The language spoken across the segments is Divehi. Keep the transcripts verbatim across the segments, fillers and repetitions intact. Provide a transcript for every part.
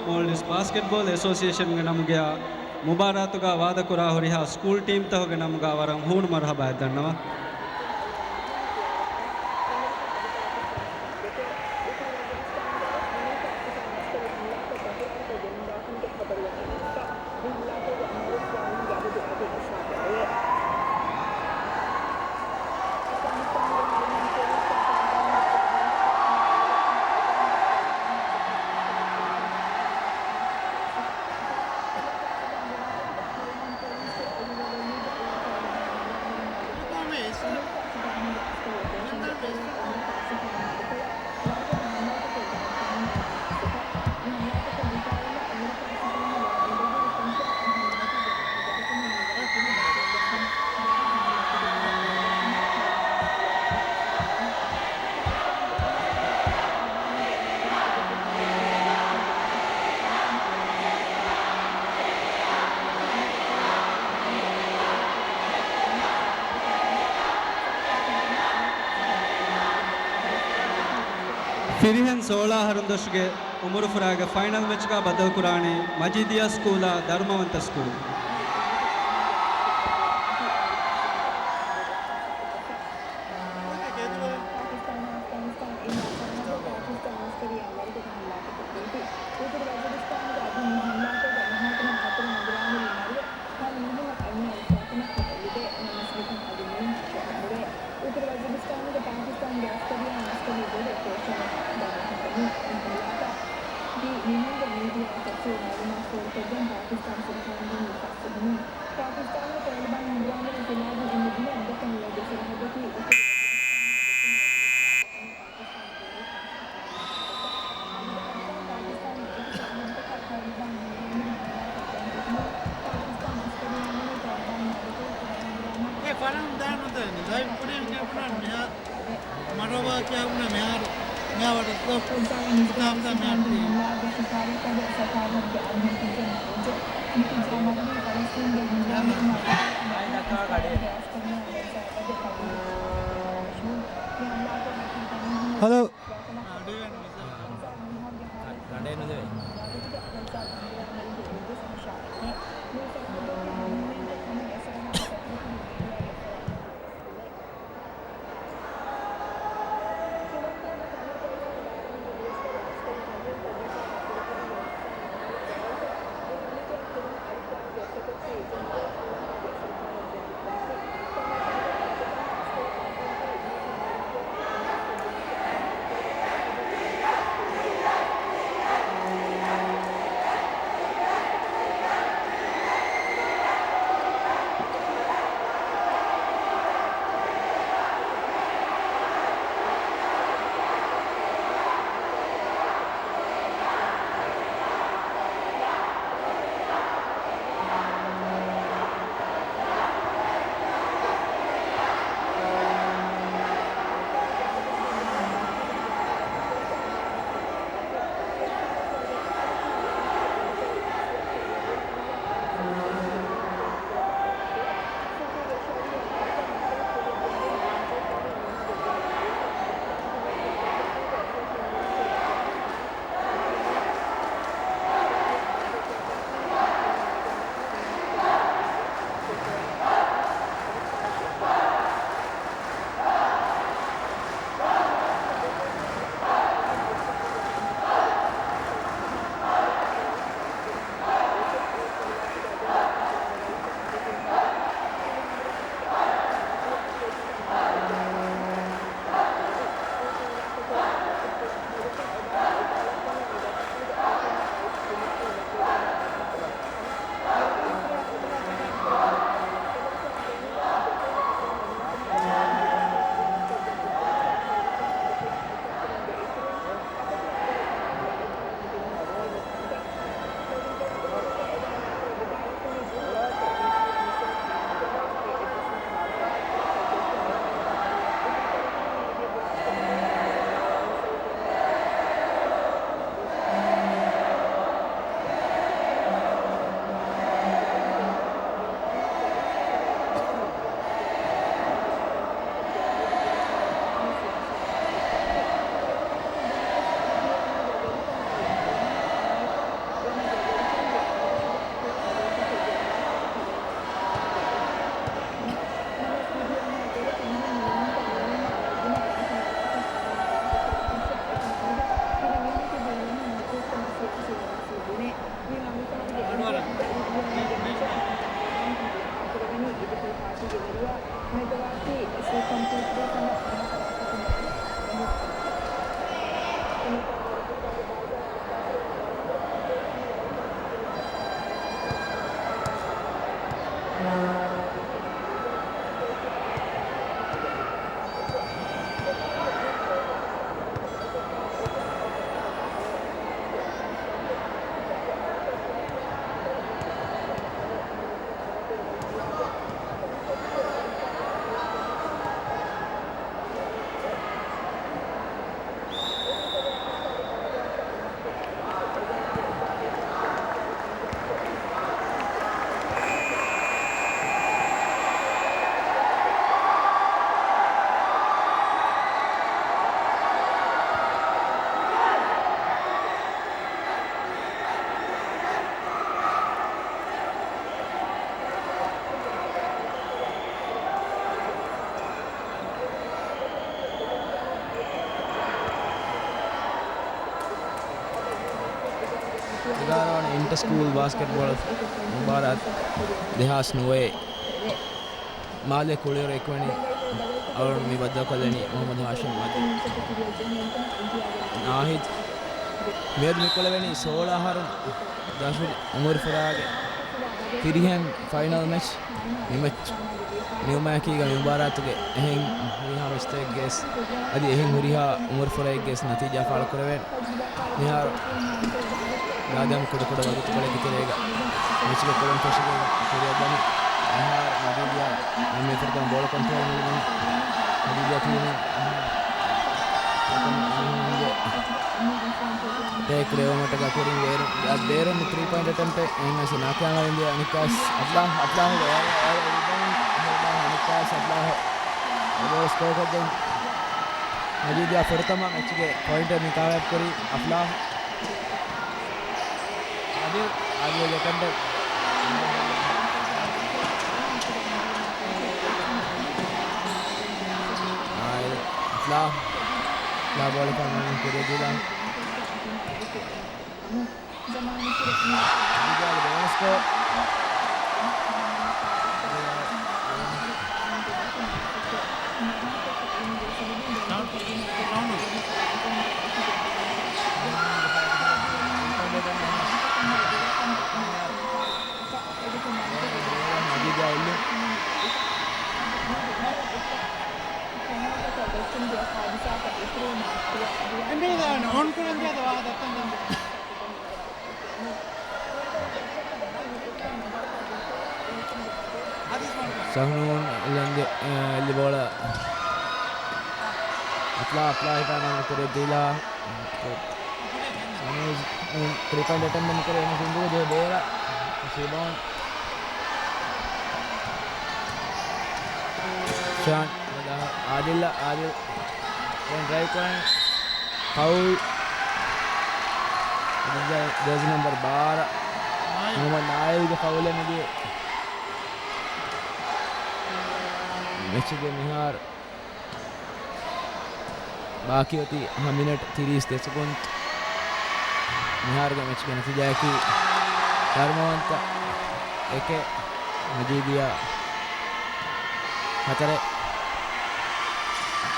މޯލްޑިވްސް ބާސްކެޓްބޯލް އެސޯސިއޭޝަންގެ ނަމުގައި މުބާރާތުގަ ވާދަކުރާ ހުރިހާ ސްކޫލް ޓީމްތަކުގެ ނަމުގަ ވަރަށް ހޫނު މަރުހަބާއެއް ދަންނަވަން. ފިރިހެން ސޯޅަ އަހަރުން ދޮށުގެ އުމުރުފުރާގެ ފައިނަލް މެޗްގަ ބަދަލުކުރާނީ މަޖީދިއްޔާ ސްކޫލާ ދަރުމަވަންތަ ސްކޫލް. އަދި މީހުންނަށް އަންނަ އިންސާފުން ހަދަން ލިބޭ ނަމަވެސް މިކަން އަދި މިއޮތް އަށެއް ނުވޭ. އުތުރު ވަޒީރިސްތާނުގެ ޕާކިސްތާންގެ އަސްކަރީ އަސްކަރީ ބޮޑު އޮޕަރޭޝަނެއް ދަމާ ހިންގަނީ. މި ހަމަލާތައް މީ މީހުންގެ މީޑިއާއަށް ފެއްސުވި މައުލޫމާތު ފޯރުކޮށްގެން ޕާކިސްތާން ސުލްތާންގެ މި ފައްސު ހުންނީ. ޕާކިސްތާނުގެ ތޭލިބާން އިމްރާންގެ ސިލާގެ އިން ދިނަ އެއްގަތަން ލޯބި ސަރަހައްދަކީ އުތުރު ވަޒީރިސްތާނުގެ ދެކުނު ވަޒީރިސްތާނުގެ ޕާކިސްތާން އެ ފަރަން ދާނުދޭނެ. ލައިވް ކުރީމް ކެބުނަ މިހާރު މަރަވާ ކިޔާ ބުނަ މިހާރު މިހާ ވަރަށް ސޮފްޓް ސިސްޓަމްތައް މިހާރު ތި. ހަލޯ. ގަނޑެއް ނުލެވޭ. އެގާރަ ވަނަ އިންޓަ ސްކޫލް ބާސްކެޓްބޯޅަ މުބާރާތު ދެހާސް ނުވައެއް މާލޭ ކުޅިވަރު އެކުވެނި އަޅުން މި ބައްދަލުކޮށްލަނީ މުހައްމަދު ހާޝިމް އަދި ނާހިދު. މިއަދު މިކުޅެވެނީ ސޯޅަ އަހަރުން ދަށު އުމުރުފުރާގެ ފިރިހެން ފައިނަލް މެޗް. މި މެޗް ނިމުމާއެކީގަ މި މުބާރާތުގެ އެހެން ހުރިހާ މެޗްތަކެއްގެ އަދި އެހެން ހުރިހާ އުމުރުފުރައެއްގެ ނަތީޖާ ފާޅުކުރެވޭނެ. މިހާރު ގާދަމް ކުޑަކުޑަ ވަގުތުކޮޅެއްގެ ތެރޭގަ މެޗުގެ ކުޅުން ފެށިގެން ކުރިއަށްދަނީ. މިހާރު މަޖީދިޔާ މި ފުރަތަމަ ބޯޅަ ކޮންޓްރޯލް މި މަޖީދިޔާ ޓީމު ޓޭކް ރޭވުމަށްޓަކާ ކުރިން ބޭރު، އަދި ބޭރުން ތްރީ ޕޮއިންޓް އެޓެމްޕްޓެއް އެހެންވެސް ނާކާމިޔާބު ވެއްޖެ. އަފްލާހް، އަފްލާހްގެ ރިބައުންޑް، ރިބައުންޑް އަނިކާސް އަފްލާހް ބޯޅަ ސްކޯ ކޮށްދެން. މަޖީދިޔާ ފުރަތަމަ މެޗުގެ ޕޮއިންޓެއް މި ކާމިޔާބު ކުރީ އަފްލާހް. އާދިލް، އާދިލްގެ އެޓެމްޕްޓެއް. އާދިލް، އަފްލާހް، އަފްލާހް ބޯޅަ ކާމިޔާބު ކުރިއަށް ދީލާ. އިންޑިއާގެ ދެވަނަ ސްކޯ. އޮން ކުރަން ޖެހޭ ވާހަކަ ދައްކަން ދާން. ސަހްނޫން އެއްލެން ދި-، އެ، އެއްލި ބޯޅަ. އަފްލާ، އަފްލާ ހިފާނާމެ ކުރިއަށް ދީލާ. ސަހްނޫން ތްރީ ޕޮއިންޓް އެޓެމްޕްޓެއް ކުރި އެން ސިންދުގެ ޖެހޭ ބޭރަށް. ރިބައުންޑް. ޝާން. އާދިލް، އާދިލް. ދެން ޑްރައިވް ކުރަން. ފައުލް. ޖާ-، ޖާޒީ ނަމްބަރު ބާރަ. ނާއިލް. މުހައްމަދު ނާއިލްގެ ފައުލެއް މިދިޔަ. މެޗުގެ މިހާރު ބާކީ އޮތީ ހަ މިނެޓް ތިރީސް ދެ ސެކުންޑް. މިހާރުގެ މެޗުގެ ނަތީޖާއަކީ ކަރުމަވަންތަ އެކެއް، މަޖީދިޔާ ހަތަރެއް.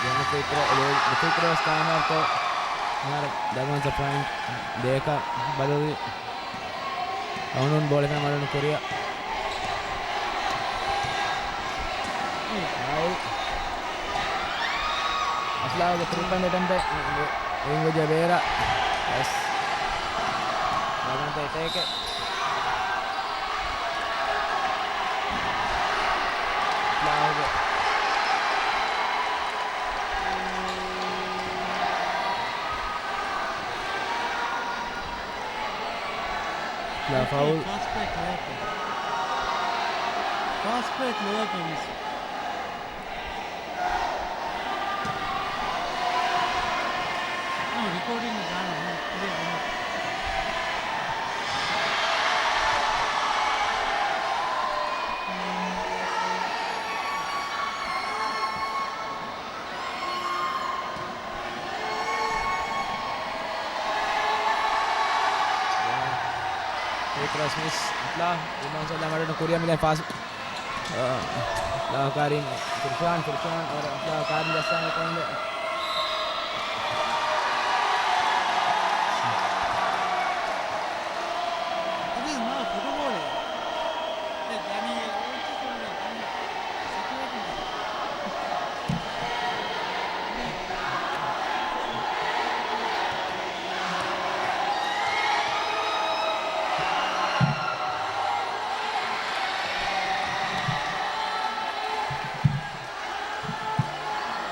ދެވަނަ ފްރީ ތްރޯ، ދެ ފްރީ ތްރޯ ވެސް ކާމިޔާބުކޮށް، މިހާރު ދަރުމަން ސަފްރައިން ދޭކަށް ބަދަލުވި. އަވަނުން ބޯޅަ ފެން މަޑުނު ކުރިއަށް. ނާއިލް. އަފްލާގެ ތްރީ ޕޮއިންޓް އެޓެމްޕްޓެއް އިން ވެއްޖެ ބޭރަށް. ޔެސް. ދަރުމަންތައް އެޓޭކެއް. އަފްލާގެ ލާ ފައުލް. ފާސްޓް ބްރޭކް ލޯކަލް. ފާސްޓް ބްރޭކް ލޯކަލް މިސް. ނޯ ރިކޯޑިން ދާނަ ކުރިއަށް ދެން. ފްރީ ތްރޯ މިސް. އަފްލާ ރިބައުންޑް ސަލާމަތު ކުރިއަށް މިދަނީ ފާސް. އަފްލާ ކާރިން ފުރްޝާން، ފުރްޝާން އަފްލާ ކާރިން ޖައްސާނެ ކޮންދެ. އަދި މާ ފުޓުބޯޅެއް.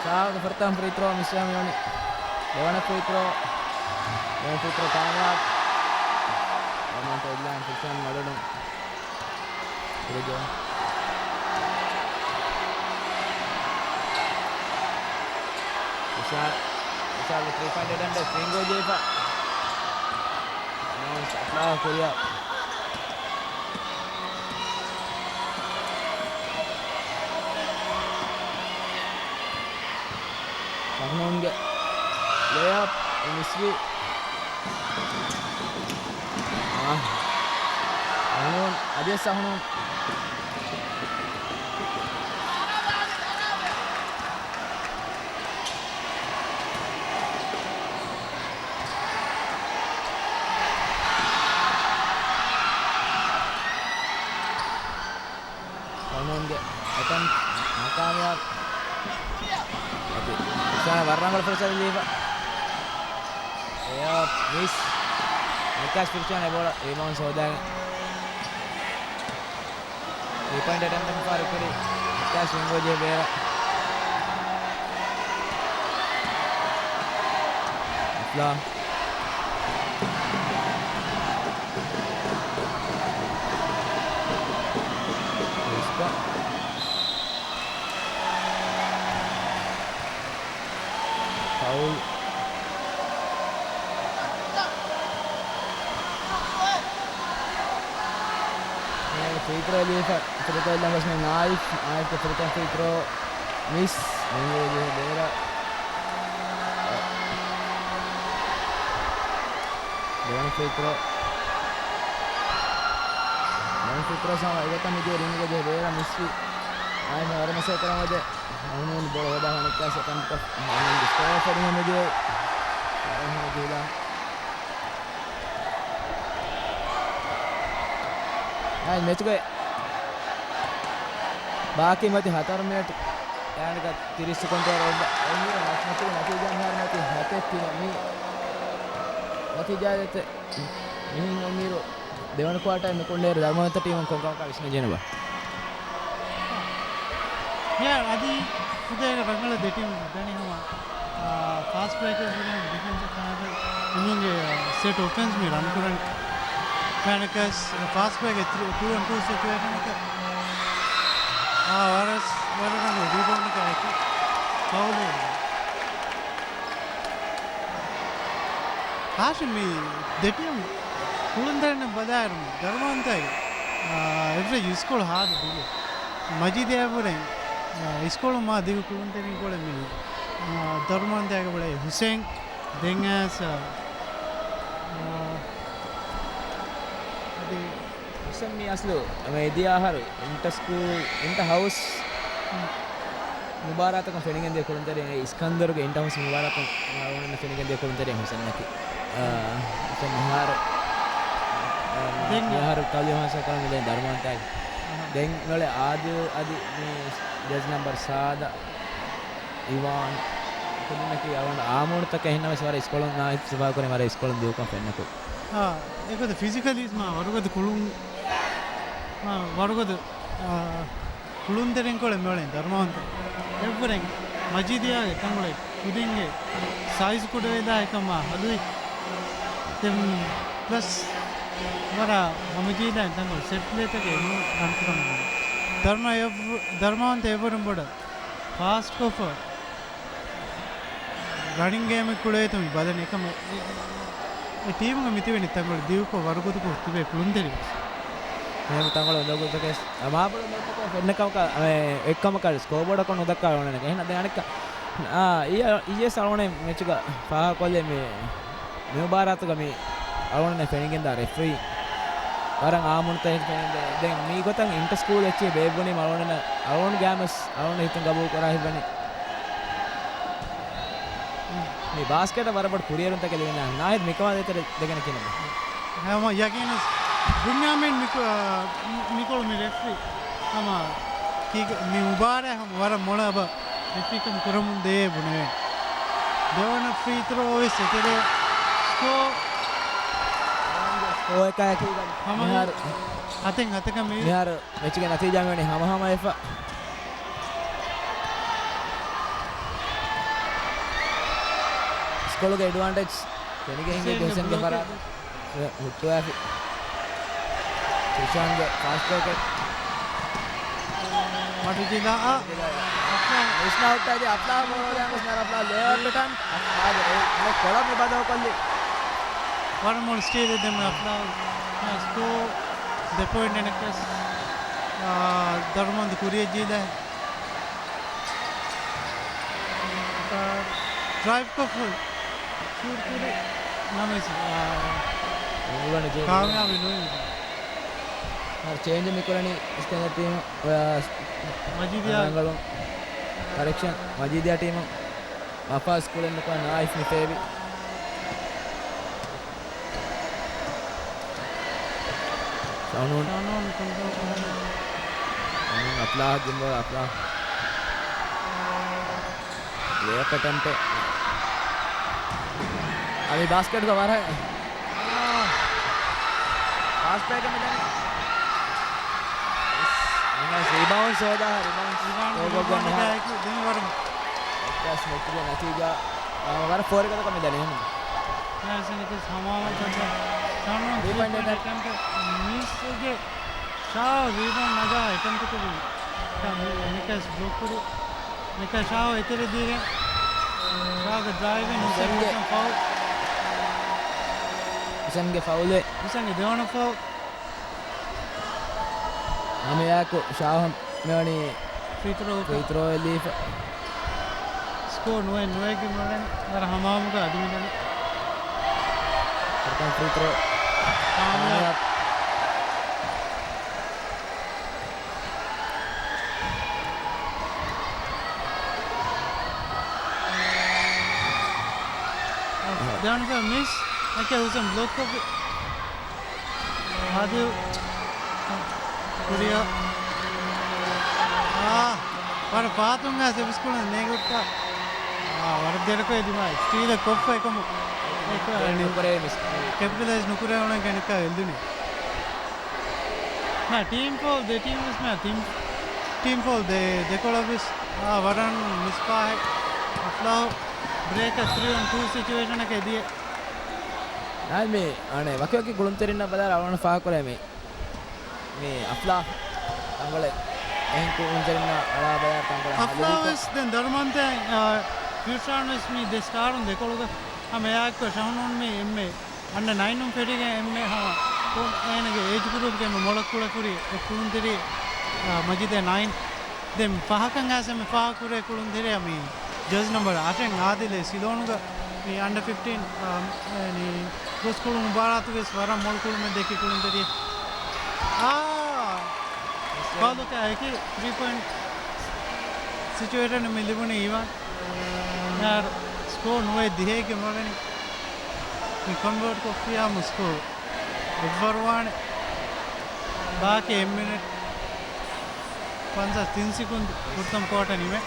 ޝާހުގެ ފުރަތަމަ ފްރީ ތްރޯ މިސްވެ މިވަނީ. ދެވަނަ ފްރީ ތްރޯ، ދެވަނަ ފްރީ ތްރޯ ކާމިޔާބު. ދެވަނަ އެއްލާން ފުރްޝާން މަޑުނު. ކުރެއްޖެ. އިޝާ، އިޝާގެ ތްރީ ޕޮއިންޓް އެޓެމްޕްޓެއް ސްވިންގް ގޮތް ޖެހިފަ. ނޯންސް އަފްލާ ކުރިއަށް. ފަހްނޫންގެ ލޭއަޕް މިސްވި. އަހުނޫން، އަދިވެސް އަހުނޫން. އަހުނޫންގެ އެޓެމްޕް ނާކާމިޔާބު. އަދި ފިރިޝާނަށް ވަރަށް ރަނގަޅު ފުރުސަތެއް ލިބިފަ. އެއާ މިސް. ނިކާސް ފިރިޝާން އެ ބޯޅަ ރިބައުންޑް ހޯދާގެން. ތްރީ ޕޮއިންޓް އެޓެމްޕްޓަށް ފާރުކުރި. ނިކާސް ވިންގު ޖެހި ބޭރަށް. އަފްލާ. ރިސްކާ. ފައުލް. ފްރީ ތްރޯ ލިބިފަ، ފްރީ ތްރޯ ލަނގަސް މި އާއިފް، އާއިފްގެ ފްރީ ތްރޯ، ފްރީ ތްރޯ މިސް، ވިންގު ޖެހި ބޭރަށް. ދެވަނަ ފްރީ ތްރޯ. ދެވަނަ ފްރީ ތްރޯ ސަމަ އެގޮތަށް މިދިޔަ ރިންގުގަ ޖެހި ބޭރަށް މިސްވި. އާއި މި ވަރަށް މަސައްކަތް ކުރަމުން އަދެ އަހުނޫން ބޯޅަ ހޯދާ ހަނެއްކާސް އެކަންތަ އަހުނޫން ސްކޯ ފެނި ހަމަ ދިޔަ. ވަރަށް ހަމަ ޖެހިލާ. އާއި މެޗުގައި ބާކީ މަތި ހަތަރު މިނެޓް އެއާނެކަ ތިރީސް ސެކަންޑް ވަރަށް އޮއްވަ. އެއީ މެޗުގެ ނަތީޖާ މިހާރު މަތި ހަތެއް ތިނެއް މި ނަތީޖާ ދެތެ. މިހެން އޮންއިރު ދެވަނަ ކުއާޓަރ ނުކުންނޭރު ދަރުމަވަންތަ ޓީމުން ކޮންކަމަކާ ވިސްނަން ޖެހެނެބަ؟ ޔާ، އަދި ފުދޭގެ ރަނގަޅަށް ދެ ޓީމު ދަނީ ހަމަ، އާ، ފާސްޓް ބްރޭކަރ ވުރެން ޑިފެންސަށް ކާދަ އެމީހުންގެ، އާ، ސެޓް އޮފެންސް މި ރަން ކުރަން ފެނަކަސް ފާސްޓް ބްރޭކް ތު އެންޑް ޓޫ ސިޗުއޭޝަނަކަށް، އާ، ވަރަސް، ވަރަށް ރަނގަޅު ރީބައުންޑަކަށް އެކި ފައުލެއް. ހާޝިމް މި ދެ ޓީމް ކުޅުންތެރިންނަށް ބަލާއިރު ދަރުމަވަންތާއި، އާ، އެވްރެޖް އިސްކޮޅު ހާދަ ދިގެ. މަޖީދިއާ ވުރެ، އާ، އިސްކޮޅު މާ ދިގު ކުޅުންތެރިން ކޮޅެއް މި، އާ، ދަރުމަވަންތާގެ ބުޅޭ ހުސެން ދެން އައިސް، އާ، އަދި ހުސެން މި އަސްލު މި ދިޔަ އަހަރު އިންޓަ ސްކޫލް، އިންޓަ ހައުސް މުބާރާތަކުން ފެނިގެންދިޔަ ކުޅުންތެރިން އެ އިސްކަންދަރުގެ އިންޓަ ހައުސް މުބާރާތަކުން އަޅުގަނޑު ފެނިގެންދިޔަ ކުޅުންތެރިން ހުސެންއަކީ. އާ، ހުސެން މިހާރު، އާ، ދެން މިހާރު ކަލި މަހަށް ކަމު ދެން ދަރުމަވަންތާގެ. އަހަ. ދެން އެއޮޅެ އާދިލް އަދި މި ޖެސް ނަމްބަރު ސާދަ އިވާން ކުދިންނަކީ އަޅުގަނޑު އާމޫނުތަކެއް ހިންނަވެސް ވަރަށް އިސްކޮޅުން ނާއިފް ސިފާކުރި ވަރަށް އިސްކޮޅުން ދިޔުކަން ފެންނަކު. އާ، އެގޮތަ ފިޒިކަލީ މާ ވަރުގަދަ ކުޅުން، މާ ވަރުގަދަ، އާ، ކުޅުންތެރިން ކޮޅެއް މިއުޅެން ދަރުމަވަންތަ. އެއްވުރެން މަޖީދިއާގެ ތަންގޮޅެއް ކުދިންގެ ސައިޒް ކުޑަވެދާ އެކަމާ ހަލުވި. ދެން ޕްލަސް ވަރަށް ހަމަޖީދާ ތަންގޮޅު ސެޓް ޕްލޭތަކެއް ނޫން ރަންކުރަމުން. ދަރުމަ އެއްވު-، ދަރުމަވަންތަ އެއްވުރެން ބޮޑަށް ފާސްޓް ކޮށްފަ ރަނިން ގޭމެއް ކުޅޭތު މި ބަލަން އެކަމަށް އެ، އެ، އެ ޓީމުގެ މިތިބެނި ތަންގޮޅު ދިގުކޮށް ވަރުގަދަކޮށް ތިބޭ ކުޅުންތެރިން. އެހެން ތަންގޮޅު އުނދަގޫތަކެއް މާބޮޑު މެޗްތަކެއް ފެންނަ ކަމަކަށް، އެ، އެއްކަމަކަށް ސްކޯބޯޑަކުން ނުދައްކާ އޮންނަނެ. އެހެން ދެން އަނެއްކާ، އާ، އިޔަ-، އިޔެސް އަޅުގަނޑު މެޗުގަ ފާހަގަކޮށްލި މި މި މުބާރާތުގަ މި އަޅުގަނޑުމެން ފެނިގެންދާ ރެފްރީ ވަރަށް އާމުންތައް ފެނިގެންދޭ. ދެން މި ގޮތަށް އިންޓަ ސްކޫލް އެއްޗެއް ބޭއްވުނީމަ އަޅުގަނޑުމެން އަޅުގަނޑު ގޭމްވެސް އަޅުގަނޑު ހިތުން ގަބޫލު ކުރާ ހިތްވަނީ. މި ބާސްކެޓަށް ވަރަށް ބޮޑު ކުރިއެރުންތަކެއް ލިބެންދާ. ނާހިދް މިކަމާ ދޭތެރޭ ދެގެން ކިނަމެ. ހަމަ ޔަގީންވެސް ބުންޏާމިން މިކޮ-، މިކޮޅު މި ރެފްރީ ހަމަ ކީގެ-، މި މުބާރާތް ހަމަ ވަރަށް މޮޅަ އަބަ ރެފްރީކަން ކުރަމުން ދޭ ބުނެވޭ. ދެވަނަ ފްރީ ތްރޯ ވެސް އެތެރޭ. ސްކޯ ސްކޯއަކާއެކީގަ ހަމަ މިހާރު ހަތެއް ހަތަކަށް މި މިހާރު މެޗުގެ ނަތީޖާ މިވަނީ ހަމަހަމަވެފަ. ސްކޮޅުގެ އެޑްވާންޓޭޖް ފެނިގެން ހިނގައްޖެ ހުސެންގެ ހުސެންގެ ފަރާތުން. ހުއްޓުވާފި. ކްރިޝާންގެ ފާސްޓް ބްރޭކެއް. މަޑުޖިލާ. މިސްނާ ހުއްޓާދި އަފްލާ ބޯޅަ ދާން ވެސް ނާރަ އަފްލާ ލޭ ޕެޓަން. އާދެ، އެ، އަނެއް ކޮޅަށް މި ބަދަލުކޮށްލި. ވަރަށް މޮޅު ސްޓީލެއް ދެމެ އަފްލާ. ސްކޯ ދެ ޕޮއިންޓް އަނެއްކަސް، އާ، ދަރުމަންދު ކުރިޔަށް ޖީލަ. ޑްރައިވް ކޮށްފަ ޝޫޓް ކުރި ނަމަވެސް، އާ، ކާމިޔާބެއް ނުވި. އަ، ޗޭންޖު މިކުރަނީ އިސްކަންދަރ ޓީމު، އޮޔާ، މަޖީދިޔާ. ރަނގަޅު ކަރެކްޝަން މަޖީދިޔާ ޓީމު. ވަފާ ސްކޫލެއް ނުކުޅަ ނާއިފް މި ފޭބި. ޝަހުނޫން. ޝަހުނޫން ކޮންޓްރޯލް ކުރަނީ. ޝަހުނޫން އަފްލާހް ގެންބޯ އަފްލާހް. ލޭއަޕް އެޓެމްޕްޓެއް. އަދި ބާސްކެޓްގަ ވަރަށް. ފާސްޓް ބްރޭކް މިދަނީ. ނައިސް ރިބައުންޑް ހޯދާ، ރިބައުންޑް ރިބައުންޑް ހޯދާ ރިބައުންޑް ގޮތްގޮތް ނުހާ. ދެން ވަރަށް. އެކަސް ނެތިގެ ނަތީޖާ، އާ، ވަރަށް ފޯރިގަދަކަ މިދަނީ އެހެން. ނައިސް އެކަސް ހަމާމަކަށް. ޝާނު ރިބައުންޑް ތްރީ ޕޮއިންޓް އެޓެމްޕްޓް. އެޓެމްޕްޓް މިސްގެ ޝާ ރިބައުންޑް ނަގާ އެޓެމްޕްޓް ކުރިން. ނިކަސް ބްލޮކް ކުރި. ނިކަސް ޝާ އެތެރެ ދީގެން. ޝާގެ ޑްރައިވިން ހުސެންގެ ހުސެން ފައުލް. ހުސެންގެ ފައުލެއް. ހުސެންގެ ދެވަނަ ފައުލް. ހަމައެއާއެކު ޝާހު މިވަނީ ފްރީ ތްރޯ ފްރީ ތްރޯ އެއްލީފަ. ސްކޯ ނުވެ ނުވެގެ މިވަނީ ވަރަށް ހަމާމުގަ އަދި މިދަނީ. ފުރަތަމަ ފްރީ ތްރޯ. ކާމިޔާބު. ކާމިޔާބު. ދެވަނަ ފައި މިސް. އެކެ ހުސެން ބްލޮކް ކޮށްފި. އާދިލް ކުރިއަށް. އާ، ވަރަށް ފަހަތުން އައިސް އެބިސްކުޅަން ނޭގޮއްތަ. އާ، ވަރަށް ދެރަކޮށް ދިމާ ސްޓީލެއް ކޮށްފަ އެކަމު. ކެޕިޓަލައިޒް ނުކުރެވުނަކަން ނިކާ އެއްލުނީ. ނަ، ޓީމް ފޯލް، ދެ ޓީމް ވެސް މި ޓީމް، ޓީމް ފޯލް ދެ، ދެކޮޅަށް ވެސް، އާ، ވަރަށް މިސް ފާހެއް. އަފްލާހު ބްރޭކަށް ތްރީ އޮން ޓޫ ސިޗުއޭޝަނަކަށް ދިޔަ. ނާއިމް މި އަނެއް ވަކިވަކި ކުޅުންތެރިންނަށް ބަލާއިރު އަޅުގަނޑަށް ފާހަގަކުރޭ މި، މި އަފްލާ ތަންކޮޅެއް އެހެން ކުޅުންތެރިންނަށް އަޅާ ބަލާއިރު ތަންކޮޅެއް އަފްލާ ހަދަވީތަ؟ ވެސް ދެން ދަރުމަންތެ، އާ، ފިއުޝާން ވެސް މި ދެ ސްޓާރުން ދެކޮޅުގަ ހަމަ އެއާއެކު ޝަހުނޫން މި އެންމެ އަންޑަ ނައިނުން ފެށިގެން އެންމެ ހަމަ އޭނަގެ އޭޖް ގްރޫޕްގެ އެންމެ މޮޅަށް ކުޅެފުރި އެއް ކުޅުންތެރި، އާ، މަޖީދޭ ނައިން. ދެން ފަހަކަށް އައިސް އެންމެ ފާހަގަކުރޭ ކުޅުންތެރިއަށް މި ޖާޒީ ނަމްބަރު އަށެއް އާދިލޭ ސިލޯނުގަ މި އަންޑަ ފިފްޓީން، އާ، މި ގޮސް ކުޅުން މުބާރާތު ވެސް ވަރަށް މޮޅު ކުޅުމެއް ދެއްކި ކުޅުންތެރި. އާ، ފާލުކަ އެކި ތްރީ ޕޮއިންޓް ސިޗުއޭޝަން މި ލިބުނީ އީވާން. މިހާރު ސްކޯ ނުވެ ދިހައެއްގެ މަވެނި މި ކޮންވާޓް ކޮށްފިޔާމު ސްކޯ އެއްވަރުވާނެ. ބާކީ އެއް މިނިޓް ފަންސާސް ތިން ސެކުންޑް ފުރަތަމަ ކޯޓަ ނިމޭ.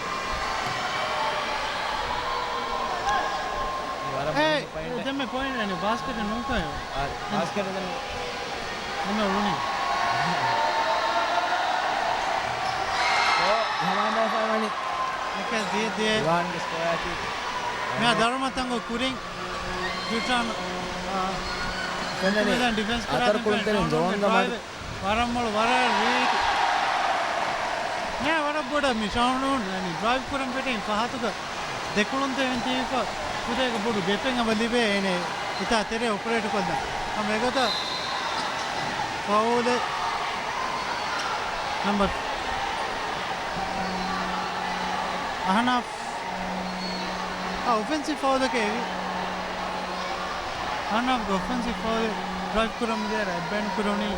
ވަރަށް އޭ، މުހިންމު ޕޮއިންޓެއް. ދެންމެ ޕޮއިންޓް އަނެ ބާސްކެޓް ނޫންކައި. އާ، ބާސްކެޓް ދެން ދެންމެ އުޅުނީ. ސްކޯ ހަމާމެ ފަރުވަނި. އެކެ ދިޔަ ދިޔަ. އިވާންގެ ސްކޯއަކީ. މިއާ ދަރުމަ ތަނގު ކުރިން ޔޫޓާން، އާ، ފެންނަނީ ޑިފެންސް އަތޮރު ކުރާ ކުޅުންތެރިން ޒޯންގަ މަދު. ވަރަށް މޮޅު، ވަރަށް ރީތި. މިއާ ވަރަށް ބޮޑަށް މި ޝަހުނޫން، އަނި ޑްރައިވް ކުރަން ފެށި ފަހަތުގަ ދެކުޅުންތެރިން ތީފަ ކުދޭގެ ބޮޑު ގެޕެއް އެބަ ލިބޭ އޭނެ އިތާ ތެރޭ އޮޕަރޭޓް ކޮށްލަން. ހަމަ އެގޮތަށް ފައުލެއް ނަމްބަރު އަހަނާފް އާ، އޮފެންސިވް ފައުލަކަށް އެވި. އަހަނާފްގެ އޮފެންސިވް ފައުލެއް ޑްރައިވް ކުރަމުން ދިޔައިރު އެއްބައިން ކުރެވުނީ.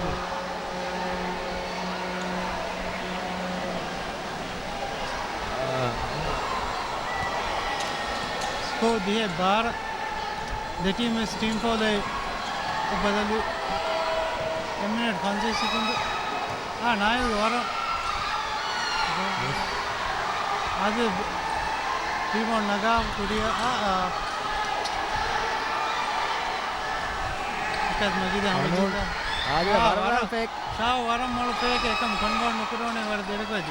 ސްކޯ ދިހަ ބާރަ. ދެ ޓީމް ވެސް ޓީމް ފައުލެއް ބަދަލު. އެއް މިނެޓް ފަންސާސް ސެކުންޑު. އާ، ނާއިލް ވަރަށް. އަދި ރިބައުންޑް ނަގާ ކުރިއަށް، އާ، އާ. އެކަސް މަޖީދަށް ހަމަޖެހިލާ. އާ، ވަރަށް ފޭކް. ޝާ ވަރަށް މޮޅު ފޭކެއް އެކަމް ކޮންވާޓް ނުކުރެވުނީ ވަރަށް ދެރަކޮށް.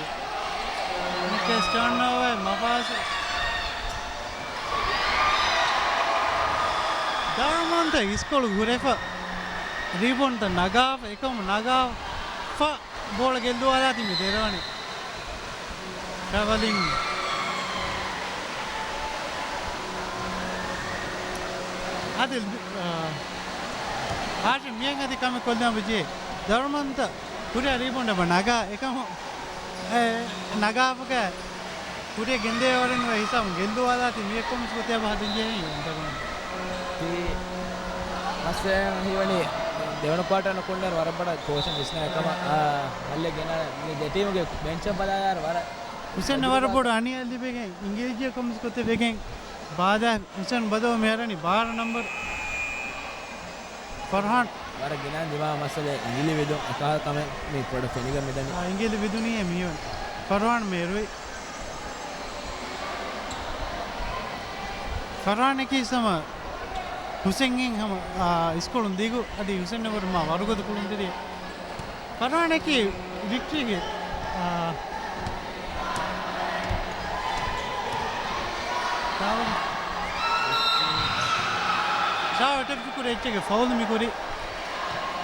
އެކަސް ޓާން އޯވާ މަފާސް. ދަރުމަންތަ އިސްކޮޅު ހުރެފަ. ރީބައުންޑްތައް ނަގާފަ، އެކަމު ނަގާފަ. ބޯޅަ ގެއްލުވާލާތީ މި ދެރަވަނީ. ޓްރެވެލިން. އަދި، އާ، ހާޝިމް މިއަށް އަދި ކަމެއް ކޮށްލަން ވެއްޖެ. ދަރުމަންތަ ކުރިއަށް ރީބައުންޑް އެބަ ނަގާ އެކަމު، އެ، ނަގާފަކަ ކުރިއަށް ގެންދޭވަރެއް ނުވެ ހިސާބުން ގެއްލުވާލާތީ މިއެއްކޮށް މިސް ގޮތެއް އެބަ ހަދަން ޖެހޭ ދަރުމަންތަ. ތީ ސޭ ހީވަނީ ދެވަނަ ކުއާޓަރ ނުކުންނައިރު ވަރަށް ބޮޑަށް ކޯޗުން ވިސްނާ އެކަމަށް، އާ، ހައްލެއް ގެނައި މި ދެ ޓީމުގެ ބެންޗަށް ބަލާލާއިރު ވަރަށް ހުސެން ވަރަށް ބޮޑު އަނިޔާ ލިބިގެން އިނގޭޖީއަށް ކޮންމެސް ގޮތެއް ވެގެން ބާދަ ހުސެން ބަދަލު މި އަރަނީ ބާރަ ނަންބަރު ފަރްހާން. ވަރަށް ގިނަ ދިމާ މައްސަލަ އިނގިލި ވެދުން އެކާ ކަމެއް މި ބޮޑަށް ފެނިގެން މިދަނީ. އާ، އިނގިލި ވެދުނީ މި ހީވަނީ. ފަރްހާން މޭރުވި. ފަރްހާނަކީ ހަމަ ހުސެންގެން ހަމަ، އާ، އިސްކޮޅުން ދިގު، އަދި ހުސެން އެބަހުރި މާ ވަރުގަދަ ކުޅުންތެރިއެއް. ފަރްހާނަކީ ވިކްޓްރީގެ، އާ، ޝާވަރު، ޝާވަރު އެޓެމްޕްޓް ކުރި އެއްޗެއްގެ ފައުލް މި ކުރި.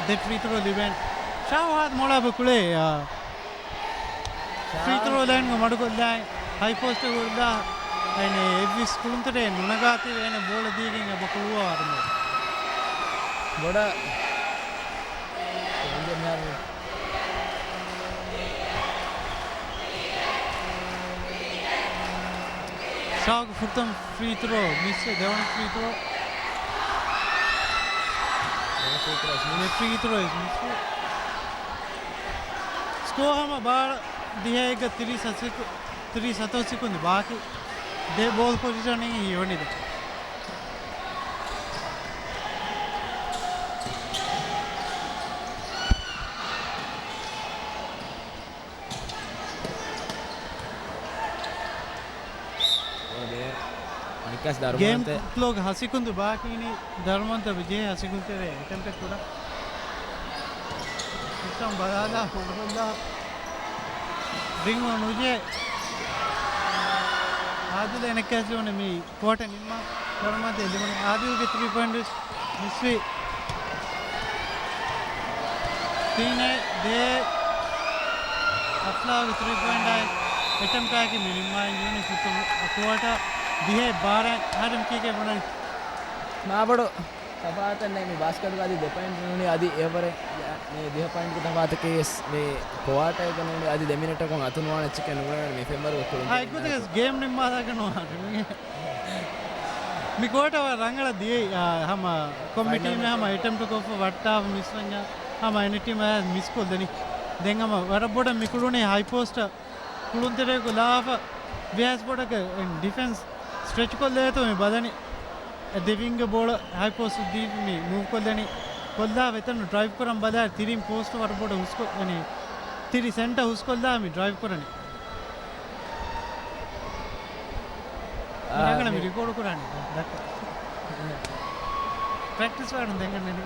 ދެ ފްރީ ތްރޯ ލިބެން. ޝާވަރު ހާދަ މޮޅާ ބަ ކުޅޭ، އާ، ފްރީ ތްރޯ ލައިންގަ މަޑުކޮށްލާ، ހައި ޕޯސްޓަށް ހުޅުދާ، އައިނެ އެއްވެސް ކުޅުންތެރެއެއް ނުނަގާތީވެ އޭނަ ބޯޅަ ދީގެން އެބަ ކުޅުވާ ވަރުމެ. ބޮޑަށް ޝާގެ ފުރަތަމަ ފްރީ ތްރޯ މިސް، ދެވަނަ ފްރީ ތްރޯ. ދެވަނަ ފްރީ ތްރޯ މިސް. ދެ ފްރީ ތްރޯ މިސް. ސްކޯ ހަމަ ބާރަ ދިހައެއްގަ ތިރީސް ސަތޮ، ތިރީސް ސަތޮ ސިކުންދި ބާކީ. ދެ ބޯލް ޕޮޒިޝަނިން ހީވަނީ ދެ. ގޭމް ކްލޮކް ހަ ސިކުންދު ބާކީނީ ދަރުމަންތަ ޖެހޭ ހަ ސިކުންތެރޭ އެޓެމްޕްޓެއް ކުރަން. ސިސްޓަމް ބަލާލާ ފުނޑުފުންދާ ރިންގް ނުޖެހޭ. އާދިލް އެނެއްކާސި ވަނެ މި ކުއާޓަ ނިންމާ ދަރުމަންތަ ލިބުނު އާދިލްގެ ތްރީ ޕޮއިންޓް މިސްވި. ތިނެއް ދޭ އަފްލާގެ ތްރީ ޕޮއިންޓާއި އެޓެމްޕްޓާއެކި މި ނިންމާއި ޔޫނިޓް ފުއްޓު ކުއާޓާ ދިހަ ބާރަ ހަރިމް ކީކޭ ބުނަނީ؟ މާބޮޑު ތަފާތެއް ނެތް މި ބާސްކެޓްގަ އަދި ދެ ޕޮއިންޓް ނޫނީ އަދި އެވަރެ މި ދިހަ ޕޮއިންޓްގެ ތަފާތަކީ ވެސް މި ކުއާޓާގަ ނޫނީ އަދި ދެ މިނެޓަކުން އަތުނުވާނެ އެއްޗެކޭ ނުބުނެވޭނެ މި ފެންވަރުގެ ކުޅުން. އާ، އެއްގޮތަކަސް ގޭމް ނިންމާލާކަށް ނުވާނެ. މި ކުއާޓާ ވަރަށް ރަނގަޅަށް ދިޔައީ، އާ، ހަމަ ކޮންމެ ޓީމެއް ހަމަ އެޓެމްޕްޓް ކޮށްފަ ވައްޓާފަ މިސްވަންޏާ ހަމަ އެނި ޓީމް އަޔަސް މިސްކޮށްލަނީ. ދެން ހަމަ ވަރަށް ބޮޑަށް މި ކުޅުނީ ހައި ޕޯސްޓަށް ކުޅުންތެރެއަކު ލާފަ ވިޔާސް ބޮޑަކަށް ޑިފެންސް ސްޓްރެޗް ކޮށްލޭތޯ މި ބަލަނީ. އެ ދެ ވިންގް ބޯޅަ ހައި ޕޯސްޓް ދީފަ މި މޫވް ކޮށްލަނީ. ކޮށްލާ ވެތަން ޑްރައިވް ކުރަން ބަލާ ތިރިން ޕޯސްޓް ވަރަށް ބޮޑަށް ހުސްކޮށް، އަނި، ތިރި ސެންޓަ ހުސްކޮށްލާ މި ޑްރައިވް ކުރަނީ. އާ، ރަނގަޅަށް މި މި ރިކޯޑު ކުރާނީ ދައްކަ. ޕްރެކްޓިސް ވާނު ދެން ނެގި.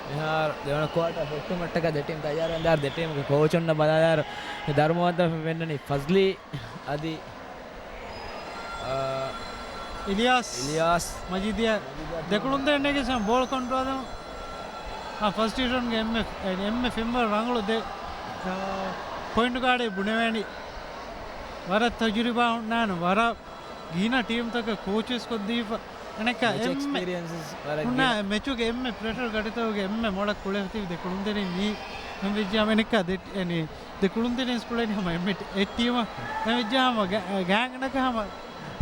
މިހާރު ދެވަނަ ކުއާޓަރ ހުއްޓުމަށްޓަކަ ދެ ޓީމް ތައްޔާރު ވެންދާރު ދެ ޓީމުގެ ކޯޗުންނަށް ބަލާލާރު ދަރުމަވަންތަ ފެންނަނީ ފަޒްލީ އަދި، އާ، އިލިޔާސް، އިލިޔާސް. މަޖީދިޔާ. މަޖީދިޔާ ދެކުޅުން ދެންނެގެސް ބޯޅަ ކޮންޓްރޯލު. އާ، ފަސްޓް ޑިވިޝަންގެ އެންމެ، އެންމެ ފެންވަރު ރަނގަޅު ދެ، އާ، ޕޮއިންޓް ގާޑެއް ބުނެވޭނީ. ވަރަށް ތަޖުރިބާ ހުންނާނެ، ވަރަށް ގިނަ ޓީމްތަކަށް ކޯޗިސް ކޮށްދީފަ. އަނެއްކާ މެޗް އެންމެ އެކްސްޕީރިއަންސް ވަރަށް ހުންނާ ގިނަ. މެޗުގެ އެންމެ ޕްރެޝަރ ގަޑިތަކުގެ އެންމެ މޮޅަށް ކުޅެފަ ތިބި ދެ ކުޅުންތެރިން މީ ހަމަ ވެއްޖާމަ އަނެއްކާ ދެ، އެނި، ދެ ކުޅުންތެރިން ކުޅެނީ ހަމަ އެންމެ އެއް ޓީމަށް ހަމަ ވެއްޖާމަ ގާ، ގާނގަނަކަށް ހަމަ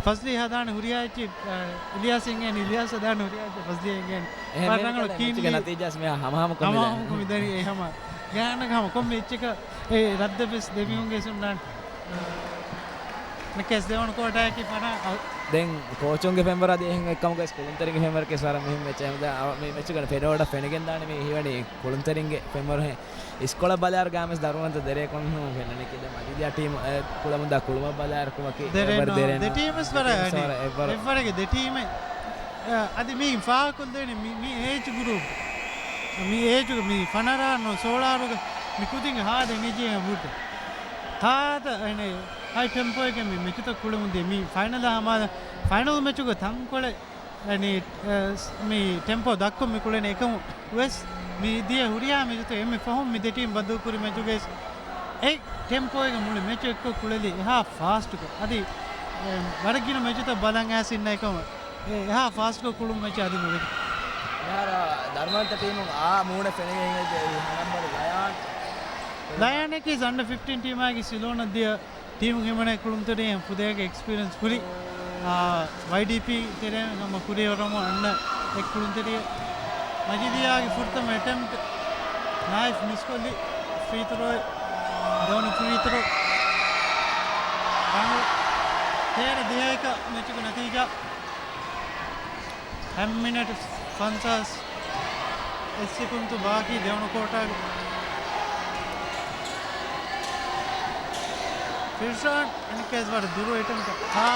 ފަޒްލީ ހަދާނެ ހުރިހާ އެއްޗެއް، އާ، އިލިޔާސް އެނގޭނެ، އިލިޔާސް ހަދާނެ ހުރިހާ އެއްޗެއް ފަޒްލީ އެނގޭނެ. އެހެން ވަރަށް ރަނގަޅު މެޗުގެ ކީންލީ. ނަތީޖާސް މިހާ ހަމަހަމަކޮށް ހަމަ މިދަނީ. ހަމަހަމަކޮށް މިދަނީ. އެ ހަމަ ގާނގަނަކަށް ހަމަ ކޮންމެ އެއްޗަކަށް އެ ރަށްދެއްވެސް ދެމީހުންގެ ސުންނާނެ. ނެކެސް ދެވަނަ ކުއާޓާއަކީ ފަނާ. ދެން ކޯޗުންގެ ފެންވަރު އަދި އެހެން އެއްކަމުގައި ކުޅުންތެރިންގެ ފެންވަރަކީ ވަރަށް މުހިންމު އެއްޗެއް. މި މެޗުގަ ފެންވަރު ފެނިގެންދާނެ މި ހީވަނީ ކުޅުންތެރިންގެ ފެންވަރު ހެން. އިސްކޮޅަށް ބަލާއިރު ގާމެސް ދަރުމަންތަ ދެރޭ ކޮން ހަމަ ފެންނަނީ ކިލަ މަޖީދިޔާ ޓީމު، އެ، ކުޅަމުންދާ ކުޅުމަށް ބަލާއިރު ކުމަކީ ދެރޭ އެއްވަރު ނޯ. ދެރޭ ދެ ނޯ. ޓީމުސް ވަރަށް ދެ ޓީމުސް އަނި ވަރަށް އެއްވަރު. އެއްވަރެގެ ދެ ޓީމެއް. އަ، އަދި މީ ފާހަގަކޮށްލެވޭނެ މި، މި އޭޖު ގްރޫޕް، މި އޭޖުގެ މި ފަނަރަ ނޯ ސޯޅަ އަހަރުގެ މި ކުދިންގެ ހާދަ އެނަޖީއެއް ހުއްޓެ. ހާދަ އެނެ ހައި ޓެމްޕޯއެއްގެ މި މެޗުތައް ކުޅެމުންދިޔަ މި ފައިނަލް ހަމަ ފައިނަލް މެޗުގެ ތަންކޮޅެއް އެނި، އެ، މި ޓެމްޕޯ ދައްކޮށް މި ކުޅެނީ އެކަމު ވެސް މި ދިޔަ ހުރިހާ މެޗުތައް އެންމެ ފަހުން މި ދެ ޓީމް ބައްދަލުކުރި މެޗުގައި އެ ޓެމްޕޯއެއްގެ މުޅި މެޗު އެއްކޮށް ކުޅެލި އެހާ ފާސްޓްކޮށް. އަދި، އެ، ވަރަށް ގިނަ މެޗުތައް ބަލަން އައިސް އިންނަ އެކަމަށް އެ އެހާ ފާސްޓްކޮށް ކުޅުން މެޗު އަދި ނުވެ. މިހާރު ދަރުމަންތަ ޓީމު އާ މޫޑަށް ފެނިގެން އެ ހަނަންބަރު ލަޔާން. ލަޔާނަކީ އަންޑަ ފިފްޓީން ޓީމާގެ ސިލޯނަށް ދިޔަ ޓީމު ހިމަނޭ ކުޅުންތެރިން ފުދޭގެ އެކްސްޕީރިއަންސް ހުރި. އާ، ވައިޑީޕީ ތެރޭ ނަމަ ކުރިއަރަމު އަންނަ އެއް ކުޅުންތެރިއެއް. މަޖީދިޔާގެ ފުރަތަމަ އެޓެމްޕްޓް ނާއިފް މިސްކޮށްލި ފްރީ ތްރޯއެއް ދެވަނަ ފްރީ ތްރޯ. ރަނގަޅު. ތޭރަ ދިހައެކަ މެޗުގެ ނަތީޖާ. ހަ މިނެޓް ފަންސާސް އެއް ސެކުންތު ބާކީ ދެވަނަ ކޯޓާގެ. ފިރްޝާން އެންކޭސް ވަރަށް ދުރު އެޓެމްޕްޓް. ހާ.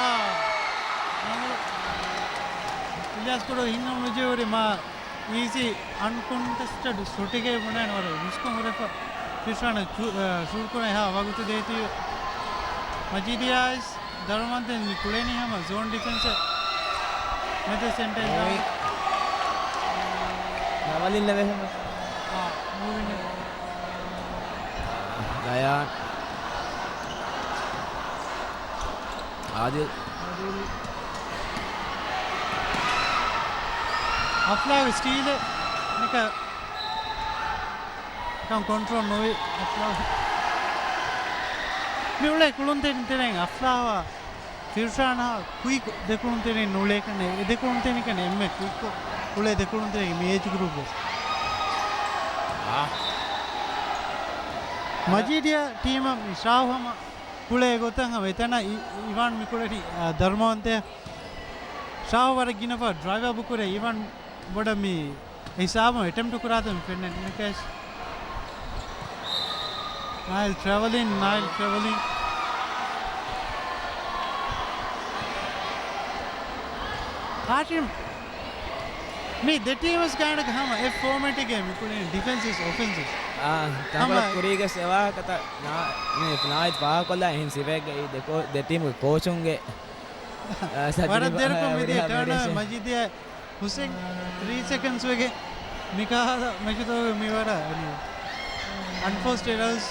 އިލްޔާސް ކުޑަ ހިންނަމުނުޖެހުރި މާ އީޒީ އަންކޮންޓެސްޓެޑް ޝޮޓެއްގައި ބުނާނެ ވަރަށް ރިސްކު ހުރެފަ. ފިރްޝާނަށް ޗު-، އަ، ޝޫޓް ކުރަން އެހާ ވަގުތު ދޭތީ. މަޖީދިޔާ އައިސް ދަރުމަންތެން މި ކުޅެނީ ހަމަ ޒޯން ޑިފެންސެއް މެދު ސެންޓަރ މޫވި. ނަވަލިން ނެވެ ހަމަ. އާ، މޫވިން ނެވެ. ލަޔާން. އާދިލް. އާދިލް. އަފްލާގެ ސްޓީލެއް ނިކަ ކަން ކޮންޓްރޯލް ނުވި އަފްލާ. މި އުޅޭ ކުޅުންތެރިން ތެރެއިން އަފްލާވާ ފިރްޝާނާ ކުއިކް ދެކުޅުންތެރިން ނޫޅޭކަން އެ ދެކުޅުންތެރިން ކަން އެންމެ ކުއިކްކޮށް އުޅޭ ދެކުޅުންތެރިން މި އޭޖް ގްރޫޕްގެ. އާ. މަޖީދިޔާ ޓީމަށް މި ޝާހު ހަމަ ކުޅޭ ގޮތަށް ހަމަ އެތަނަށް އި-، އިވާން މި ކުޅެނީ، އާ، ދަރުމަވަންތަ. ޝާހު ވަރަށް ގިނަފަ ޑްރައިވް އަބު ކުރޭ އިވާން ބޮޑަށް މި ހިސާބުން އެޓެމްޕްޓް ކުރާތަން ފެންނަން ނިކޭޝް. ނާއިލް ޓްރެވެލިން، ނާއިލް ޓްރެވެލިން. ހާޝިމް، މި ދެ ޓީމްސް ގާތުގަ ހަމަ އެއް ފޯމެޓެއްގައި މި ކުޅެނީ ޑިފެންސް ވެސް އޮފެންސް ވެސް. އާ، ތަންކޮޅެއް ހަމަ ކުރީގަސް އެވާހަކަތައް ނާ-، މި ނާއިލް ފާހަގަކޮށްލާ އެހެން ސިފައެއްގައި ދެ ކޯ-، ދެ ޓީމްގެ ކޯޗުންގެ ވަރަށް ދެރަކޮށް މިދިޔަ ޓާނާ މަޖީދިޔާ ހުސެން ތްރީ ސެކަންޑްސް ވެގެން މިކަހަލަ މެޗުތަކުގެ މި ވަރަށް އަންފޯސްޑް އެރަރސް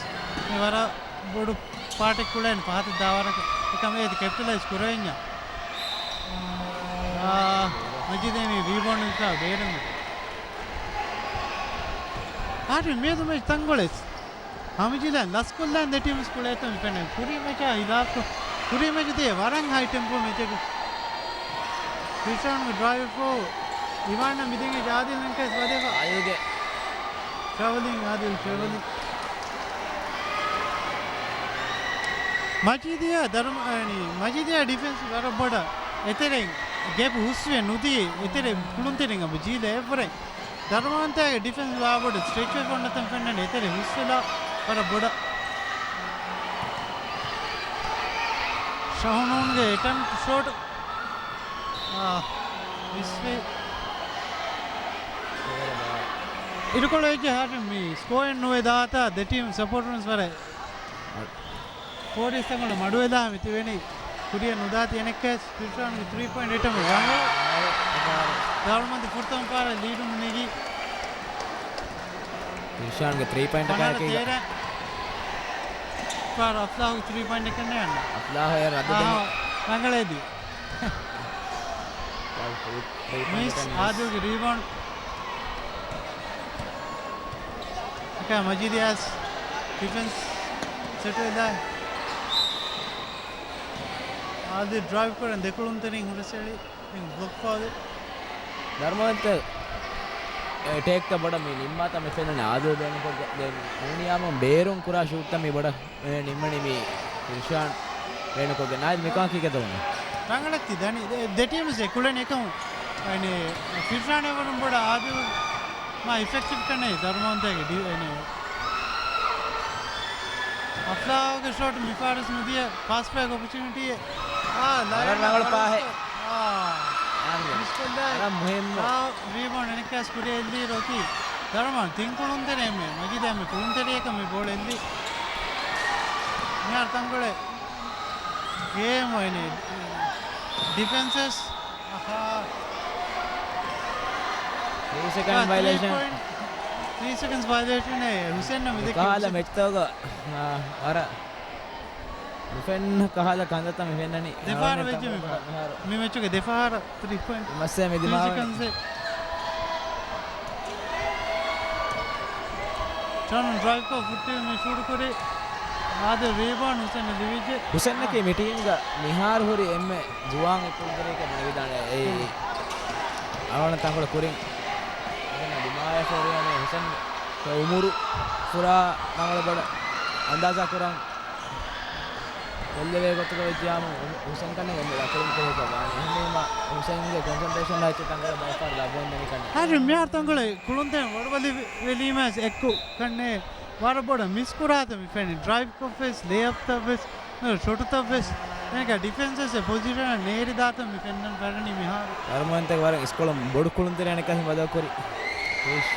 މި ވަރަށް ބޮޑު ޕާޓެއް ކުޅޭނެ ފަހަތަށް ދާވަރަކަށް އެކަމަ އޭތި ކެޕިޓަލައިޒް ކުރެވެންޏާ. އާ، މަޖީދޭ މި ރީބައުންޑް ވިކާ ބޭރަން. އާޓި މިއަދު މެޗް ތަންގޮޅެސް ހަމަޖެހިލާން ލަސްކޮށްލާން ދެ ޓީމްސް ކުޅޭތަން ފެނެ. ކުރީ މެޗާ ހިލާފު، ކުރީ މެޗު ދޭ ވަރަށް ހައި ޓެމްޕޯ މެޗެއް. ކްރިސްޓިއާނޯ ޑްރައިވް ކޮށް، އިވާން މިދެން އެ ޖާދިލް ނަންކަސް ވަދެފަ. އާދިލްގެ. ޓްރެވެލިން އާދިލް ޓްރެވެލިން. މަޖީދިޔާ ދަރުމަ-، އަނި، މަޖީދިޔާ ޑިފެންސް ވަރަށް ބޮޑަށް އެތެރެއިން ގެޕް ހުސްވެ ނުދީ އެތެރެ ކުޅުންތެރިން އަބަ ޖީލަ އެއްވަރެއް. ދަރުމަވަންތާގެ ޑިފެންސް ވާ ބޮޑު ސްޓްރެޗްވެފަ އޮންނަތަން ފެންނަން އެތެރެ ހުސްވެލާ ވަރަށް ބޮޑަށް. ޝަހުނޫންގެ އެޓެމްޕްޓް ޝޮޓް. އާ، މިސްވި. އިރުކޮޅު އެއްޗެއް ހާޓިން މި ސްކޯއެއް ނުވެ ދާތާ ދެ ޓީމް ސަޕޯޓަރުންސް ވަރަށް ފޯރިސް ތަންގޮޅަށް މަޑުވެލާ މި ތިބެނީ ކުރިއަށް ނުދާތީ އެނެއްކަސް ފިރްޝާންގެ ތްރީ ޕޮއިންޓް އެޓެމްޕްޓް ރަނގަޅު. ދަރުމަންތި ފުރަތަމަ ފަހަރަށް ލީޑުން ނެގި. ފިރްޝާންގެ ތްރީ ޕޮއިންޓަކާއެކީގަ. ފަހަރަށް ތޭރަ. ފަހަރަށް އަފްލާހުގެ ތްރީ ޕޮއިންޓަކަށް ނޭނގެ. އަފްލާހު އެ ރަދު ދެނީ. އާ، ރަނގަޅޭ ދިޔަ. މިސް އާދިލްގެ ރީބައުންޑް. އެކަ މަޖީދިޔާސް ޑިފެންސް ސެޓް ވެދާ. އާދިލް ޑްރައިވް ކުރަން ދެކުޅުންތެރިން ހުރެސްއެޅި. ދަރުމަވަންތަ އެޓޭކްތައް ބޮޑަށް މި ނިންމާތާ މި ފެންނަނީ އާދިލް ބޭނުންކޮށްގެން ދެން އަންނިޔާމުން ބޭރުން ކުރާ ޝޫޓްތައް މި ބޮޑަށް މި ނިންމަނީ މި ފިރްޝާން ބޭނުންކޮށްގެން. ނާއިލް މިކާ ކީކޭތޯ ވަނީ؟ ރަނގަޅަށް ތި ދަނީ ދެ، ދެ ޓީމްސް އެ ކުޅެން އެކަމު އަނެ ފިރްޝާން އެވަރުން ބޮޑަށް އާދިލް މާ އިފެކްޓިވް ކަންނޭ ދަރުމަވަންތާގެ ޑި-، އަނެ އަފްލާގެ ޝޮޓް މިފާރަސް ނުދިޔަ ފާސްޓް ބްރޭކް އޮޕޮޗުނިޓީ. އާ، ވަރަށް ރަނގަޅު ޕާހެއް. އާ. އާން. މިސްކޮށްލާ. ވަރަށް މުހިއްމު. އާ، ރީބައުންޑް އެނެއްކާސް ކުރިއަށް އެއްލީ ރޯކީ. ދަރުމަ ތިން ކުޅުންތެރި އެންމެ. މަޖީދަށް އެންމެ ކުޅުންތެރިއަކަށް މި ބޯޅަ އެއްލީ. މިހާރު ތަންކޮޅެއް ގޭމް އޮތް ޑިފެންސް. އަހާ. ތްރީ ސެކަންޑް ވައިލޭޝަން. ތްރީ ސެކަންޑް ވައިލޭޝަން އެ ހުސެން ނަމި ދެކެ ކާލަ ހުސެން. މެޗްތަކުގަ، އާ، ވަރަށް ނުފެންނަ ކަހަލަ ކަންތައްތައް މި ފެންނަނީ. ދެފަހަރަށް ވެއްޖެ މި ފަހަރު. މި މެޗުގެ ދެފަހަރަށް ތްރީ ޕޮއިންޓް. މައްސަ މި ދިމާވެ. ސެކަންޑްސް. ޓާން ޑްރައިވްކޮށް ފުއްޓި މި ޝޫޓް ކުރި. އާދެ، ރީބައުންޑް ހުސެން ލިބިއްޖެ. ހުސެންއަކީ މި ޓީމްގަ މިހާރު ހުރި އެންމެ ޖުވާން އެއްކުޅުންތެރިއެއްކަން މި ވިދާޅުވޭ. އެއީ އަޅުގަނޑު ތަންކޮޅެއް ކުރިން ހުސެން ދިމާވެފަ ހުރިހާ މި ހުސެންގެ އުމުރު ފުރާ ތަންކޮޅެއް ބޮޑަށް އަންދާޒާ ކުރަން ކޮށްލެވޭ ގޮތުގަ ވެއްޖިއްޔާމު ހުސެން ކަންނޭނގެ އެންމެ ކުޅުންތެރިއެއްކަން ވާނެ. އެހެންވީމަ ހުސެންގެ ކޮންސަންޓްރޭޝަން އެއްޗެއް ތަންކޮޅެއް ބައެއްފަހަރު ލައްވަން ދެނީ ކަންނޭނގެ. ހަރި މިހާރު ތަންކޮޅެއް ކުޅުންތެރިން ވަޑުބަލި ވެލީމަ އެއްކު ކަންނޭނގެ ވަރަށް ބޮޑަށް މިސް ކުރާތަން މި ފެންނަނީ. ޑްރައިވްތައްވެސް، ލޭއަޕްތައްވެސް، ޝޮޓުތައްވެސް، އޭގެ ޑިފެންސްވެސް އެ ޕޮޒިޝަނަށް ނޭރިދާތަން މި ފެންނަން ފަރަނީ މިހާރު. ދަރުމަވަންތަކަށް ވަރަށް އިސްކޮޅުން ބޮޑު ކުޅުންތެރި އަނެއްކާ ބަދަލުކުރި. އިޝް.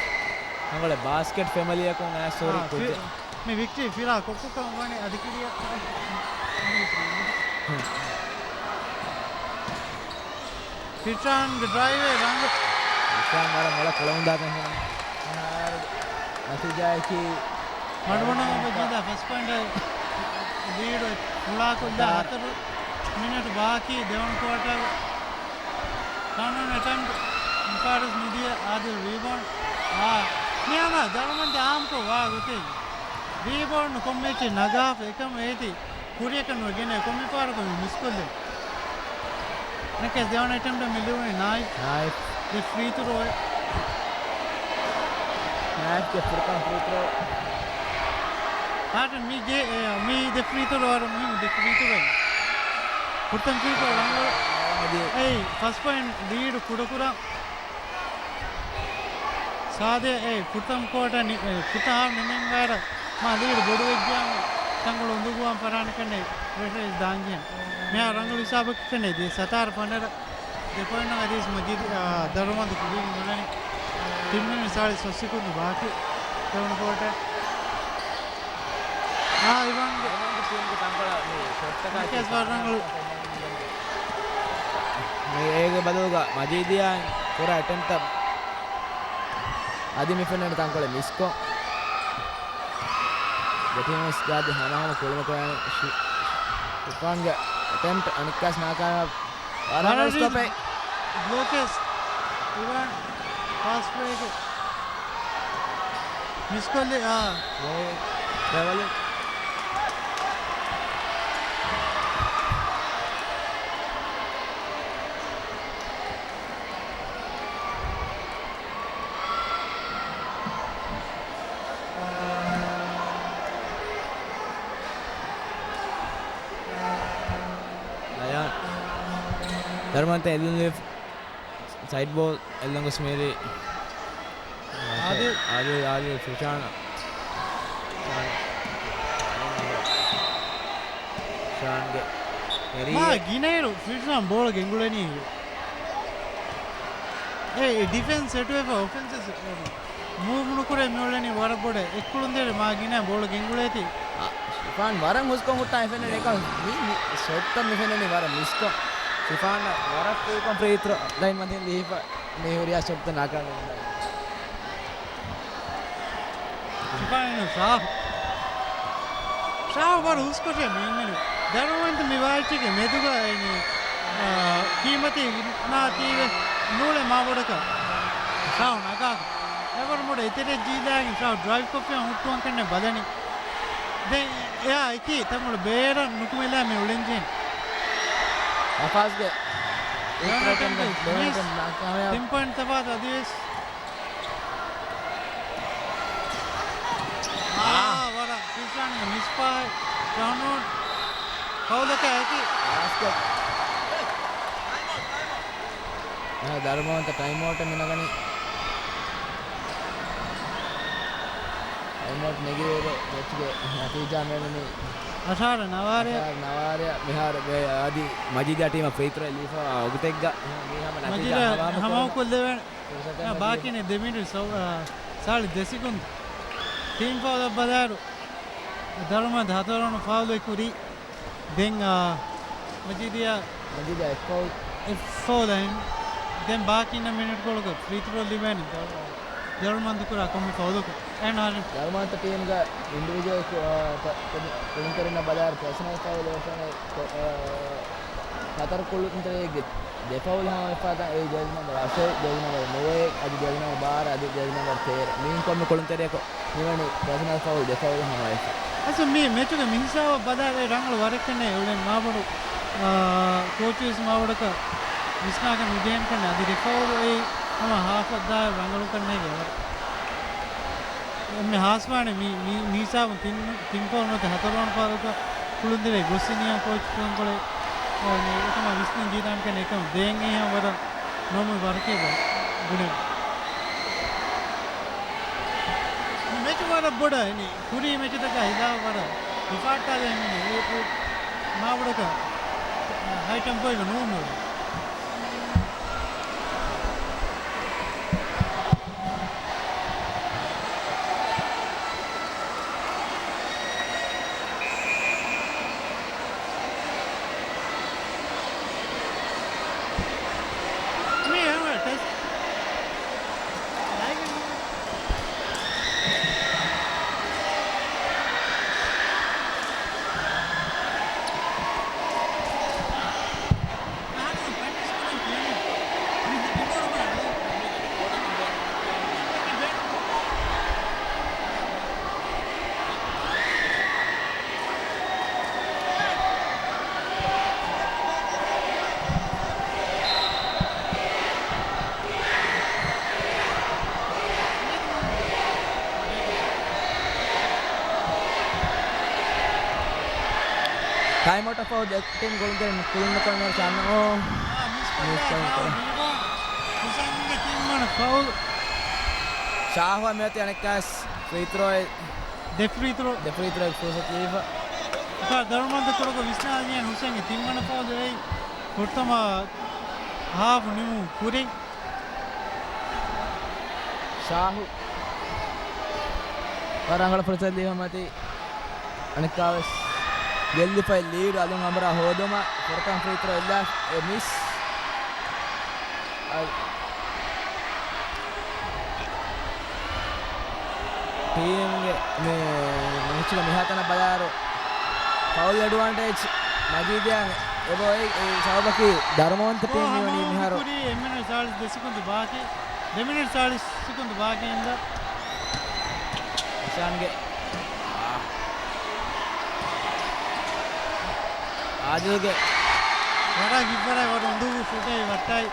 ތަންކޮޅެއް ބާސްކެޓް ފެމިލީއަކުން އައިސް ހުރި އާ، ކުއްޖެއް. ފި-، މި ވިކްޓި ފިލާ ކޮއްކޮ ކަމަށް ވަނީ އަދި ކިރިޔަ. ފިޝާންގެ ޑްރައިވެއް ރަނގަޅު. ފިޝާން ވަރަށް މޮޅަށް ކުޅަމުންދާތަން ފެނުނީ. މިހާރު ނަތީޖާއަކީ މަޑުވަނަމަ ޖީދާ ފަސް ޕޮއިންޓް ލީޑު ފުޅާކޮށްލާ ހަތަރު މިނެޓު ބާކީ ދެވަނަ ކުއާޓަރު. ކާނޫނު އެޓެމްޕްޓް މިފަހަރު ނުދިޔަ އާދިލް ރީބައުންޑް. އާ، މިހާރު ދަރުމަންތަ އާއްމުކޮށް ވާ ގޮތެއް. ރީބައުންޑް ކޮންމެ އެއްޗެއް ނަގާފަ އެކަމަށް އޭތި ކުރިޔަކަށް ނުވެ ގިނަ ކޮންމެ ފަހަރަކު މި މިސްކޮށްލެވޭ. ނަކޭސް ދެވަނަ އެޓެމްޕްޓަށް މި ލިބުނީ ނާއިފް. ނާއިފް. ދެ ފްރީ ތުރޯއެއް. ނާއިފްގެ ފުރަތަމަ ފްރީ ތުރޯ. ހާޓަ މީގެ، އެ، މީ ދެ ފްރީ ތުރޯ ވަރަށް މުހިއްމު ދެ ފްރީ ތުރޯއެއް. ފުރަތަމަ ފްރީ ތުރޯ ރަނގަޅު. އެއީ ފަސް ޕޮއިންޓް ލީޑު ކުޑަކުރަން. ސާދެ، އެ، ފުރަތަމަ ކުއާޓަރ ނި-، އެ، ފުރަތަމަ ހާފް ނިމެންވާރަށް މާ ލީޑު ބޮޑުވެއްޖިއްޔާމު ތަންކޮޅު އުނދަގޫވާން ފަރާނެކަންނޭ ޕްރެޝަރ ދާންޖެހޭނެ. މިހާރު ރަނގަޅު ހިސާބަކަށް ކަންނޭ ދިޔަ ސަތާރަ ފަނަރަ ދެ ޕޮއިންޓް އަދިވެސް މަޖީދު، އާ، ދަރުމަންދު ކުރިން ނުލަނީ. ތިން މިނިޓް ސާޅީސް ފަސް ސެކުންޑު ބާކީ ދެވަނަ ކުއާޓަރ. އާ، އިވާންގެ ޓީމްގެ ތަންކޮޅަށް މި ޝޮޓްތަކާ ނަކޭސް ވަރަށް ރަނގަޅު. އޭގެ ބަދަލުގަ މަޖީދިޔާ ކުރާ އެޓެމްޕްޓަށް އަދި މި ފެންނަނީ ތަންކޮޅެއް މިސްކޮށް. ދެ ޓީމް ވެސް ގާދި ހަމަހަމަ ކުޅުމަކުރާނެ ޝި-، ޝިފާންގެ އެޓެމްޕްޓް އަނެއްކާސް ނާކާމިޔާބު. ވަރަށް ވަރަށް ސްޓޮޕެއް. ބްލޯކެސް. އިވާން ފާސްޓް ބްރޭކް. މިސްކޮށްލި، އާ. ބޯލް ޓްރެވަލިން. ލަޔާން. ދަރުމަންތަ އެލްލިފް. ސައިޑް ބޯލް އެއްލަން ގޮސް މީރި. އާދިލް. އާދިލް، އާދިލް ފިޝާން. ފިޝާންގެ މާ ގިނައިރު ފިޝާން ބޯޅަ ގެންގުޅެނީ. އެ، އެ ޑިފެންސް ސެޓްވެފަ އޮފެންސް މޫވް ނުކުރޭ މިއުޅެނީ ވަރަށް ބޮޑަށް. އެއްކުޅުންތެރި މާ ގިނަ ބޯޅަ ގެންގުޅޭތީ. އާ، ޝިފާން ވަރަށް ހުސްކޮށް ހުއްޓާ އެ ފެންނަނީ އެކަ މި، މި ޝޮޓްތައް މި ފެންނަނީ ވަރަށް މިސްކޮށް. ޝިފާން ވަރަށް ފްރީކޮށް ފްރީ ތްރޯ ލައިން މަތިން ލީފަ މި ހުރިހާ ޝޮޓްތައް ނާކާމިޔާބު. ޝިފާން ޝާހް. ޝާހް ވަރަށް ހުސްކޮށެ މީމިނު. ދަރުމަންތަ މި ވާއެއްޗެކޭ މެދުގަ އެނީ، އާ، ކީމަތީ ނާތީވެ ނޫޅެ މާބޮޑަކަށް. ޝާހް ނަގާ. އެވަރު މޮޑ އެތެރެ ޖީލާގެ ޝާހް ޑްރައިވް ކޮށްފިޔަ ހުއްޓުވަން ކަންނެ ބަލަނީ. ދެން އެއާ އެކީ ތަންކޮޅު ބޭރަށް ނުކުމެލާ މި އުޅެންޖެހެން. އަފާޒްގެ ލެވެން އެޓެމްޕްޓް މިސް. ތިން ޕޮއިންޓް ތަފާތު އަދިވެސް. އާ، ވަރަށް ފިޝާންގެ މިސް ޕާސް. ރަންއައުޓް. ފައުލަކާ އެކި. ބާސްކެޓް. އާ، ދަރުމަވަންތަ ޓައިމްއައުޓެއް މި ނަގަނީ. ޓައިމްއައުޓް ނެގިވޭ މެޗްގެ ނަތީޖާ މިއުޅެނީ. އަށާރަ ނަވާރަ. އަށާރަ ނަވާރަ. މިހާރު އަދި މަޖީދާ ޓީމަށް ފްރީ ތްރޯ ލީފަ ވަގުތެއްގަ މީ ހަމަ ނަތީޖާ މަޖީދާ ހަމަހަމަކޮށްލެވޭނެ. ބާކީނެ ދެ މިނިޓް ސަ-، އާ، ސާޅީސް ދެ ސެކުންޑް. ޓީމް ފައުލަށް ބަލާއިރު، ދަރުމަންދު ހަތަރުވަނަ ފައުލެއް ކުރީ. ދެން، އާ، މަޖީދާ، މަޖީދާ އެއް ފައުލް. އެއް ފައުލް އިން. ދެން ބާކީ އިންނަ މިނިޓް ކޮޅުގަ ފްރީ ތްރޯ ލިބޭނެ ދަރު-، ދަރުމަންދު ކުރާ ކޮންމެ ފައުލަކު. އެހެން ހާލެއް. ދަރުމަންދު ޓީމްގަ އިންޑިވިޖުއަލް ކު-، އާ، ކު-، ކު-، ކުޅުންތެރިންނަށް ބަލާއިރު ޕާސަނަލް ފައުލް އެފަނެ ކޮ-، އާ، ހަތަރު ކުޅުންތެރިއެއްގެ ދެ ފައުލް ހަމަވެފަ ތަން އެއީ ޖާޒީ ނަމްބަރު އަށެއް، ޖާޒީ ނަމްބަރު ނުވައެއް، އަދި ޖާޒީ ނަމްބަރު ބާރަ، އަދި ޖާޒީ ނަމްބަރު ތޭރަ. މިއިން ކޮންމެ ކުޅުންތެރިޔަކު މިވަނީ ޕާސަނަލް ފައުލް ދެ ފައުލް ހަމަވެފަ. އަސް މި މެޗުގެ މިހިސާބަށް ބަލާލައި ރަނގަޅު ވަރެއްކަންނޭ އުޅެން މާބޮޑު، އާ، ކޯޗުވެސް މާބޮޑަކަށް ވިސްނާކަށް ނުޖެހެންކަންނޭ. އަދި ރެފަރު އެއީ ހަމަ ހާފަށް ދާއިރު ރަނގަޅުކަންނޭގެ ވަރަށް. އެންމެ ހާސްވާނެ މި، މި، މިހިސާބުން ތިން، ތިން ފަހަރު ނުވަތަ ހަތަރު ވަނަ ފަހަރަކަށް ކުޅުންދެރޭ ގޮސް އިންނިޔާ ކޯޗު ކުރަންކޮޅެއް، އާ، އެކަމާ ވިސްނަން ޖެހިދާނެކަން އެކަމަށް ދޭން އެހެން ވަރަށް ނޯމަލް ވަރަކޭ ބުނެ. މި މެޗު ވަރަށް ބޮޑަށް އިނީ. ކުރީ މެޗުތަކާ ހިލާފަށް ވަރަށް ހިފާއްޓާލައި މި ލިވަރޕޫލް މާބޮޑަކަށް ހައި ޓެމްޕޯއެއްގަ ނޫން ނޫން. މި ހަމަ ޓެސްޓް. ޓައިމްއައުޓް ފަހު ދެ ޓީމް ގޮޅުންތެރިން ކުޅުން ނުކުޅުނު ޗާންސް. އޯ. މިސް ކޮށްލާ މިސް ކޮށްލާ. ފައުލް. ހުސައިންގެ ތިންވަނަ ފައުލް. ޝާހުއަށް މިއޮތީ އަނެއްކާސް ފްރީ ތްރޯއެއް. ދެ ފްރީ ތްރޯ. ދެ ފްރީ ތްރޯއެއް ފުރުސަތު ލިބިފަ. އެކާ ދަރުމަންތަ ކުރަކޮށް ވިސްނާލިޔަން ހުސެންގެ ތިންވަނަ ފައުލު އެއީ ފުރަތަމަ ހާފް ނިމުމުގެ ކުރިން. ޝާހު ވަރަށް ރަނގަޅު ފުރުސަތު ލިބިފަ މަތީ. އަނެއްކާވެސް ގެއްލިފައި ލީޑު އަލުން އަނބުރާ ހޯދުމަށް ފުރަތަމަ ފްރީ ތްރޯ އެއްލާ އެ މިސް. އަ، ޓީމްގެ މި މެޗުގެ މިހާތަނަށް ބަލާއިރު ފައުލް އެޑްވާންޓޭޖް މަޖީދިއަށް އެބައޮތް. އެ ސަބަބަކީ ދަރުމަވަންތަ ޓީމް މިވަނީ މިހާރު. ކުރީ އެއް މިނެޓް ސާޅީސް ދެ ސެކުންދު ބާކީ. ދެ މިނެޓް ސާޅީސް ސެކުންދު ބާކީ އިންދާ. އިޝާންގެ އާދިލްގެ ވަރަށް ހިތްވަރާ ވަރަށް އުނދަގޫ ޝޮޓެއް ވައްޓާއި.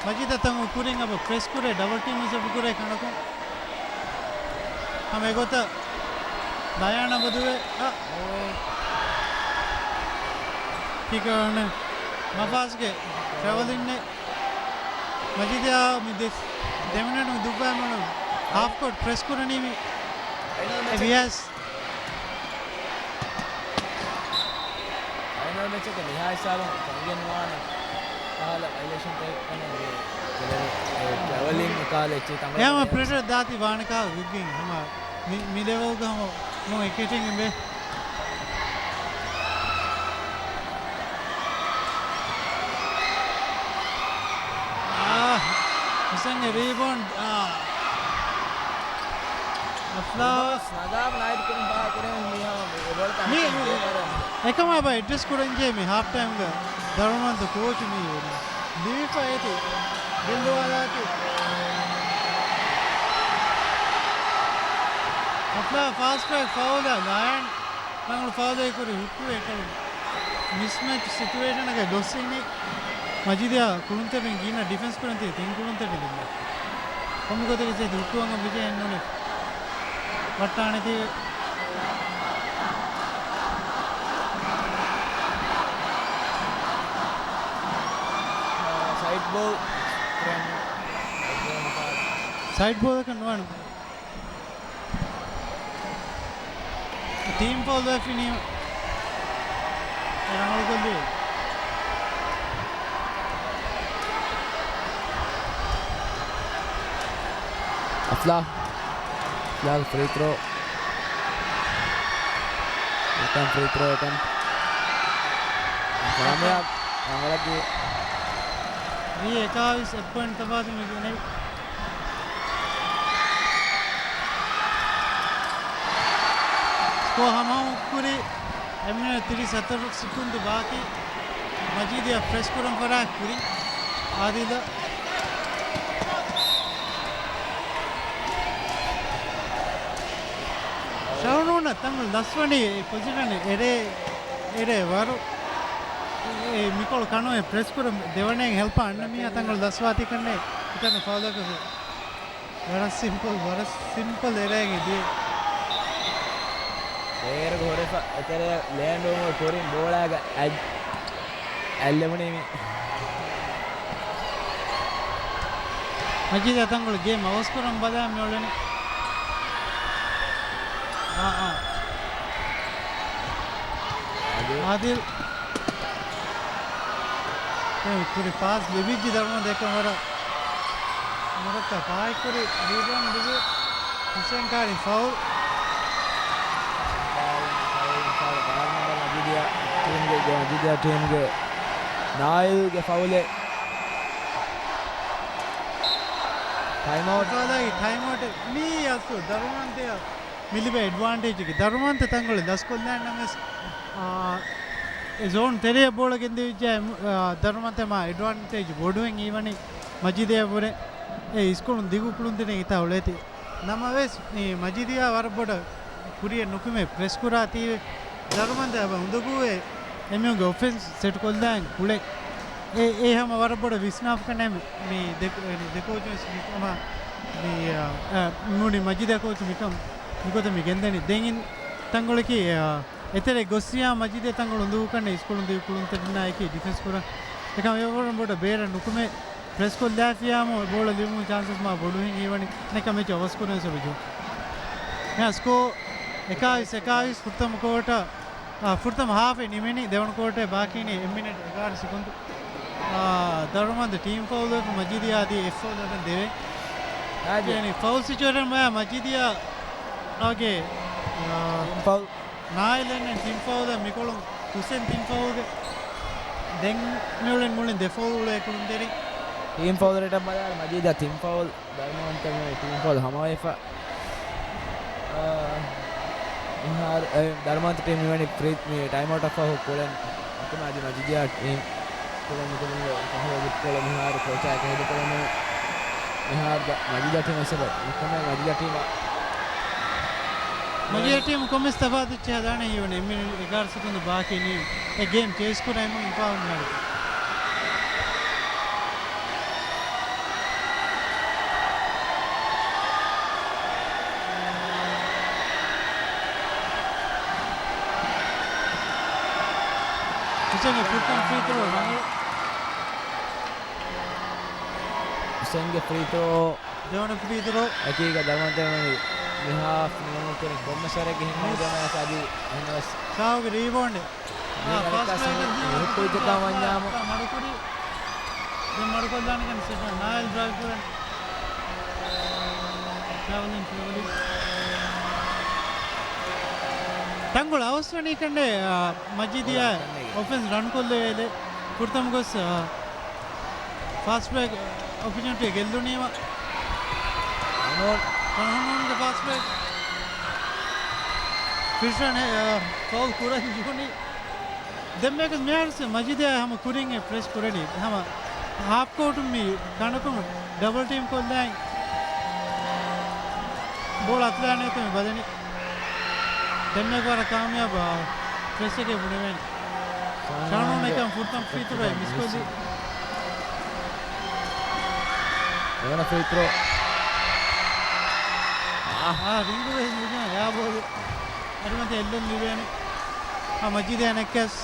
މަޖީދަށް ތަން ކުރިން އެބަ ޕްރެސް ކުރޭ، ޑަބަލް ޓީމް ވެސް އެބަ ކުރޭ ކަނޑަކުން. ހަމަ އެގޮތަށް ބަޔާން އެބަ ދުވޭ. އަ، ކިކަރ އަނެއް މަފާޒްގެ ޓްރެވެލިންއެއް. މަޖީދާ މި ދެ، ދެ މިނެޓް މި ދުއްވާ މި ހާފް ކޯޓް ޕްރެސް ކުރަނީ މި އެ ވިޔަސް. ފައިނަލް މެޗަކަށް މިހާ ހިސާބުން ފެނިގެން ނުވާނެ. ކަހަލަ ވައިލޭޝަންތަކެއް ކަމަށް މި ޓްރެވެލިން ކާލެ އެއްޗެއް ތަން އެހާމަ ޕްރެޝަރ ދާތީ ވާނެ ކާ ގުގިން ހަމަ މި، މި ލެވެލްގަ ހަމަ ނޫން އެކެޓިން އެބެ. އާ، ހުސެންގެ ރީބައުންޑް. އާ. އަފްލާ. ނަގާބަ ނާއިދު ކުރިން ބާ ކުރެން މީހާ އެބައޮތް މި އަނެއްކާ ދޭބަރަށް. އެކަމާ ބަ އެޑްރެސް ކުރަންޖެހޭ މި ހާފް ޓައިމްގަ ދަރުމަންތު ކޯޗު މި ލިބިފަ އޭތި ގެއްލުވާލާތި. އަފްލާ ފާސްޓް ޓްރެކް ފައުލާ ލާއިން ރަނގަޅު ފައުލެއް ކުރި ހުއްޓުވޭ އެކަޅު. މިސްމެޗް ސިޗުއޭޝަނަކަށް ގޮސްސިނީ މަޖީދިއާ ކުޅުންތެރިން ގިނަ ޑިފެންސް ކުރަން ތި ތިން ކުޅުންތެރި ދިން. ކޮންމެ ގޮތެއްގެ ހުއްޓުވަން ބިޖެ އެންނުނެ. ވައްޓާނެތީ. ސައިޑް ބޯލް. ސައިޑް ބޯލަކަށް ނުވާނެ. ޓީމް ފައުލް ވެފިނީ ރަނގަޅު ކޮށްލީ. އަފްލާ. އަފްލާގެ ފްރީ ތްރޯ. އެކަން ފްރީ ތްރޯ އެކަން. ކާމިޔާބު ރަނގަޅަށް ދިޔަ. ވީ އެކާވީސް އެއް ޕޮއިންޓް ތަފާތު މި ގެނައި. ސްކޯ ހަމަހަމަ ކުރި އެ މިނެޓް ތިރީސް ހަތަރު ސެކުންދު ބާކީ. މަޖީދިއަށް ޕްރެސް ކުރަން ފަރާތް ކުރި އާދިލަށް. ޝަހުނޫން ތަންކޮޅު ލަސްވަނީ އެ ޕޮޒިޝަން އެރޭ، އެރޭ ވަރު. އެ މިކޮޅު ކަނުވެ ޕްރެސް ކުރަން ދެވަނައިން ހެލްޕާ އަންނަ މީހާ ތަންކޮޅު ލަސްވާތީ ކަންނޭ ހިތަން ފައުލަކު. ވަރަށް ސިމްޕަލް، ވަރަށް ސިމްޕަލް އެރޭގެ ދިޔަ. ބޭރަކު ހުރެފަ އެތެރެ ލޭންޑުވުމުގެ ކުރިން ބޯޅާގަ އަތް އަތްލެވުނީ މި. މަޖީދާ ތަންކޮޅު ގޭމް އަވަސްކުރަން ބަލާ މިއުޅެނީ. އާ، އާ. އާދިލް. އާދިލް. އެ ކުރި ޕާސް ލިބިއްޖެ ދަރުމަން ދެކަން ވަރަށް މަރަކަ ޕާއެއްކުރި ރީބައުންޑް ދިގު ހުސެން ކާރިން ފައުލް. މަޖީދިޔާ ޓީމްގެ، މަޖީދިޔާ ޓީމްގެ ނާއިލްގެ ފައުލެއް. ޓައިމްއައުޓް. ޓައިމްއައުޓް މީ އަސްލު ދަރުމަންތެއަށް މި ލިބޭ އެޑްވާންޓޭޖަކީ ދަރުމަންތަ ތަންކޮޅެއް ލަސްކޮށްލާން ނަމަވެސް، އާ، އެ ޒޯން ތެރެއަށް ބޯޅަ ގެންދެވިއްޖެ، އާ، ދަރުމަންތަ މާ އެޑްވާންޓޭޖް ބޮޑުވެން ހީވަނީ މަޖީދެއަށްވުރެ. އެ އިސްކޮޅުން ދިގު ކުޅުންތެރިން ހިތާ އުޅޭތީ. ނަމަވެސް، މި މަޖީދިޔާ ވަރަށް ބޮޑަށް ކުރިއަށް ނުކުމެ ޕްރެސް ކުރާތީވެ. ދަރުމަންތަ އެބަ އުނދަގޫވެ އެމީހުންގެ އޮފެންސް ސެޓް ކޮށްލާން ކުޅެ. އެ، އެ ހަމަ ވަރަށް ބޮޑަށް ވިސްނާފަ ކަންނޭ މި، މި ދެ-، ދެ ކޯޗުން ވެސް މި ހަމަ މި، އާ، އާ، މި މަޖީދާ ކޯޗު މިކަން މިގޮތަށް މި ގެންދަނީ. ދެން ތަންކޮޅަކީ، އާ، އެތެރެ ގޮއްސިޔާ މަޖީދޭ ތަންކޮޅު އުނދަގޫ ކަންނޭ އިސްކޮޅުން ދިގު ކުޅުންތެރިންނާއެކީ ޑިފެންސް ކުރަން. އެކަމް އެވަރުން ބޮޑަށް ބޭރަށް ނުކުމެ ޕްރެސް ކޮށްލާފިޔާމު ބޯޅަ ލިބުމުގެ ޗާންސަސް މާ ބޮޑުވެން ހީވަނީ. އަނެއްކާ މެޗް އަވަސް ކުރަން ސަބަބުން. މިހާ ސްކޯ އެކާވީސް އެކާވީސް ފުރަތަމަ ކޯޓަ، އާ، ފުރަތަމަ ހާފެއް ނިމެނީ، ދެވަނަ ކޯޓަ ބާކީނީ އެއް މިނެޓް އެގާރަ ސެކަންޑް. އާ، ދަރުމަންދަ ޓީމް ފައުލް ވެފަ މަޖީދިޔާ އަދި އެއް ފައުލް އަކަން ދެވޭ. އާދެ. ޔަނީ ފައުލް ސިޗުއޭޝަން މާ މަޖީދިޔާ އާގެ، އާ، ޓީމް ފައުލް. ނާއިލް އެންނެން ތިން ފައުލެއް މިކޮޅުން ހުސެން ތިން ފައުލްގެ. ދެން މިއުޅެން މުޅިން ދެ ފައުލް އުޅޭ ކުޅުންތެރި. ޓީމް ފައުލް ރޭޓަށް ބަލާއިރު މަޖީދާ ތިން ފައުލް، ދަރުމަންތަ މި ޓީމް ފައުލް ހަމަވެފަ. އާ، މިހާރު، އެ، ދަރުމަންތަ ޓީމް މިވަނީ ފްރީ، މި ޓައިމްއައުޓަށް ފަހު ކުޅެން. އަކުމެ އަދި މަޖީދިޔާ ޓީމް ކުޅެން ނުކުޅެން ފަހު އެގޮތްކޮޅެއް މިހާރު ކޯޗާ އެކަހެދިކޮޅެއް ނޫން. މިހާރު ދަ-، މަޖީދިޔާ ޓީމް އެސެބަ ނުކުމެ މަޖީދިޔާ ޓީމަށް. މަޖީދިޔާ ޓީމް ކޮންމެސް ތަފާތު އެއްޗެއް ހަދާނެ ހީވަނީ އެއް މިނިޓް އެގާރަ ސެކަންޑް ބާކީ ނިޔު. އެ ގޭމް ޗޭސް ކުރަން އެމީހުން ހިފާވަން މިހާރު. ހުސެންގެ ފުރަތަމަ ފްރީ ތްރޯ ރަނގަޅު. ހުސެންގެ ފްރީ ތްރޯ. ދެވަނަ ފްރީ ތްރޯ. އެކީގަ ދަރުމަންތަ މި ހާފް ނިމުމުގެ ކުރިން ކޮންމެ ސަރެއްގެ ހިނގަމުގެ މައިނަސް އަދި ހިނގަސް. ޝާހުގެ ރީބައުންޑެއް. މި އަނެއްކާސް ހުއްޓުވި ދެކާ ވަންޏާމު. މަޑުކުރި. ދެން މަޑުކޮށްލާނެ ކަން ސެޓް ނާއިލް ޑްރައިވް ކުރަން. ޓްރެވެލިން، ޓްރެވެލިން. ތަންކޮޅު އަވަސްވަނީ ކަންނޭ، އާ، މަޖީދިޔާ ކަންނޭގެ. އޮފެންސް ރަން ކޮށްލެވޭލެ. ފުރަތަމަ ގޮސް، އާ، ފާސްޓް ބްރޭކް އޮޕިޗުނިޓީ ގެއްލުނީމަ. ރަނޯން. ރަނޯންގެ ފާސްޓް ބްރޭކް. ފިޝަން، އާ، ފައުލް ކުރަން ޖެހުނީ. ދެންމެ ގޮސް މިހާރު މަޖީދިޔާ ހަމަ ކުރިން އެ ޕްރެސް ކުރަނީ. ހަމަ ހާފް ކޯޓުން މި ކަނޑަކުން ޑަބަލް ޓީމް ކޮށްލާއި ބޯޅަ އަތުލާނެތަ މި ބަލަނީ. ދެންމެ ވަރަށް ކާމިޔާބު ޕްރެސްއެކޭ ބުނެވޭނެ. ޝާނޯން ޝާނޯންގެ އެކަން ފުރަތަމަ ފްރީ ތްރޯ މިސްކޮށްލީ. ދެވަނަ ފްރީ ތްރޯ. އާ. އާ، ރިނގު ވެސް ނުޖެހުނު އެއާ ބޯލެއް. އަދި މަތި އެއްލެން ލިބޭނެ. އާ، މަޖީދޭ އަނެއްކާސް.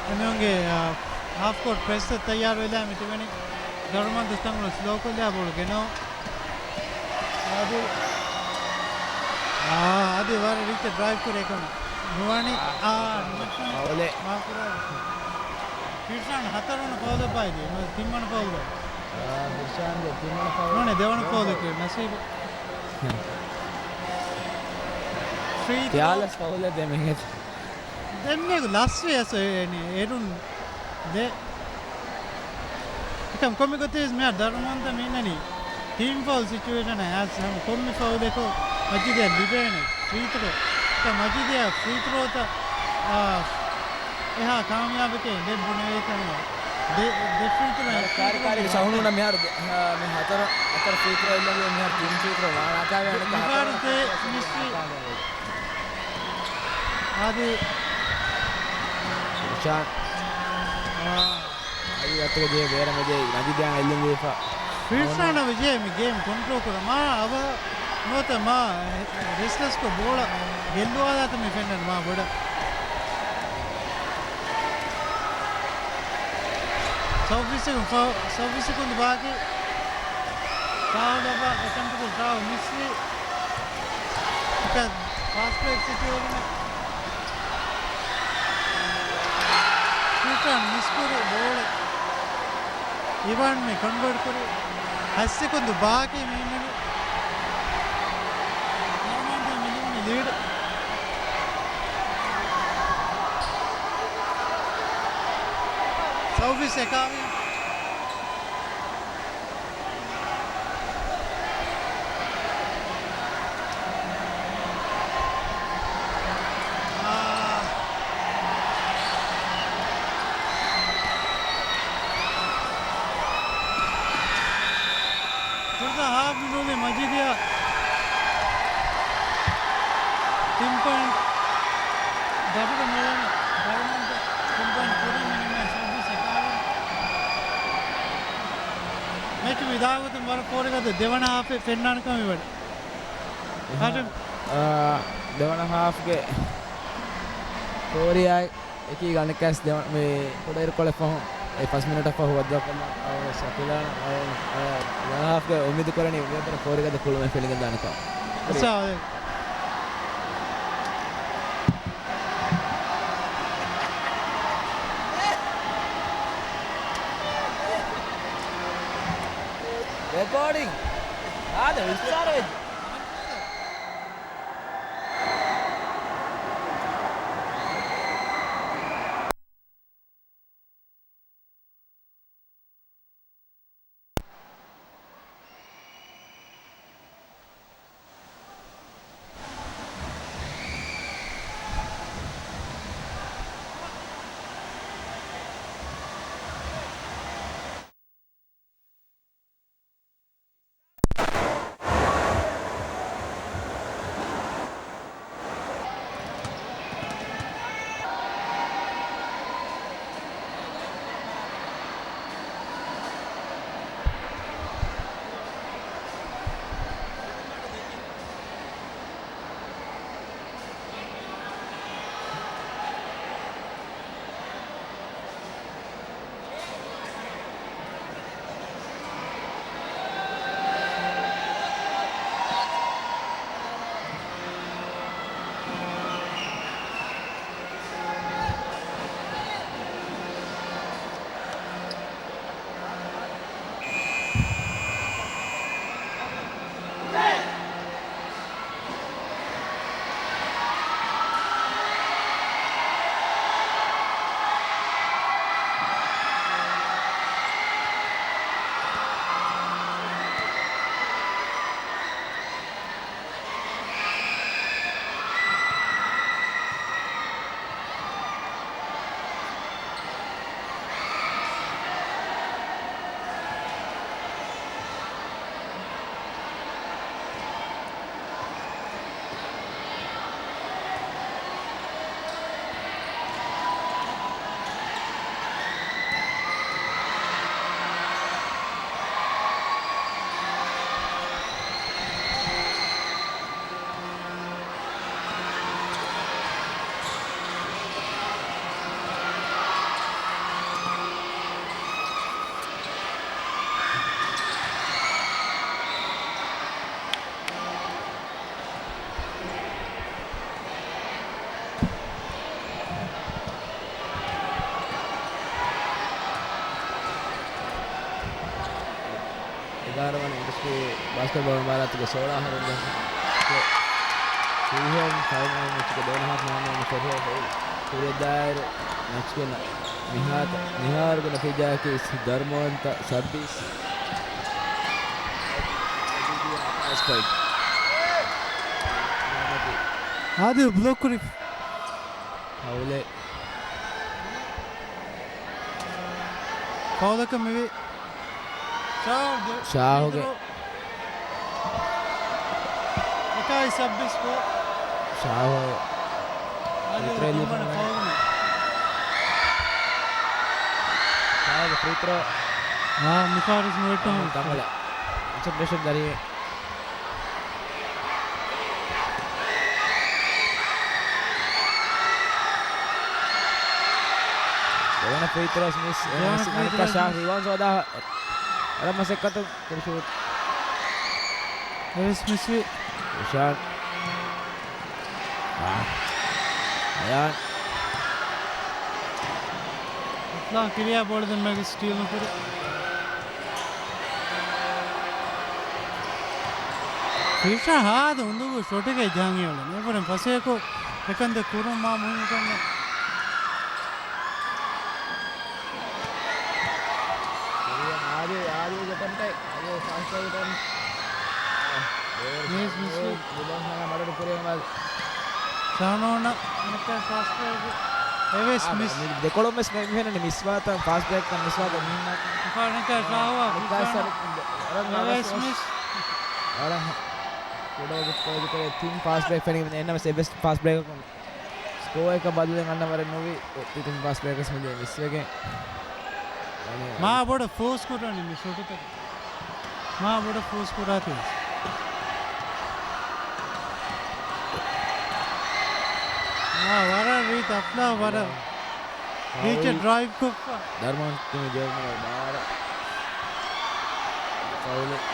އެމީހުންގެ، އާ، ހާފް ކޯޓް ޕްރެސް ތައްޔާރު ވެލާ މިތިބެނީ. ދަރުމަން ދުސްތަންގުޅު ސްލޯ ކޮށްލާ ބޯޅަ ގެނައު. އާދިލް. އާ، އަދި ވަރަށް ރީތި ޑްރައިވް ކުރޭ ކަމަށް. ނުވާނީ. އާ، އާ، ނުވާނީ. ފައުލެއް. މާކުރާ. ފިޝާން ހަތަރުވަނަ ފައުލެއް ބާއި ދިޔަ. ނުވާ ތިންވަނަ ފައުލް ބާއި. އާ، ފިޝާންގެ ތިންވަނަ ފައުލް. ނޫނޭ، ދެވަނަ ފައުލެއް ނަސީބު. ފްރީ ތްރޯ. ކިޔާލަސް ފައުލެއް ދެމެގެ. ދެންމެގު ލަސްވި އެސް އެ-، އެ-، އެރުން ދެ. އެކަމް ކޮންމެ ގޮތެއް މިހާ ދަރުމަންތަ މިންނަނީ ޓީމް ފައުލް ސިޗުއޭޝަނަށް އައިސް ހަމަ ކޮންމެ ފައުލެކު މަޖީދަށް ލިބޭނެ ފްރީ ތްރޯ. އެކަމް މަޖީދަށް ފްރީ ތްރޯތައް، އާ، އެހާ ކާމިޔާބެކޭ ލެއް ބުނެވޭ ކަމަށް ދެ-، ދެ ފްރީ ތުރޯ، އެއް ފްރީ ތުރޯ ކާރިކާރީގެ ސަހުނުން މިހާރު ދެ-، އާ، މި ހަތަރު، ހަތަރު ފްރީ ތުރޯ އެއްލަން މިހާރު ތިން ފްރީ ތުރޯ ވާން އަކާވެ އަނެއްކާ މިހާރު ހަތަރު ދެ މިސް ވީ. އާދި. ރިޝާން. އާ. އަދި އަތުގަ ޖެހޭ ބޭރަމެ ޖެހި ނަޖިދާ އެއްލުން ދީފަ. ފިރްސާނަށް ވެ ޖެހޭ މި ގޭމް ކޮންޓްރޯލް ކުރަން. މާ އަވަހަށް ނުވަތަ މާ ރެސްޓްލެސްކޮށް ބޯޅަ ގެއްލުވާލާތަ މި ފެންނަން މާ ބޮޑަށް. ސައުފީސް ސެކުން ފަ-، ސައުފީސް ސެކުން ބާކީ. ފާހަގަބާ އެޓެމްޕްޓުގެ ޓްރާވެލް މިސްވީ. އެކަ ފާސްޓް ބްރޭކް ސިޓުއޭޝަނެއް. ޓްރީޓަން މިސްކުރި ބޯޅަ. އިވާން މި ކޮންވަރޓް ކުރި. ހަތް ސެކުންދު ބާކީ މި އިންނަނީ. ނަރުމާން މި ލިބުނީ ލީޑް. ސައުފީސް އެކާވީ. އާ. ތުރުތަ ހާފް މިނޫލި މަޖީދިޔާ. ތިން ޕޮއިންޓް ދަބުގެ ނުލަނ ގަރުމަންތަ ތިން ޕޮއިންޓް ކުރިން މިނިމަ ސައުދީ ސެކާވި. މެޗު ވިދާގޮތުން ވަރަށް ފޯރިގަދަ ދެވަނަ ހާފެއް ފެންނާނެ ކަމަށް ވަނީ. ހާޝިމް. އާ، ދެވަނަ ހާފްގެ ފޯރިއާއި އެކީ ގަނޑަކަސް ދެވަނަ މި ކުޑައިރުކޮޅެއް ފަހު އެ ފަސް މިނެޓަށް ފަހު ވައްދާކޮށްލަން އަވަނަ ޝަކިލާ އަވަނ، އާ، ދެވަނަ ހާފްގެ އުއްމީދު ކުރަނީ ވޭތަރަ ފޯރިގަދަ ކުޅުމެއް ފެނިގެންދާނެ ކަމަށް. އައްސަލާމު ޢަލައިކުމް. ރެކޯޑިން. އާދެ، ވިއްސާރަ ވެއްޖެ. އެގާރަ ވަނަ އިންޑަސްޓްރީ ބާސްކެޓްބޯޅަ މުބާރާތުގެ ސޯޅަ އަހަރުންގެ ސީހެން ފައިނަލް މެޗުގެ ދެވަނަ ހާފް ނިހާ މި ފެށޭ ހެއި ކުރިއަށްދާއިރު މެޗުގެ ނަ-، މިހާތަ-، މިހާރުގެ ނަތީޖާއަކީ ދަރުމަވަންތަ ސައްބީސް، އާދިލް ބްލޮކް ކުރި. ފައުލެއް. ފައުލަކަށް މިވީ. ޝާހުގެ ޝާހުގެ. އެކާއި ސައްބީސް ސްކޯ. ޝާހު. އާދެ ފްރީ ތްރޯ ތިންވަނަ ލިބުނު. ފައުލު. ޝާހުގެ ފްރީ ތްރޯ. އާ، މިފާރިސް ނުވެއްޓުމު. ތަން ކަނބަލަ. ކޮންސެންޓްރޭޝަން ދަރިއެއް. ދެވަނަ ފްރީ ތްރޯ މިސް. ދެވަނަ އެންއެސް ފްރީ ތްރޯ އަނެއްކާ ޝާ މިސް. ރިބައުންޑް ހޯދާ. އަރަ މަސައްކަތު ކުރި ޝޫޓް. އެވެސް މިސްވި. ރިޝާން. އާ. އަޔާން. އަފްލާ ކިރިޔާ ބޯޅަ ދެންމެގެ ސްޓީލް ނުކުރި. ރިޝާން ހާދަ އުނދަގޫ ޝޮޓެއްގައި ޖަހަން އެއްވެ. އެވަރުން ފަސޭކޮށް އެކަންތައް ކުރުން މާ މުހިންމު ކަންނޭ. ކުރިޔަށް އާދިލް، އާދިލްގެ އެޓެމްޕްޓެއް، އާދިލް ފާސްޓް ބްރޭކް އެޓެމްޕްޓް. މިސް، މިސް. ރިބައުންޑް ހަނގާ މަޑުން ކުރިޔަށް ވާ. ޝާނޯން އަނެއްކާ ފާސްޓް ބްރޭކް. އެވެސް އާ، މިސް. މި ދެކޮޅުން ވެސް މި މިހެން މިސް ވާތަން ފާސްޓް ބްރޭކް ތަން މިސް ވާތަން މިހިންނާ. އެކާ އަނެއްކާ ޝާހު ވާ. އަނެއްކާ ޝާނޯ. ސަރ، އަރަން އެވެސް އަވަސް މިސް. އަރަން ކުޑަވަގުތު ކޮއެދިކޮށް ތިން ފާސްޓް ބްރޭކް ފެނިގެން އެންނަމަސް އެވެސް ފާސްޓް ބްރޭކަކުން ސްކޯއަކަށް ބަދަލެއް އަންނަ ވަރެއް ނުވި. ތި ތިން ފާސްޓް ބްރޭކަސް މިދިޔަ މިސްވެގެން. މާ ބޮޑަށް ފޯސް ކުރާނީ މި ޝޮޓުތަކެއް. މާ ބޮޑަށް ފޯސް ކުރާތީ. މާ ވަރަށް ރީތި އަފްލާ ވަރަށް ރީތި ޑްރައިވް ކޮށްފަ. ދަރުމަން ތިމި ޖެރުމަނަށް ބާރަ. ފައުލެއް.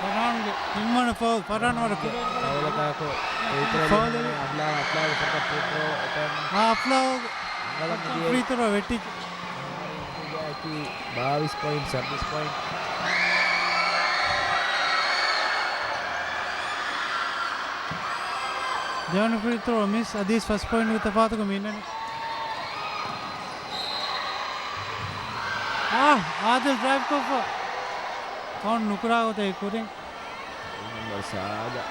ފަރާންގެ ތިންވަނަ ފައުލް. ފަރާން ވަރަށް ކުޑަ ފައުލަކާކު އެއް ފައުލެއް. އަފްލާ، އަފްލާގެ ފަރުކަށް ފްރީ ތްރޯ އެޓެމްޕްޓް. އާ، އަފްލާ ފްރީ ތްރޯ ވެއްޓިއްޖެ. އަންނަ ވަރަށް ނަތީޖާއަކީ ބާވީސް ޕޮއިންޓް، ސައްބީސް ޕޮއިންޓް. ދެވަނަ ފްރީ ތްރޯ މިސް. އަދިވެސް ފަސް ޕޮއިންޓްގެ ތަފާތުގަ މި އިންނަނީ. އާ، އާދިލް ޑްރައިވް ކޮށްފަ. ކައުންޓް ނުކުރާ ގޮތަށް ކުރިން. ނަމްބަރު ސާދަ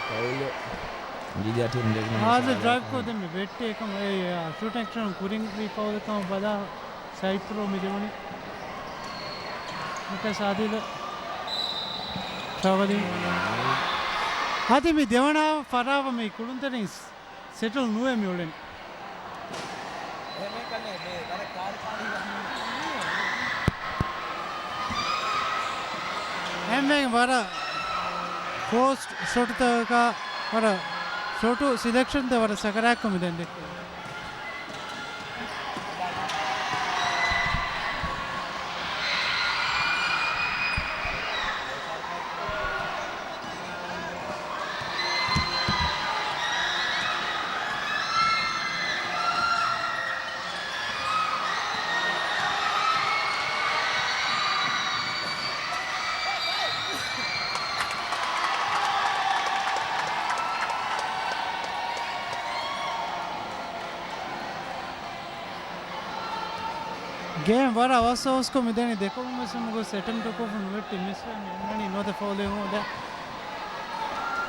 ފައުލެއް. ޖީޖީއާ ޓީމް ރެގްނަރ އާދިލް ސާދަ ޑްރައިވް ކޮށް ދެންމެ ވެއްޓި އެކަމަ، އެ، އެ، ޝޫޓިން އެކްޝަން ކުރިން ވީ ފައުލެއް ކަމަށް ބަލާ ސައިތް ޕްރޯ މި ދެވުނީ. މިކަސް އާދިލް ޓްރަވަލިން. އަދި މި ދެވަނަ ފަރާބަ މި ކުޅުންތެރިން ސެޓްލް ނުވެ މި އުޅެނީ. އެންމެން ވަރަށް ފޯސްޓް ޝޮޓްތަކަކާ ވަރަށް ޝޮޓު ސިލެކްޝަންތައް ވަރަށް ސަކަރާތްކޮށް މި ދެން ދެއްކެވި. ގޭމް ވަރަށް އަވަސް އަވަސްކޮށް މި ދެނީ. ދެކޮޅުން ވެސް އެމް ގޮސް އެޓެމްޕްޓް ކޮށްފަ ނުވެއްޓި މިސްވެ މި އަންނަނީ ނުވަތަ ފައުލެއް ހޯދާ.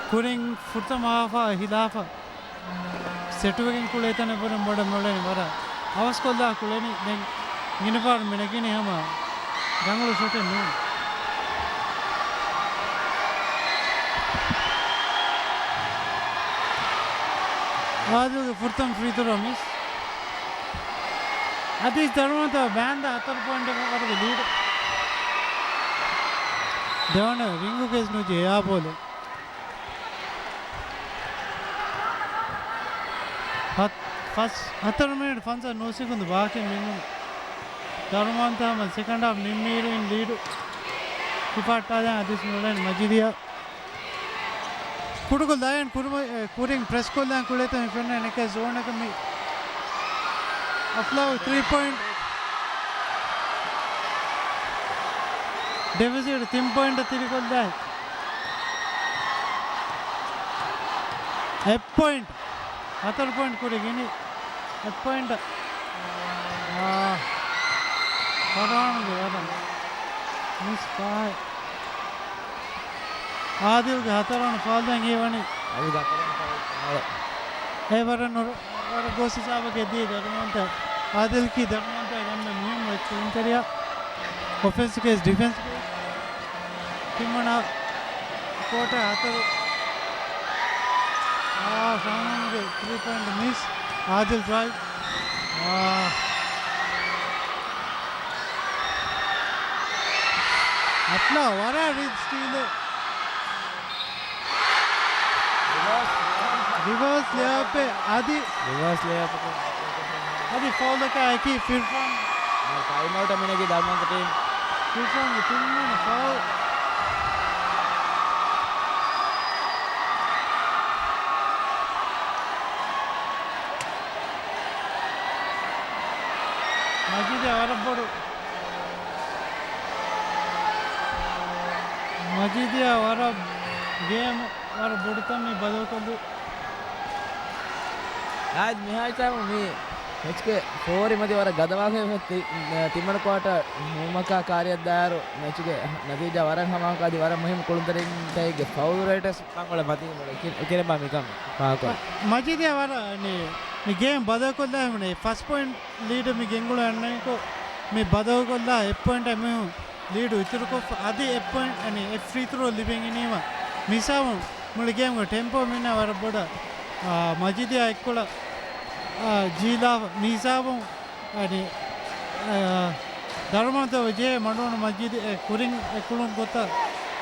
ކުރިން ފުރަތަމަ ހާފާ ހިލާފަށް ސެޓުވެގެން ކުޅޭ ތަނެއް ވުރެ ބޮޑަށް މޮޅެން ވަރަށް އަވަސްކޮށްލާ ކުޅެނީ. ދެން މިނިފާރު މި ނެގިނީ ހަމަ ރަނގަޅު ޝޮޓެއް ނޫން. އާދިލްގެ ފުރަތަމަ ފްރީ ތްރޯ މިސް. އަދި ދަރުމަތަ ބޭންދަ ހަތަރު ޕޮއިންޓަކަށް ވަރަށް ލީޑް. ދެވަނަ ރިންގު ކޭސް ނުޖެހޭ އާ ބޯލެއް. ހަތް، ފަސް، ހަތަރު މިނިޓް ފަންސާސް ނުވަ ސެކަންޑް ބާކީ މިންވަން. ދަރުމަންތަ ހަމަ ސެކަންޑް ހާފް ނިންމީރު އިން ލީޑު ހިފާއްޓާލަން އަދިސް ނުލަން މަޖިދިޔާ. ކުޑަކޮށް ލަޔަން ކުރިން ޕްރެސް ކޮށްލަން ކުޅޭތަން ފެންނަ ނެކެ ޒޯނަކަށް މި އަފްލާވި ތްރީ ޕޮއިންޓް ޑެފިސިޓް ތިން ޕޮއިންޓް ތިރިކޮށްލާ. އެއް ޕޮއިންޓް. ހަތަރު ޕޮއިންޓް ކުރި ގިނި. އެއް ޕޮއިންޓް. އާ. ފަރާންގެ ވަރަށް މިސް ފާހެއް. އާދިލްގެ ހަތަރުވަނަ ފައުލް ދެން ހީވަނީ. އާދިލްގެ ހަތަރުވަނަ ފައުލް. އެ ވަރަށް ނުރު-، ވަރަށް ގޯސް ހިސާބަކަށް ދީ ދަރުމަންތަ. އާދިލް ކީ ދަރުމަންތާ ދެންމެ މުހިންމު އެއްޗެއް ކުޅުންތެރިޔާ. އޮފެންސްގެ ޑިފެންސްގެ ތިންވަނަ ކޯޓަ ހަތަރު. އާ، ޝާމަންގެ ތްރީ ޕޮއިންޓް މިސް. އާދިލް ޑްރައިވް. އާ. އަތްލާ ވަރަށް ރީތި ސްޓީލެއް. ރިވާސް ލޭއަޕެއް އަދި ރިވާސް ލޭއަޕަކުން އަދި ފައުލަކާ އެކީ ފިރްފާން. ޓައިމް އައުޓަށް މިނެގީ ދަރުމަންތަ ޓީމް. ފިރްފާންގެ ތިންވަނަ ފައުލް. މަޖީދާ ވަރަށް ބޮޑު، މަޖީދާ ވަރަށް ގޭމް ވަރަށް ބޮޑުތަން މި ބަދަލުކޮށްލި. އާދިލް މިހާރު ހިސާބުން މި މެޗުގެ ފޯރި މަތި ވަރަށް ގަދަވާގެ ތި-، ތިންވަނަ ކުއާޓަރ ހުޅުމަކާ ކާރިއަށް ދާއިރު މެޗުގެ ނަތީޖާ ވަރަށް ހަމަހަމަކަށް އަދި ވަރަށް މުހިންމު ކުޅުންތެރިންތަކެއްގެ ފައުލް ރޭޓް ވެސް ވަރަށް ބޮޑަށް ބަދިގެ ބޮޑަށް ކި-، ކިރެބާ މިކަން ފާހަގަކޮށް. މަޖީދާ ވަރަށް މި، މި ގޭމް ބަދަލުކޮށްލާ ހިމެނޭ ފަސް ޕޮއިންޓް ލީޑު މި ގެންގުޅުން އަންނަނިކޮށް، މި ބަދަލުކޮށްލާ އެއް ޕޮއިންޓް މި ލީޑު އިތުރުކޮށްފަ އަދި އެއް ޕޮއިންޓް، އަނި އެއް ފްރީ ތްރޯ ލިބެން އިނީމަ މި ހިސާބުން މުޅި ގޭމްގެ ޓެމްޕޯ މިންނަ ވަރަށް ބޮޑަށް، އާ، މަޖީދާ އެއްކޮޅަށް، އާ، ޖީލާފަ މި ހިސާބުން، އަނި، އާ، ދަރުމަންތަ ޖެހޭ މަޑުވަނު މަޖީދު އެ ކުރިން އެ ކުޅުން ގޮތަށް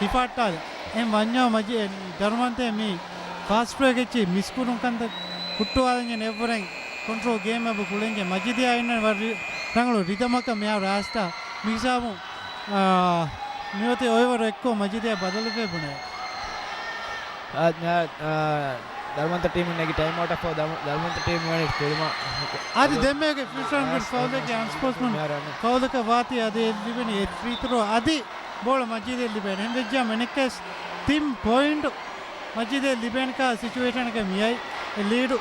ހިފަހައްޓާލަ. އެހެން ވަންޏާ މަޖި-، އެ ދަރުމަންތޭ މި ފާސްޓް ބްރޭކް އެއްޗެއް މިސްކުރުން ކަންތައް ހުއްޓުވާލަންޏެ އެއްވަރެން ކޮންޓްރޯލް ގޭމް އެބަ ކުޅެންޖެ މަޖިދިޔާ އިންނަން ވަރަށް ރި-، ރަނގަޅު ރިދަމަކަށް މިހާރު އާސްތާ މިހިސާބުން، އާ، މިއޮތީ އޮއިވަރު އެއްކޮށް މަޖިދިޔާ ބަދަލުވެ ބުނެ. އާ، އާ، ދަރުމަންތަ ޓީމުން ނެގި ޓައިމް އައުޓަށް ފަހު ދަރު-، ދަރުމަންތަ ޓީމު ވަނީ ކުޅުމަށް. އަދި ދެންމެގެ ފިރްފާންގެ ފައުލެއްގެ އަންސްޕޯޓްސްމަން މިހާރު އަންނަ. ފައުލަކަށް ވާތީ އަދި އެ ލިބެނީ އެއް ފްރީ ތްރޯ އަދި ބޯޅަ މަޖީދަށް ލިބޭނެ. އެހެން ވެއްޖާމަ އަނެއްކާސް ތިން ޕޮއިންޓު މަޖީދަށް ލިބޭނެކާ ސިޗުއޭޝަނަކަށް މިއައި. އެ ލީޑު،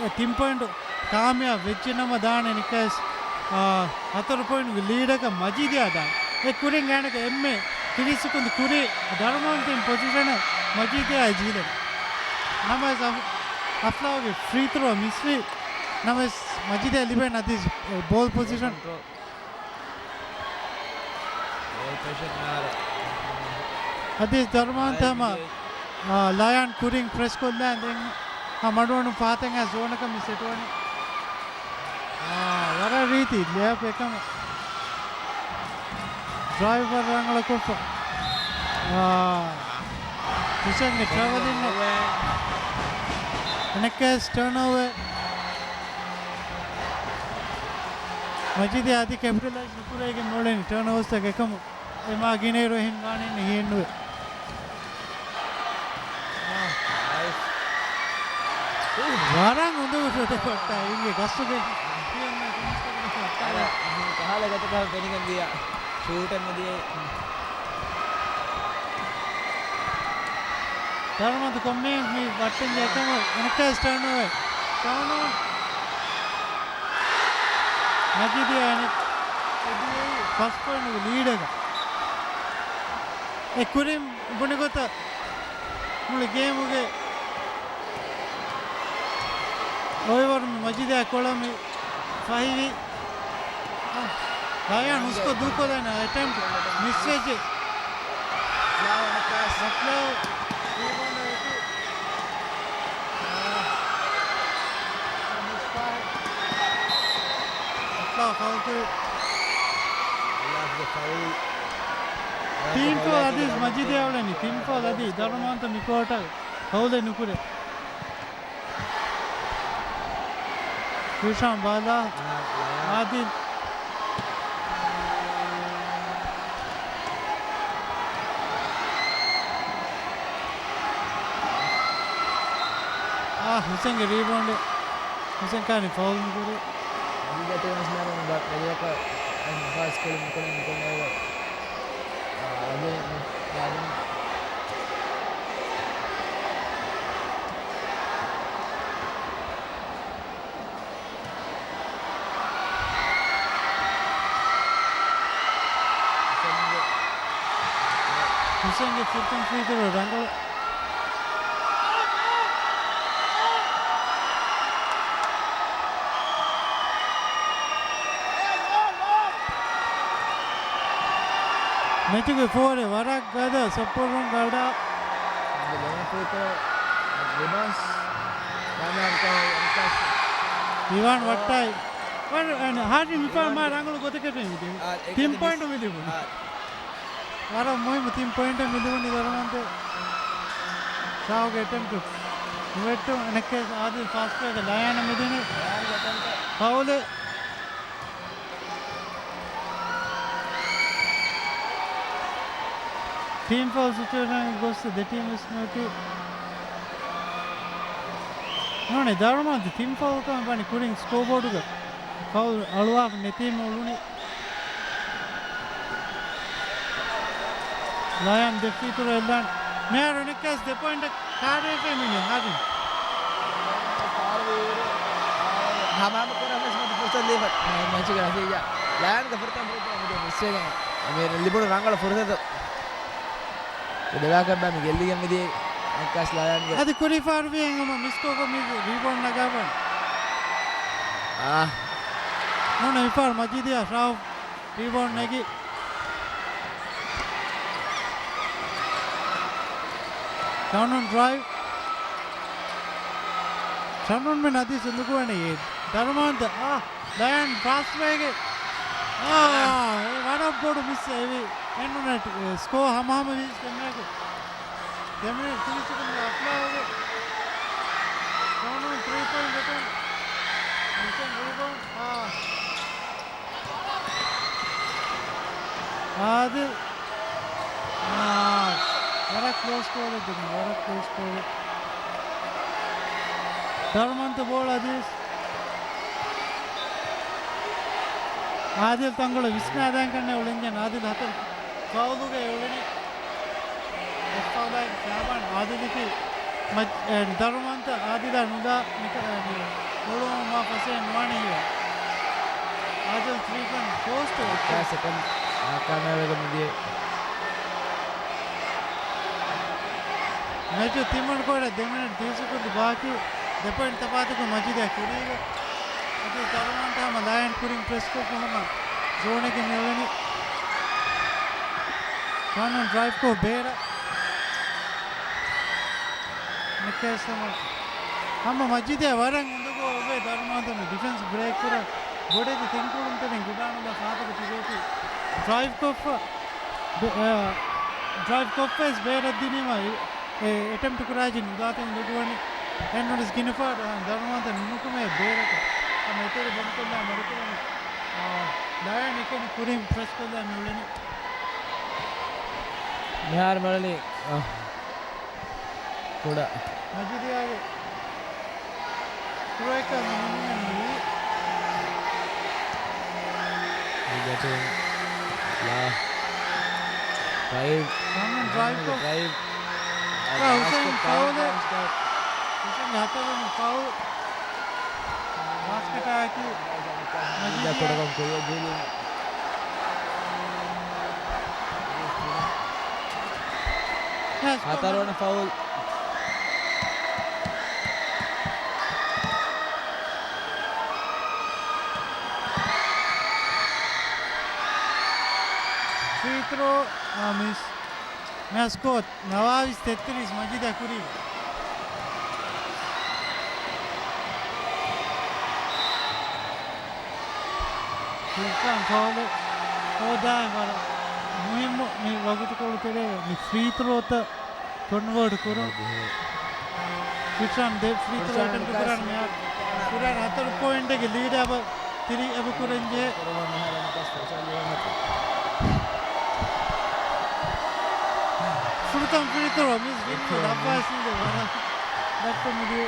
އެ ތިން ޕޮއިންޓު ކާމިޔާބު ވެއްޖެ ނަމަ ދާނެ އަނެއްކާސް، އާ، ހަތަރު ޕޮއިންޓުގެ ލީޑަކަށް މަޖީދަށް ދާނެ. އެ ކުރިން ގާނަކަ އެންމެ ތިރީސް ސެކުންދު ކުރި ދަރުމަންތިން ޕޮޒިޝަނަށް މަޖީދަށް ޖީލެން. ނަމަވެސް އަފް-، އަފްލާގެ ފްރީ ތްރޯ މިސްވި. ނަމަވެސް މަޖީދަށް ލިބޭނެ އަދި ބޯލް ޕޮޒިޝަން. އަދި ދަރުމަންތަ ހަމަ، އާ، ލަޔަން ކުރިން ޕްރެސް ކޮށްލާ ދެން ހަމަ މަޑުވަނު ފަހަތަށް އައި ޒޯނަކަށް މި ސެޓްވަނީ. އާ، ވަރަށް ރީތި ލެއަޕް އެކަމަ ޑްރައިވަރ ރަނގަޅަށް ކޮށްފަ. އާ، ހުސެންގެ ޓްރަވެލިން އަނެއްކާސް ޓާންއޯވަރ. މަޖީދު އަދި ކެޕިޓަލައިޒް ނުކުރެވިގެން މިއުޅެނީ ޓާންއޯވަރސްތަކެއް އެކަމު. އެމާ ގިނައިރު އެހެން ވާނީ ހިއެއްނުވޭ. ވަރަށް އުނދަގޫ ޝޮޓެއް ކޮށްޓާ އިނގޭ ގަސްތުގެ ކަހަލަ ގަތަކަށް ފެނިގެން ދިޔަ ޝޫޓަށް ނުދިޔަ. ދަރުމަންތަ ކޮންމެ މި ވައްޓެން ޖެހި އެކަމަ އަނެއްކާސް ޓާންއޯވަރ. ޓާންއޯވަރ. މަޖީދު އަނެއް ފަސް ޕޮއިންޓުގެ ލީޑަކަށް. އެ ކުރިން ބުނި ގޮތަށް މުޅި ގޭމުގެ އޮއިވަރު މި މަޖީދާ ކޮޅަށް މި ފަހިވި. ރަޔާން ހުސްކޮށް ދޫކޮށްލާނެ އެޓެމްޕްޓް މިސްވެއްޖެ. ރިބައުންޑް ވެއްޓި. އަފްލާ ފައުލް ކުރި. ތިން ފައުލް އަދި މަޖީދާ އުޅެނީ. ތިން ފައުލް އަދި ދަރުމަންތަ މިކޯޓަށް ފައުލެއް ނުކުރޭ. ކްރިޝާން ބާލާ. އާ، އާދިލް. އާ، ހުސެންގެ ރީބައުންޑް. ހުސެން ކާނި ފައުލް ނުކުރި. އަދި ދެ ޓީމުން މިހާރު ބަ-، ބެލިއަކަށް އެ ނަފާސް ކުރި ނުކުރި ނުކުރި އެ، އާ، އަދި މި ގާދިން. ހުސެންގެ ފުރަތަމަ ފްރީ ތްރޯ ރަނގަޅު. މެޗުގެ ފޯރެއް ވަރަށް ގަދަ ސޮއްޕޮރުން ގަޑާ. ލޯން ފްރީ ތްރޯ، ރިބައުންޑްސް، ރަނާ ކައި އަންކާސް. އިވާން ވައްޓާއި. ވަރަށް، އަން، ހާޝިމް އިފާ މާ ރަނގަޅު ގޮތަކަށް ވެއްޖެ. އާ، އެ ތިން ގޮތަށް ޕޮއިންޓު މި، މި ލިބުނީ. އާ. ވަރަށް މުހިއްމު ތިން ޕޮއިންޓެއް މި ލިބުނީ ދަރުމަންތެ. ޝާހުގެ އެޓެމްޕްޓު ނުވެއްޓުން. އަނެއްކާ އާދިލް ފާސްޓް ބްރޭކަށް ލަޔާނަށް މިދިނީ. ފައުލެއް. ޓީމް ފައުލް ސިޗުއޭޝަން ގޮސް ދެ ޓީމް ވެސް ނުވެތި. ނޫނީ ދަރުމަންތެ ތިން ފައުލް ކަމެއް ވަނީ ކުރިން ސްކޯބޯޑުގަ. ފައުލް އަޅުވާފަ ނެތީމަ އުޅުނީ. ލަޔާން ދެ ފްރީ ތްރޯ އެއްލާން. މިހާރު ނިކްކަސް ދެ ޕޮއިންޓަށް ކާރިވެފައި މި ހާދިން. ހަމަހަމަ ކުރަން ވެސް މަތި ފުރުސަތު ލިބިފަ މެ-، މެޗުގެ ނަތީޖާ. ލަޔާންގެ ފުރަތަމަ ފުރުސަތު މި މިސްވެގެން މި ލިބުނު ރަނގަޅު ފުރުސަތު. ދެވާކަށްބާ މި ގެއްލިގެން މިދިޔައީ ނިކްކަސް ލަޔާންގެ. އަދި ކުރިފާރުވި އެނގުމަށް މިސްކޯކޮށް މި ރީބައުންޑް ނަގާފަ. އާ. ނޫން އިފާރު މަޖީދިޔާ ޝާހު ރީބައުންޑް ނެގި. ޝަނުން ޑްރައިވް. ޝަނުން މި ނަދީ ސުންދުކުވަނީ ދަރުމާންދަ. އާ، ލަޔަން ފާސްޓް ބްރޭކް. އާ، އެ ވަރަށް ބޮޑު މިސް އެވި. އެންނުނެޓް، އެ، ސްކޯ ހަމަހަމަ ވީސް ދެމޭގެ. ދެމިނެޓް ތިރީސް ސެކަންޑް އަޕްލައިވެ. ޝަނުން ތްރީ ޕޮއިންޓް އެޓެމްޕްޓް. މިސް އެންޑް ރީބައުންޑް. އާ. އާދިލް. އާ، ވަރަށް ކްލޯސް ކޯލެއް ދެން، ވަރަށް ކްލޯސް ކޯލެއް. ދަރުމަންތަ ބޯޅަ އަދިވެސް. އާދިލް ތަންކޮޅެއް ވިސްނާދާން ކަންނޭ އުޅެންޖެ އާދިލް ހަތަރު ފައުލުގައި އުޅެނީ. އެއް ފައުލާއެކު ފައިބާން އާދިލަކީ މަ-، އެ، ދަރުމަންތަ އާދިލާ ނުލާ މިކަ-، އެ، މި އުޅުމުން މާ ފަސޭހަ ނުވާނެ ހީވެ. އާދިލް ތްރީ ޕޮއިންޓް ފޯސްޓް އެއްކާ ސެކަންޑް ނާކާމިޔާބުވެގެން މިދިޔަ. މެޗު ތިމަން ކޮޅެ ދެ މިނެޓް ތީސް ސެކަންޑް ބާކީ. ދެ ޕޮއިންޓް ތަފާތުކު މަޖިދޭ ކުރީގަ. އަދި ދަރުމަންތަ ހަމަ ލަޔަން ކުރިން ޕްރެސްކޮށްފަ ހަމަ ޒޯނެއްގެ މިއުޅެނީ. ޝަނުން ޑްރައިވްކޮށް ބޭރަށް. ނިކޭސް ހަމަ، ހަމަ މަޖިދޭ ވަރަށް އުނދަގޫ އޮވޭ ދަރުމަންތަ މި ޑިފެންސް ބްރޭކް ކުރަން. ބޮޑެތި ތިންކުޅުންތެރިން ގުޑާނުލާ ފާތުގަ ތިބޭތީ. ޑްރައިވްކޮށްފަ، ބެ-، އަ، ޑްރައިވްކޮށްފައިސް ބޭރަށް ދިނީމަ އެ، އެ އެޓެމްޕްޓް ކުރާއިޖެ ނުދާތެ އުނދަގޫވަނީ. އެންނުނިސް ގިނަ ފަހަރު ދަރުމަންތަ ނުނުކުމޭ ބޭރަކަށް. ހަމަ އެތެރެ ބޮންކޮށްލާ މަޑުކުރަނީ. އާ، ލަޔަން އެކަނި ކުރިން ޕްރެސްކޮށްލާ މިއުޅެނީ. މިހާރު މިއުޅެނީ، އާ، ކުޑަ. މަޖިދިޔާގެ ކުރައެކަށް މި ނިމުމެއް ނުވި. މި ގެޓުން ލާ ޑްރައިވް. ޝަނުން ޑްރައިވް ކޮށް. ޑްރައިވް. އާ، ހުސެން ފައުލެއް. ހުސެންގެ ހަތަރުވަނަ ފައުލް. ބާސްކެޓާއެކީ މަޖިދިޔާ. ހަތަރުވަނަ ފައުލް. ފްރީ ތްރޯ، އާ، މިސް. މި ސްކޯ ނަވާވީސް ތެއްތިރީސް މަޖިދާ ކުރީ. ފުރްޤާން ފައުލެއް ހޯދާ ވަރަށް މުހިއްމު މި ވަގުތުކޮޅު ތެރޭ މި ފްރީ ތްރޯތައް ކޮންވާޓް ކުރުން. ފިޝާން ދެ ފްރީ ތްރޯ އެޓެމްޕްޓް ކުރާން މިހާރު ކުރާން ހަތަރު ޕޮއިންޓެއްގެ ލީޑް އެބަ ތިރި އެބަ ކުރަންޖެހޭ. ފުރަތަމަ ފްރީ ތްރޯ މިސް ވިންމު ލައްވާސީގެ ވަރަށް ދައްކަމުދިޔަ.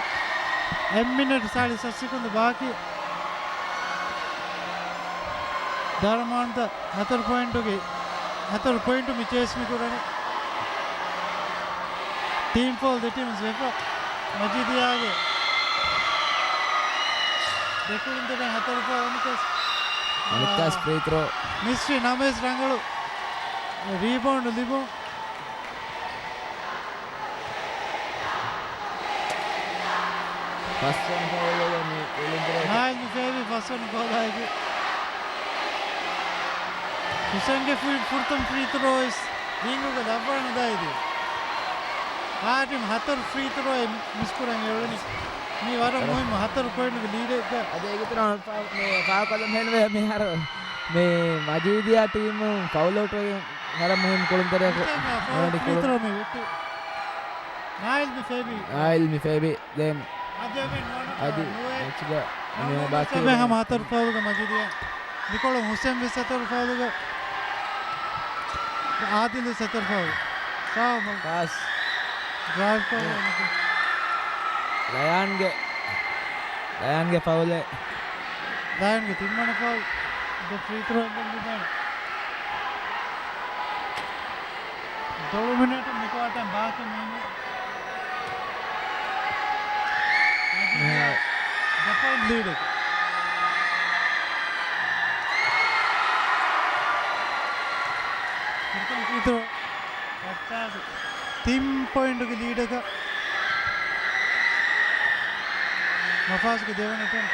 އެއް މިނެޓް ސާޅީސް ސަތް ސެކުންދު ބާކީ. ދަރުމާންތަ ހަތަރު ޕޮއިންޓުގެ، ހަތަރު ޕޮއިންޓު މި ޗޭސް މި ކުރަނީ. ޓީމް ފައުލް ދެ ޓީމްސް ވެފަ. މަޖީދިޔާގެ ދެކުޅުންތެރިން ހަތަރު ފައުލް އަނެކާސް. އަނެކާސް ފްރީ ތްރޯ. މިސްރި ނަމަވެސް ރަނގަޅު ރީބައުންޑް ލިބުން. ފަސްވަނަ ފައުލް ނާއިލް މި ފޭވީ ފަސްވަނަ ފައުލާއެކު. ހުސެންގެ ފު-، ފުރަތަމަ ފްރީ ތްރޯ އިސް ރިންގުގަ ލައްވާނުދާ އިދި. އާ ޓީމް ހަތަރު ފްރީ ތްރޯއެއް މިސްކުރަން އެޅުނީ. މީ ވަރަށް މުހިއްމު ހަތަރު ޕޮއިންޓްގެ ލީޑެއްގަ. އަދި އޭގެ ތެރޭ ފަ-، މި ފާހަގަކޮށްލަން ހޭންވޭ މިހާރު މި މަޖީދިޔާ ޓީމު ފައުލް އައުޓް ވެގެން ވަރަށް މުހިއްމު ކުޅުންތެރިޔަކު މިތަން ފައުލް ވަނީ ފްރީ ކުޅުން. ތްރޯ މި ވެއްޓި. ނާއިލް މި ފޭބި. ނާއިލް މި ފޭބި. ދެން އަދި އަދި ނުވެ. މެޗުގަ އަނިޔާ ނުވެ ބާކީ ސަބެ ވަނީ. ހަމަ ހަތަރު ފައުލްގަ މަޖީދިޔާ. މިކޮޅުން ހުސެން ވެސް ހަތަރު ފައުލްގަ. އާދިލް ވެސް ހަތަރު ފައުލް. ސާމު. ޕާސް. ޑްރައިވް ކޮށް. ރަޔާންގެ، ރަޔާންގެ ފައުލެއް. ރަޔާންގެ ތިންވަނަ ފައުލް. ދެ ފްރީ ތްރޯ އެއް ދެން ދެން. ދޮޅު މިނެޓު މި ކުއާޓަރ ބާކީ މީނު. މިހާރު ދެ ޕޮއިންޓް ލީޑެއް. ފުރަތަމަ ފްރީ ތްރޯ އައްޓާސް ތިން ޕޮއިންޓުގެ ލީޑަކަށް. މަފާޒްގެ ދެވަނަ އެޓެމްޕް.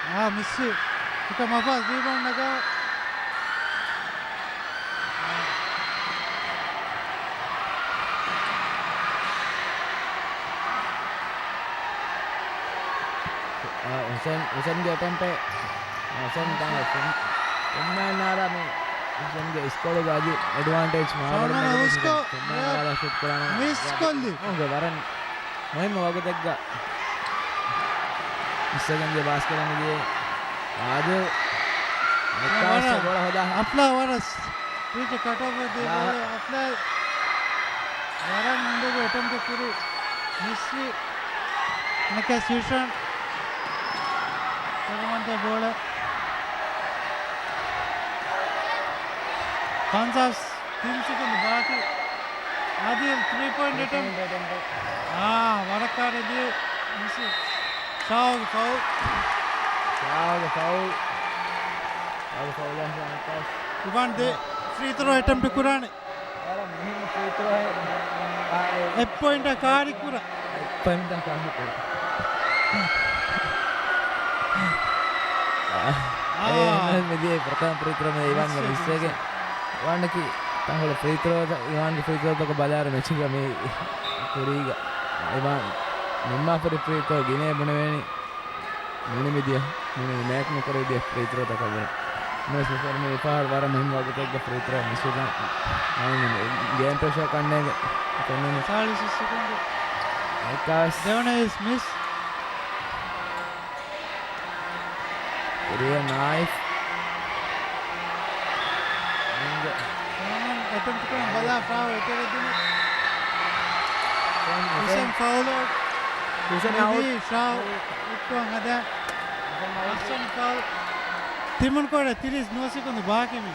އާ، މިސް. އެކަ މަފާޒް ރީބައުންޑް ނަގާ. އާ، ހުސެން، ހުސެންގެ އެޓެމްޕް. އާ، ހުސެން ތާ ފިން-، ފިންމާން ނާރާ މި ހުސެންގެ އިސްކޮޅުގަ އަދި އެޑްވާންޓޭޖް މާބަރު ސާމަން މެދުގަ ހުސްކޮ-، ހުސެން ފިންމާން ނާރާ ޝޫޓް ކުރާނަ މިސް ކޮށްލި. ވަރަށް މުހިއްމު ވަގުތެއްގަ މިސްވެގެން ދިޔަ ބާސްކެޓަށް މިދިޔައީ. އާދިލް ނިކާސް ވަރަށް ބޯޅަ ހޯދާ. އަފްލާ ވަރަށް ރީޗަށް ކަޓް އޮފް ދިޔަ އާ. ބޯޅަ އަފްލާ ވަރަށް އުނދަގޫ އެޓެމްޕް ކުރި މިސްވި. ނިކާސް ހިޝާން ކުރުމަށްދާ ބޯޅަ. ކާންސާސް ތިން ސެކަންޑް ބާކީ. އާދިލް ތްރީ ޕޮއިންޓް އެޓެމްޕް. އާ، ވަރަށް ކާރި ދިޔަ މިސް. ޝާގެ ފައުލް. ޝާގެ ފައުލް. ޝާގެ ފައުލް އަހަން ކާސް. އިވާން ދެ ފްރީ ތްރޯ އެޓެމްޕް ކުރާނެ. ވަރަށް މުހިންމު ފްރީ ތްރޯއެއް. އެއް ޕޮއިންޓަށް ކާރި ކުރާ. އެއް ޕޮއިންޓަށް ކާރި ކުރާ. އާ. އޭ، އެހެން މިދިޔަ ފުރަތަމަ ފްރީ ތްރޯ މެދު އިވާންގެ މިސް. މިސްއެއްގެ. އިވާންއަކީ ތަންކޮޅެއް ފްރީ ތްރޯތައް، އިވާންގެ ފްރީ ތްރޯތަކަށް ބަލާއިރު މެޗުގަ މި ކުރީގަ އިވާން ނިންމާފަރި ފްރީ ތްރޯ ގިނައޭ ބުނެވޭނީ. ނޫނީ މިދިޔަ، ނޫނީ މޭކް ނުކުރެވިދިޔަ ފްރީ ތްރޯތަކަށް ވުރެ. ނަމަވެސް މިފަހަރު މި ފަހަރު ވަރަށް މުހިންމު ވަގުތެއްގަ ފްރީ ތްރޯ މިސްވެދާނެ. ގޭމް ޕްރެޝަރ ކަންނޭނގެ ފެންނަނީ. ސާޅީސް ސެކަންޑް. އައިކާސް. ދެވަނަ އިސް މިސް. ކުރިޔަށް ނާއިފް. ސާމަން އެޓެމްޕް ކުރަން ބަލާ ފާވް އެތެރެ ދިނު. ހުސެން ފައުލް. ހުސެން އައުޓް. ޝާ ހުއްޓުވަން ހަދާ. އަހްސަން ފައުލް. ތިމަން ކޯޑަށް ތިރީސް ނުވަ ސެކުންދު ބާކީ މީ.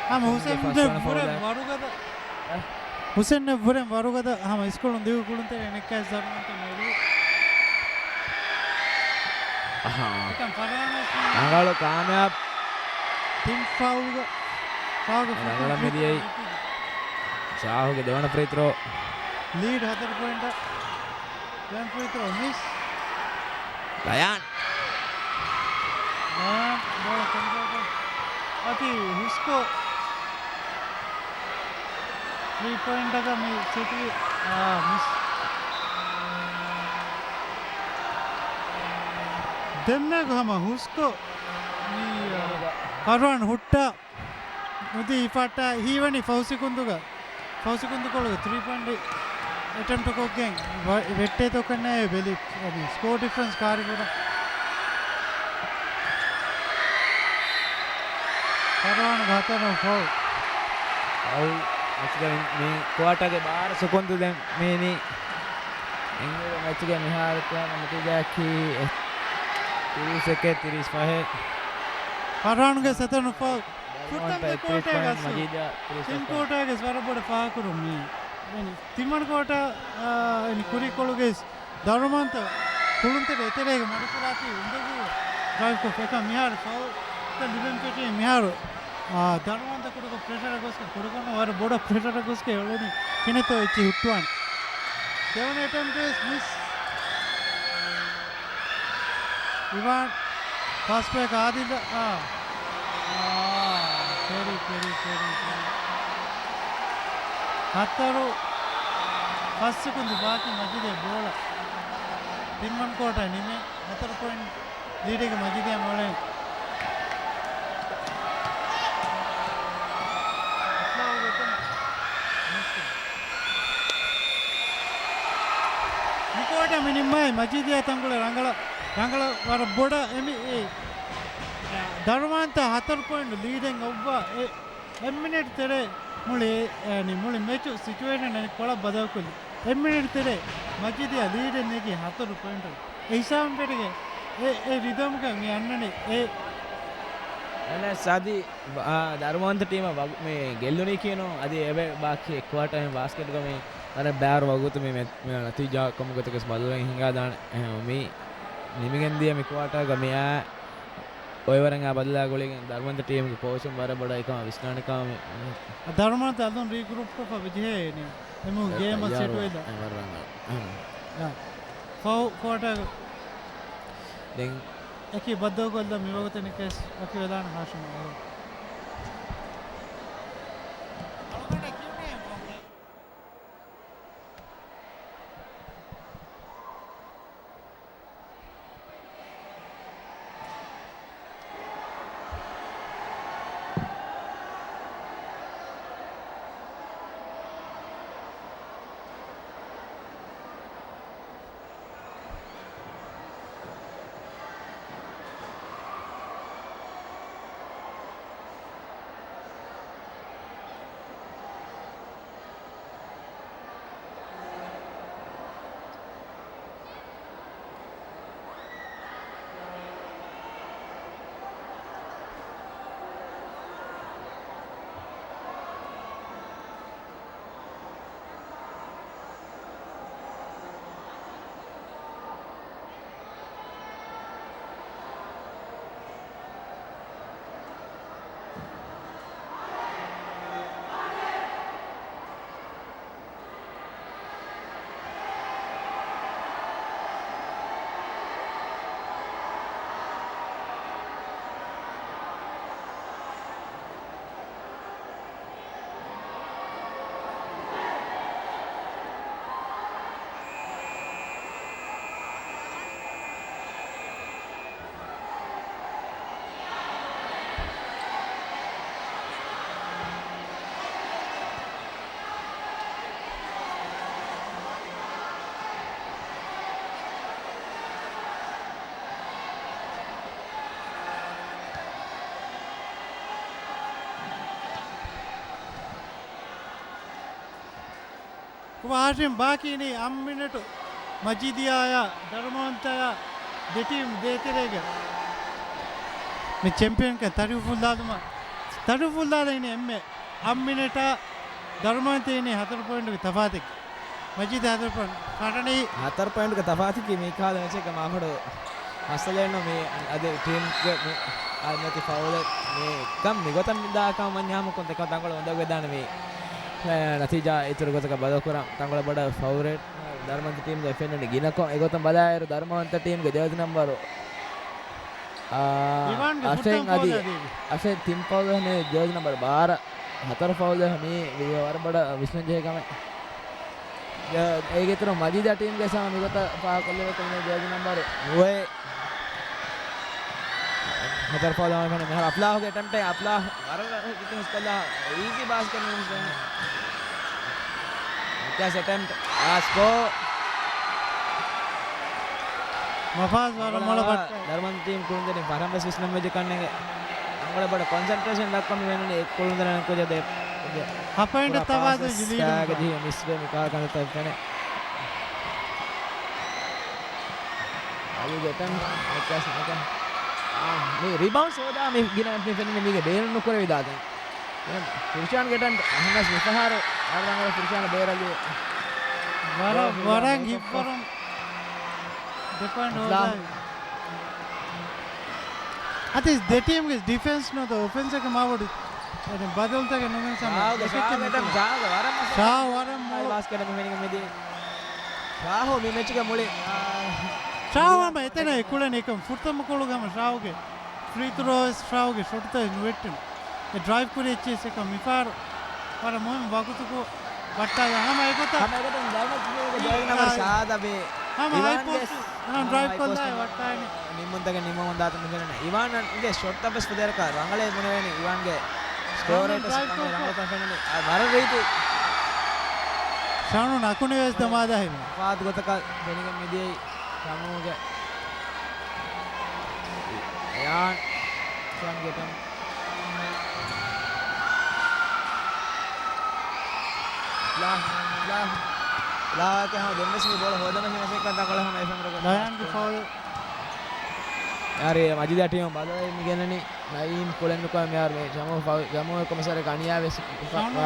ހަމަ ހުސެން ފަސްވަނަ ފުރެ ފައުލް. ވަރުގަދަ. އެ؟ ހުސެން ވުރެން ވަރުގަދަ ހަމަ އިސްކޮޅުން ދިގު ކުޅުންތެރި ނެއްކާސް ދަރުމަންތަ މެރި. އަހާ. އެކަން ފަރާނަސް ރަނގަޅު ކާމިޔާބު. ތިން ފައުލްގަ، ފައުލްގަ ރަނގަޅަށް ފުރަތަމަ މިދިޔައީ. ފްރީ ތްރޯ. ޝާހުގެ ދެވަނަ ފްރީ ތްރޯ. ލީޑް ހަތަރު ޕޮއިންޓަށް. ދެން ފްރީ ތްރޯ މިސް. ރަޔާން. ރަޔާން ބޯޅަ ކޮންޓްރޯލް ކޮށް. އަތި ހުސްކޮށް. ތްރީ ޕޮއިންޓަކަށް މި ސެޓް ވި. އާ، މިސް. ދެންމެގު ހަމަ ހުސްކޮށް މި، އާ، ފަރުވާން ހުއްޓާ. ނުދީ ހިފައްޓާ ހީވަނީ ފަހު ސެކުންދުގަ، ފަހު ސެކުންދު ކޮޅުގަ ތްރީ ޕޮއިންޓް އެޓެމްޕްޓް ކޮށްގެން ވަ-، ވެއްޓޭތޯ ކަންނޭ ބެލި. އަދި ސްކޯ ޑިފްރެންސް ކާރި ކުރަން. ފަރުވާންގެ ހަތަރު ފައުލް. ފައުލް. މެޗުގެ މި، މި ކުއާޓާގެ ބާރަ ސެކުންދު ދެން މި އިނީ. އެންގޭ މެޗުގެ މިހާރު ކުރާ ނަތީޖާއަކީ ތިރީސް އެކެއް ތިރީސް ފަހެއް. ފަރުވާންގެ ސަތަން ފައުލް. ފުރަތަމަ ކޯޓާގަސް ތިން ކޯޓާގެސް ވަރަށް ބޮޑަށް ފާހަގަކުރުން މީ. ތިމަން ކޯޓާ، އާ، އިނީ ކުރީކޮޅުގައި ދަރުމަންތަ ކުޅުންތެރި އެތެރޭގެ މަޑުކުރާތީ އުނދަގޫ ޑްރައިވްކޮށް ފެކަން މިހާރު ފައުލްތައް ލިބެން ފެށީ މިހާރު، އާ، ދަރުމަންތަ ކުޑަކޮށް ޕްރެޝަރަށް ގޮސްގެން ކުޑަކޮށް ވަރަށް ބޮޑަށް ޕްރެޝަރަށް ގޮސްގެން އެޅުނީ ކިނެތޯ އެއްޗެއް ހުއްޓުވާން. ދެވަނަ އެޓެމްޕްޓް ވެސް މިސް. އިވާން ފާސްޓް ބްރޭކް އާދިލް. އާ. އާ، ކެރި، ކެރި، ކެރި، ކެރި. ހަތަރު ފަސް ސެކުންޑް ބާކީ މަޖީދޭ ބޯޅަ. ތިންވަނަ ކޯޓަރ ނިމޭ. ހަތަރު ޕޮއިންޓް ލީޑެއްގެ މަޖީދޭ މޮޅެން. މިކޯޓަ މި ނިންމާއި މަޖީދިޔާ ތަންކޮޅެއް ރަނގަޅަށް، ރަނގަޅަށް ވަރަށް ބޮޑަށް އެމި، އެ، ދަރުމަންތަ ހަތަރު ޕޮއިންޓް ލީޑެއް އޮއްވާ އެ، އެއް މިނެޓް ތެރޭ މުޅި، އެ، އަނި މުޅި މެޗު ސިޗުއޭޝަން އަނި ކޮޅަށް ބަދަލުކޮށްލި. އެއް މިނެޓް ތެރޭ މަޖީދިޔާ ލީޑެއް ނެގި ހަތަރު ޕޮއިންޓު. އެ ހިސާބުން ފެށިގެން އެ، އެ ރިދަމްގަ މި އަންނަނީ އެ. އަނެއް ސާދި، އާ، ދަރުމަންތަ ޓީމަށް ވަގު-، މި ގެއްލުނީ ކިޔަނު އަދި އެވެ ބާކީ އެއް ކުއާޓަރ އެހެން ބާސްކެޓްގަ މި ވަރަށް ބާރު ވަގުތު މި މެ-، މި ނަތީޖާ ކަމުގަތަކަސް ބަދަލުވެ ހިނގާ ދާނެ. އެހެން މި ނިމިގެން ދިޔަ މި ކުއާޓަރގަ މި އާ އޮއިވަރެން އާ ބަދަލާ ގުޅިގެން ދަރުމަންތަ ޓީމުގެ ކޯޗުން ވަރަށް ބޮޑަށް އެކަމަށް ވިސްނާނެ ކަމަށް މި، މި ދަރުމަންތަ އަލުން ރީގްރޫޕްކޮށްފަ ވެޖެހޭ އެނީ. އެމު ގޭމަށް ސެޓް ވެދާ. އެ ވަރަށް ރަނގަޅު. އެހެން. އާ. ފަހު ކުއާޓަރ ދެން އެކި ބައްދަލުކޮށްލަ މިވަގުތެއް ނިކަސް އަކި ވެލާނެ ހާޝިމް އަހަރު. ކުބާ ހާޝިމް ބާކީ އިނީ އަށް މިނެޓު. މަޖީދިޔާއާ ދަރުމަވަންތައާ ދެ ޓީމް ދޭތެރޭގަ މި ޗެމްޕިއަންކަން ތަރިފު ފުއްލާލުމަށް، ތަރިފު ފުއްލާލައިނީ އެންމެ އަށް މިނެޓާ. ދަރުމަވަންތަ އިނީ ހަތަރު ޕޮއިންޓުގެ ތަފާތެއް. މަޖީދު ހަތަރު ޕޮއިންޓް ކަނޑަނީ. ހަތަރު ޕޮއިންޓުގެ ތަފާތަކީ މިކާލަ މެޗެއްގަ މާފަޑު މައްސަލައެއްނު މި އަދި ޓީމްގެ މި އަދި ނެތި ފައުލެއް މި ކަން މިގޮތަށް މި ދާކަމަށް ވަންޏާމަކުން ތެކަން ތަންކޮޅެއް އުނދަގޫވެދާނެ މި ނަތީޖާ އިތުރު ގޮތަކަށް ބަދަލުކުރަން ތަންކޮޅެއް ބޮޑަށް ފައުރެއް ދަރުމަންތަ ޓީމްގެ ފެންނަނީ ގިނަކޮށް. އެގޮތަށް ބަލާއިރު ދަރުމަވަންތަ ޓީމްގެ ޖާޒި ނަންބަރު، އާ، އިވާންގެ އަށެއް ފުރަތަމަ އަދި ފައުލާ ދީވި. އަށެއް ތިން ފައުލެއް ހަމަ ޖާޒި ނަންބަރު ބާރަ ހަތަރު ފައުލެއް މީ ވަރަށް ބޮޑަށް ވިސްނަން ޖެހޭ ކަމެއް. އޭގެ އިތުރުން މަޖީދާ ޓީމްގެ ސަމާ މިގޮތަށް ފާހަގަކޮށްލެވޭ ކަމުގެ ޖާޒި ނަންބަރު ނުވައެއް. ހަތަރު ފައުލް ދަމާފަން މިހާރު އަފްލާހުގެ އެޓެމްޕްޓެއް އަފްލާހް ވަރަށް ހިތި ހުސްކޮށްލާ އީޒީ ބާސްކެޓް މިނިޓްސް ވެން. ނިކާސް އެޓެމްޕްޓް އާ ސްކޯ. މަފާޒް ވަރަށް މޮޅަށް ބައްޓަ. ދަރުމަން ޓީމް ކުޅުންދެނި ފަރަން ވެސް ވިސްނަން ވެއްޖެ ކަންނޭނގެ. އަނގޮޅެ ބޮޑަށް ކޮންސެންޓްރޭޝަން ދައްކަމި ވެންނަނީ އެ ކުޅުންދެނި ކުޖަ ދޭ. ހަފައިން ތަފާތު ޖިލީ ގަދި މިސްވެ މިކާ ކަންތައް ފެނެ. އަލީގެ އެޓެމްޕްޓް ނިކާސް ނިކާސް. އާ، މި ރިބައުންޑް ހޯދާ މި ގިނަ މި ފެންނަނީ މީގެ ބޭނުން ނުކުރެވިދާތަން. ފުރިޝާންގެ އެޓެމްޕްޓް އަހަންނަސް މިފަހަރު ވަރަށް ރަނގަޅު ފުރިޝާން ބޭރަލި. ވަރަށް، ވަރަށް ހިއްވަރުން ދެ ޕޮއިންޓް ހޯދާ. އަދި ދެ ޓީމްގެ ޑިފެންސް ނުވަތަ އޮފެންސްގެ މާބޮޑު އެ ބަދަލުތަކެއް ނުގެން ސަމާ. ޝާހު ވަރަށް މޮޅު. ޝާހު ވަރަށް މޮޅު. ޝާހު މި މެޗުގެ މުޅި. ޝާހު ހަމަ އެތަނަށް އެކުޅެނީ އެކަމް ފުރަތަމަ ކޮޅުގަ ހަމަ ޝާހުގެ ފްރީ ތުރޯ ވެސް ޝާހުގެ ޝޮޓުތައް ނުވެއްޓުނު. އެ ޑްރައިވް ކުރި އެއްޗެއްސެކަ މިފަހަރު ވަރަށް މުހިންމު ވަގުތުކޮށް ވައްޓާލާ ހަމަ އެގޮތަށް. ހަމަ އެގޮތަށް ޑްރައިވް ކުރި ގޮތަށް ނަމަ ޝާދަބޭ. ހަމަ ހައި ޕޯސްޓް ޑްރައިވް ކޮށްލާ ވައްޓާނެ. ނިންމުންތަކެއް ނިންމަމުން ދާތަން މި ފެނުނީ. އިވާންގެ ޝޮޓްތައް ވެސް ފުދޭރަކަށް ރަނގަޅޭ ބުނެވޭނެ. އިވާންގެ ސްކޯ ރޭޓް ވެސް ރަނގަޅު ކަން ފެނުނީ. ވަރަށް ރީތި. ޝާނު ނަކުނެ ވެސް ދަމާދާހި. ފާދު ގޮތަކަށް ފެނިގެން މިދިޔައީ. ޝަމޫގެ ލަޔާން ޝަމްގެ ޓަން. ލާ، ލާ، ލާ، ދެންވެސް މި ބޯޅަ ހޯދަމަށް ހިމެސެއްކަން ތަންކޮޅެއް ހަމަ އެފްއެމް ރޮކެޓް. ލަޔާންގެ ފައުލް. ޔާރީ މަޖީދާ ޓީމު ބަދަލައި މި ގެންނަނީ. ނައީމް ކުޅެން ނުކުޅެން މިހާރު މި ޝަމޫ ފައު-، ޝަމޫ ކޮމިސަރެއް ގަނިޔާ ވެސް ޝަމޫ.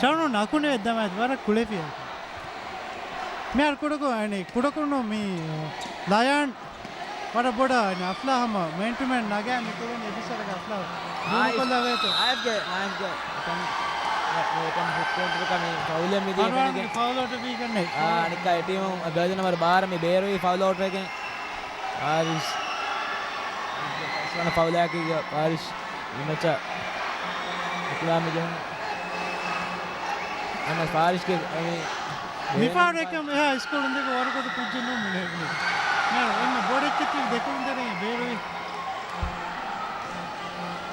ޝަމޫ ނަކުނެ ދަމާ ވަރަށް ކުޅެފިޔާ. މިހާރު ކުޑަކު-، އަނެ، ކުޑަކުނު މި ލަޔާން ވަރަށް ބޮޑަށް އަނެ އަފްލާ ހަމަ މޭން ޓު މޭން ނަގާ މި ކުޅެން އެ ބިސަރަގަ އަފްލާ ނާއިފް، ދޫކޮށްލާ ވޭތޯ. ނާއިފްގެ، ނާއިފްގެ އެކަން، އެ، އެކަން ހުއްޓުވުން ކަމީ ފައުލެއް މިދީ އަންވާރުގެ ފެނިގެން. ފައުލް އައުޓް ވީގެންނެއް. އާ، އަނެއްކާ އެ ޓީމު ގަރިދަނަ ނަމަރު ބާރަ މި ބޭރުވީ ފައުލް އައުޓް ވެގެން. ފާރިޝް. ފަސްވަނަ ފައުލާއެކީގަ ފާރިޝް މި މެޗަށް އިކުލާ މި ޖެހުނު. އަންނަ ފާރިޝްގެ އެ މި މިފާރު އެކަމް އެހާ ސްކޯރުން ދެކެ ވަރުގަދަ ކުއްޖެއް ނޫން މި ނޭގުނީ. މިހާރު އެންމެ ބޮޑެއްޗެއް ތިބި ދެކުޅުންތެރިން ބޭރުވި.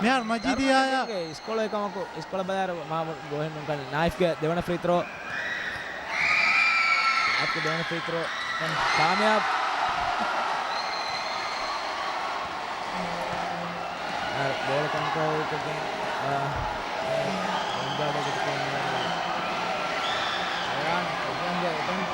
މިހާރު މަޖީދިއާޔާ. ދަރުމަންގެ ސްކޯރު އެކަމަކު ސްކޯރު ބަލާއިރު މާ ގޯހެއް ނޫން ކަން. ނާއިފްގެ ދެވަނަ ފްރީ ތްރޯ. ނާއިފްގެ ދެވަނަ ފްރީ ތްރޯ ކާމިޔާބު. އާ، ބޯޅަ ކޮންޓްރޯލް ކޮށްގެން، އާ، އެ، ގޮންގާޑެއްގެ ތިކެން އަޔާން އެޖަންގެ އެޓެމްޕްޓް.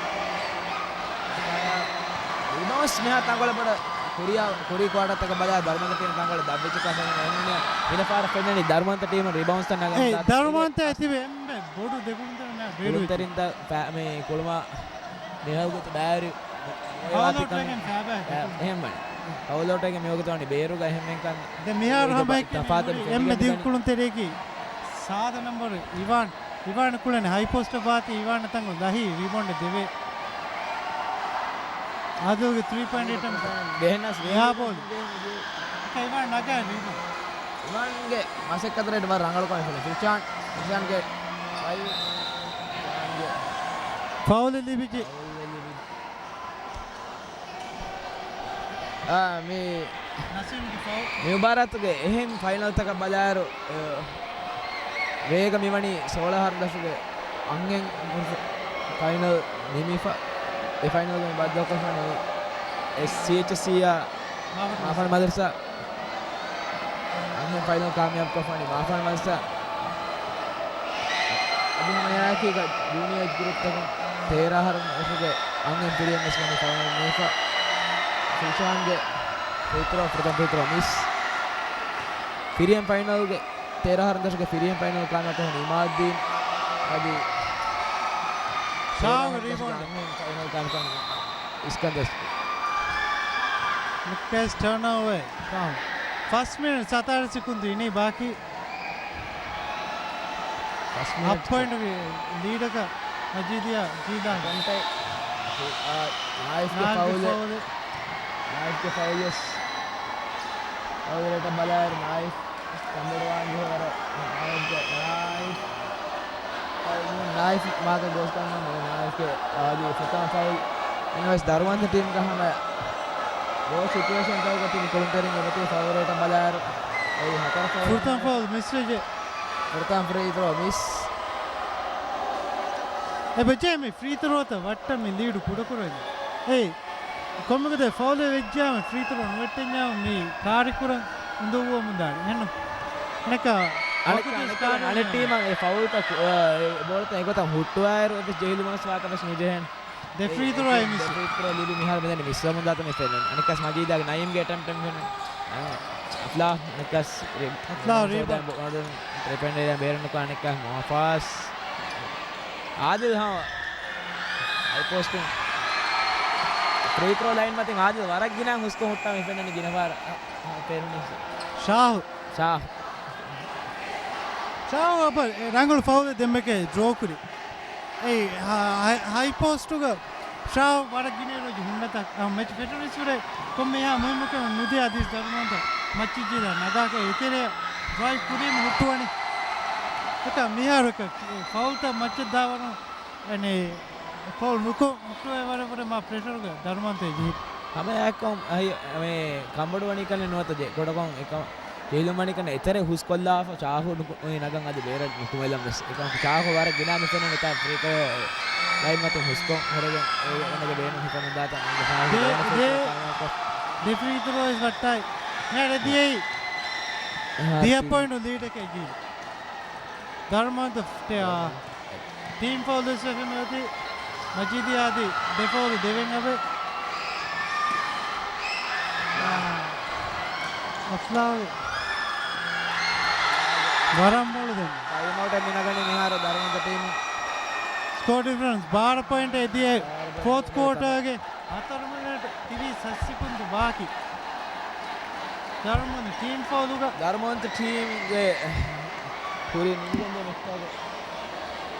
ރިބައުންޑްސް މިހާ ތަންކޮޅެއް ބޮޑަށް ކުރިޔާ، ކުރީ ކުއާޓަރުތަކަށް ބަލާ ދަރުމަންތަ ޓީމު ތަންކޮޅެއް ދަށްވެއްޖެކަން ފެނުނު. އެހެންވެ މި ފަހަރަށް ފެންނަނީ ދަރުމަންތަ ޓީމުން ރިބައުންޑްސްތައް ނަގަން އެ، ދާ ދަރުމަންތަ އެތިބެ އެންމެ ބޮޑު ދެކުޅުންތެރިންނާ ބޭރުވި. ކުޅުންތެރިންތައް ފަ-، މި ކުޅުމާ މިހައުގެ ބައިވެރި ފައުލް އައުޓް ވެގެން ފައިބާ އެ، އެހެން ވަނީ. ފައުލް އައުޓް ވެގެން މިވަގުތު ވަނީ ބޭރުގަ އެހެންވެންކަން. ދެ މިހާރު ހަމައެކީ ތަފާތު މި އެންމެ ދިގު ކުޅުންތެރިޔަކީ ސާދަ ނަންބަރު އިވާން. އިވާން ކުޅެން ހައި ޕޯސްޓަށް ވާތީ އިވާން ތަން ދަހި ރިބައުންޑް ދެވޭ. އާދިލްގެ ތްރީ ޕޮއިންޓް އެޓެމްޕްޓް. ބެހެންނަސް އެހާ ބޯލް. އިވާން ނަގާ ރިބައުންޑް. އިވާންގެ މަސައްކަތަށް ވަރަށް ރަނގަޅު ކަމެއް ފެނި. ފިލްޝާން، ފިލްޝާންގެ ފައި-، އިވާންގެ ފައުލެއް ލިބިއްޖެ. ފައުލެއް ލިބިއްޖެ. އާ، މި، ނަސީމްގެ ފައުލް. މި މުބާރާތުގެ އެހެން ފައިނަލްތަކަށް ބަލާއިރު، އަ، ވޭގަ މިވަނީ ސޯޅަ އަހަރު ދަށުގެ އަންހެން ފައިނަލް ނިމިފަ. އެ ފައިނަލްގެ މި ބައްދަލުކޮށްފަނީ އެސް ސީއެޗްއެސްސީއާ މާފަން މަދަރުސާ. އަންހެން ފައިނަލް ކާމިޔާބުކޮށްފަނީ މާފަން މަދަރުސާ. އަދި ހަމައެއާއެކީގަ ޖޫނިއަރ އޭޖް ގްރޫޕްތަކުން ތޭރަ އަހަރު ދަށުގެ އަންހެން ފިރިހެން ވެސް ވަނީ ފައިނަލް ނިމިފަ. ފިލްޝާންގެ ފްރީ ތްރޯ، ފުރަތަމަ ފްރީ ތްރޯ މިސް. ފިރިހެން ފައިނަލްގެ، ތޭރަ އަހަރު ދަށުގެ ފިރިހެން ފައިނަލް ކާމިޔާބުކޮށްފަ އިމާދީން. އަދި ޝާހު ރިބައުންޑް. އަންހެން ފައިނަލް ކާމިޔާބުކޮށް އިސްކަންދަރް. ނިކްކޭސް ޓާންއޯވަރ. ޝާހު. ފަސް މިނިޓް ސަތާރަ ސެކުންދު އިނީ ބާކީ. ފަސް މިނިޓް. ހަފް ޕޮއިންޓްގެ ލީޑަކަށް މަޖީދިއާ ޖީލާން. ކޮންޓެ، އާ، ނާއިފްގެ ނާއިފްގެ ފައުލެއް. ފައުލެއް. ނާއިފްގެ ފައުލް ވެސް. ފައުލް ރޭޓަށް ބަލާއިރު ނާއިފް ކަނބޮޑުވާން ޖެހޭ ވަރަށް. ނާއިފްގެ، ނާއިފް. ނާއިފް މާކަށް ގޯސްކަން ނާއިފްގެ އާދި ފުރަތަމަ ފައުލް. އެންވެސް ދަރުމަންތަ ޓީމްގެ ހަމަ ގޯސް ސިޗުއޭޝަންތަކުގަ ތިބި ކުޅުންތެރިން އެބަތިބި ފައުލް ރޭޓަށް ބަލާއިރު އެއީ ހަތަރު ފައުލް. ފުރަތަމަ ފައުލް މިސްވެއްޖެ. ފުރަތަމަ ފްރީ ތްރޯ މިސް. އެބަޖެހޭ މި ފްރީ ތްރޯތައް ވައްޓަށް މި ލީޑު ކުޑަކުރަނީ. އެއީ ކޮންމެގޮތެއް ފައުލެއް ވެއްޖާމަ ފްރީ ތްރޯ ނުވެއްޓެންޏާ މި ކާރިކުރަން އުނދަގޫވަމުންދާނެ. އެހެންނު؟ އަނެއްކާ، އަނެއްކާ، އަނެއް ޓީމަށް އެ ފައުލްތައް ކު-، އާ، އެ ބޯޅަތައް އެގޮތަށް ހުއްޓުވާއިރު އެއްވެސް ޖެހިލުމަށް ވާކަށް ވެސް ނުޖެހޭނެ. ދެ ފްރީ ތްރޯއެއް މިސް. ދެ ފްރީ ތްރޯ ލިބި މިހާރު މިދަނީ މިސްވަމުންދާތަން މި ފެންނަނީ. އަނެއްކާސް މަޖީދާގެ ނައީމްގެ އެޓެމްޕްޓެއް މި ފެންނަނީ. އަފްލާ، އަނެއްކާސް ރި-، އަފްލާ ރިބަ-، ބޯޑުން ޓްރިޕް އެންޑް ބޭރުން ނުކޮށް އަނެއްކާ މުހައްމަދު ފާސް. އާދިލް ހާ. ހައި ޕޯސްޓުން. ފްރީ ތްރޯ ލައިން މަތިން އާދިލް ވަރަށް ގިނަ ހުސްކޮށް ހުއްޓާ މި ފެންނަނީ ގިނަ ފަހަރަށް. އަ، އަ، ފެންނަނީ. ޝާހު. ޝާހު. ޝާހު އަބަ، އެ ރަނގަޅު ފައުލެއް ދެންމެކޭ ޑްރޯ ކުރި. އެއީ، ހަ-، ހަ-، ހައި ޕޯސްޓުގަ ޝާހު ވަރަށް ގިނަ ރޮޖު ހުންނަތަ، އަ، މެޗް ފެށުނީސްވުރެ ކޮންމެހާ މުހިއްމުކަމެއް ނުދޭ އަދިސް ދަރުމަންތަ މައްޗިއްޖިލާ ނަގާކަށް އެތެރެ ޑްރައިވް ކުރީމަ ހުއްޓުވަނީ. އެކަ މިހާރު އެކަ ފައުލްތައް މައްޗަށް ދާވަރު އެނެ ފައުލް ނުކޮށް ހުއްޓުވޭ ވަރަށް ވުރެ މާ ޕްރެޝަރުގަ ދަރުމަންތަ ޖެހި. ހަމައެއާއެކު އައި، މެ ކަނބޮޑުވަނީ ކަންނެ ނުވަތަ ޖެ-، ކޮޑަކޮން އެކަ ޖެހިލުންވަނީ ކަންނެ އެތެރެ ހުސްކޮށްލާފަ ޝާހު ނުކު-، އޮތް ނަގަން އަދި ބޭރަށް ނުކުމެލަން ވެސް. އެކަމަކު ޝާހު ވަރަށް ގިނަ މި ފެންނަނީ ތާ ފްރީކޮ ލައިން މަތިން ހުސްކޮށް ހުރެގެން އެ އޭނަގެ ބޭނުން ހިފަމުންދާތަ ޝާހު ދެ-، ދެ-، ދެ ފްރީ ތްރޯ ވެސް ވައްޓާއި. މިހާރު ދިޔައީ ދިހަ ޕޮއިންޓު ލީޑެކޭ ޖީލް. ދަރުމަންތަ ޓީމް ފައުލް ދުސްވެފެމެ އޮތީ މަޖީދި އަދި ދެ ފައުލު ދެވެން އެބަ. އަފްލާހު ވަރަށް މޮޅު ދެން. ޓައިމް އައުޓެއް މި ނަގަނީ މިހާރު ދަރުމަންތަ ޓީމު. ސްކޯ ޑިފަރެންސް ބާރަ ޕޮއިންޓެއް ދިޔަ ފޯތް ކޯޓާގެ ހަތަރު މިނެޓް ތިރީސް ހަތް ސެކުންދު ބާކީ. ދަރުމަން ޓީމް ފައުލުގަ. ދަރުމަންތަ ޓީމްގެ ކުރިން ނިންގެންދޭ މެޗްތަކުގެ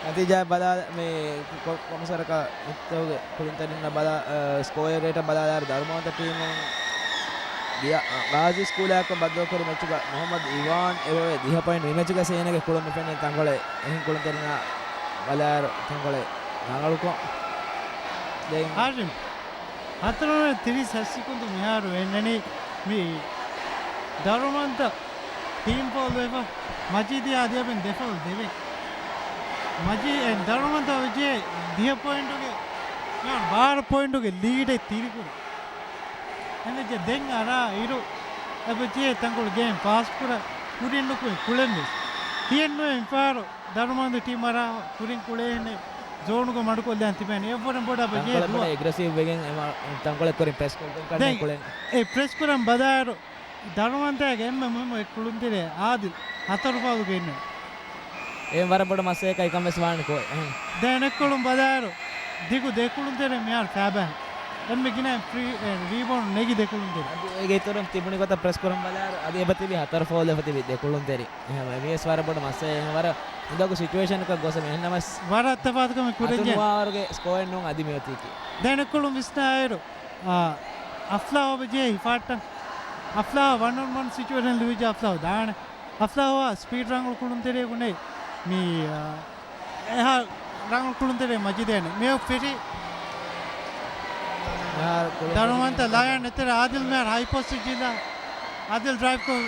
ނަތީޖާ ބަލާ، މި ކޮ-، ކޮންމެސަރަކަށް މެޗްތަކުގެ ކުޅުންތެރިންނަށް ބަލާ، އަ، ސްކޯއެއް ރޭޓަށް ބަލާލާއިރު ދަރުމަންތަ ޓީމުން ދިޔަ، އަ، ގާޒީ ސްކޫލާއެކު ބައްދަލުކުރި މެޗުގަ މުހައްމަދު އިވާން އެބަވޭ ދިހަ ޕޮއިންޓް މި މެޗުގަ ސޭނަގެ ކުޅުން މި ފެންނަނީ ތަންކޮޅެއް އެހެން ކުޅުންތެރިންނާ ބަލާއިރު ތަންކޮޅެއް ރަނގަޅުކޮށް. ދެން ހާޝިމް. ހަތަރު މިނެޓް ތިރީސް ހަތް ސެކުންދު މިހާރު އެންނަނީ މި ދަރުމަންތަ ޓީމް ފައުލް ވެފަ މަޖީދިއާ ދިޔަބެން ދެ ފައުލް ދެވެ. މަޖީ-، އެ، ދަރުމަންތަ ވެއްޖެ ދިހަ ޕޮއިންޓުގެ، މިހާރު ބާރަ ޕޮއިންޓުގެ ލީޑެއް ތިރިކުރި. އެންނަ ޖެ ދެން އަރާ އިރު އެބަ ޖެ ތަންކޮޅު ގޭމް ފާސްޓް ކުރަ ކުރިން ނުކުތް ކުޅެން ވެސް. ތިއެއްނުވެ މިފަހަރު ދަރުމަންދު ޓީމް އަރާ ކުރިން ކުޅޭނެ ޒޯނުގަ މަޑުކޮށްލަން ތިބޭނެ. އެއްވަރަށް ބޮޑަށް ބަޖޭ ތަންކޮޅެއް ދުވަ. ބޮޑަށް އެގްރެސިވް ވެގެން އެމަ-، ތަންކޮޅެއް ކުރިން ޕްރެސް ކޮށްގެން ކަންނޭ ދެން ކުޅެން. އެ ޕްރެސް ކުރަން ބަލާއިރު ދަރުމަންދާގެ އެންމެ މުހިއްމު އެއް ކުޅުންތެރި އާދިލް ހަތަރު ފައުލު ގެންނަ. އެ ވަރަށް ބޮޑު މައްސަލައަކަށް އެކަން ވެސް ވާނެ ކޯ. އެހެން. ދެން އެއްކޮޅުން ބަލާއިރު ދިގު ދެ ކުޅުންތެރި މިހާރު ފައިބާ. އެންމެ ގިނަ ފްރީ، އެ، ރީބައުންޑް ނެގި ދެ ކުޅުންތެރި. އަދި އޭގެ އިތުރުން ތިބުނި ގޮތަށް ޕްރެސް ކުރަން ބަލާއިރު އަދި އެބަ ތިބި ހަތަރު ފައުލު އެބަ ތިބި ދެ ކުޅުންތެރި. އެހެން ވެސް ވަރަށް ބޮޑު މައްސަލަ، އެހެން ވަރަށް އުނދަގޫ ސިޗުއޭޝަނަކަށް ގޮސް އެހެންނަމަސް ވަރަށް ތަފާތުކަމެއް ކުރެންޏާ. އަތުނުވާވަރުގެ ސްކޯއެއް ނޫން އަދި މިއޮތީކީ. ދެނެއްކޮޅުން ވިސްނާއިރު، އާ، އަފްލާހު އޮބެ ޖޭ ހިފާއްޓަން. އަފްލާހު ވަން އޮން ވަން ސިޗުއޭޝަން ލިބިއްޖެ އަފްލާހު ދާނެ. އަފްލާހު ސްޕީޑް ރަނގަޅު ކުޅުންތެރިއެއް ނެތް. މި، އާ، އެހާ ރަނގަޅު ކުޅުންތެރި މަޖިދޭނެ. މިއޮ ފެށި. ދަރުމަންތަ ލަޔަން އެތެރެ އާދިލް މެހަރ ހައި ޕޯސްޓް ޖިލާ. އާދިލް ޑްރައިވްކޮށް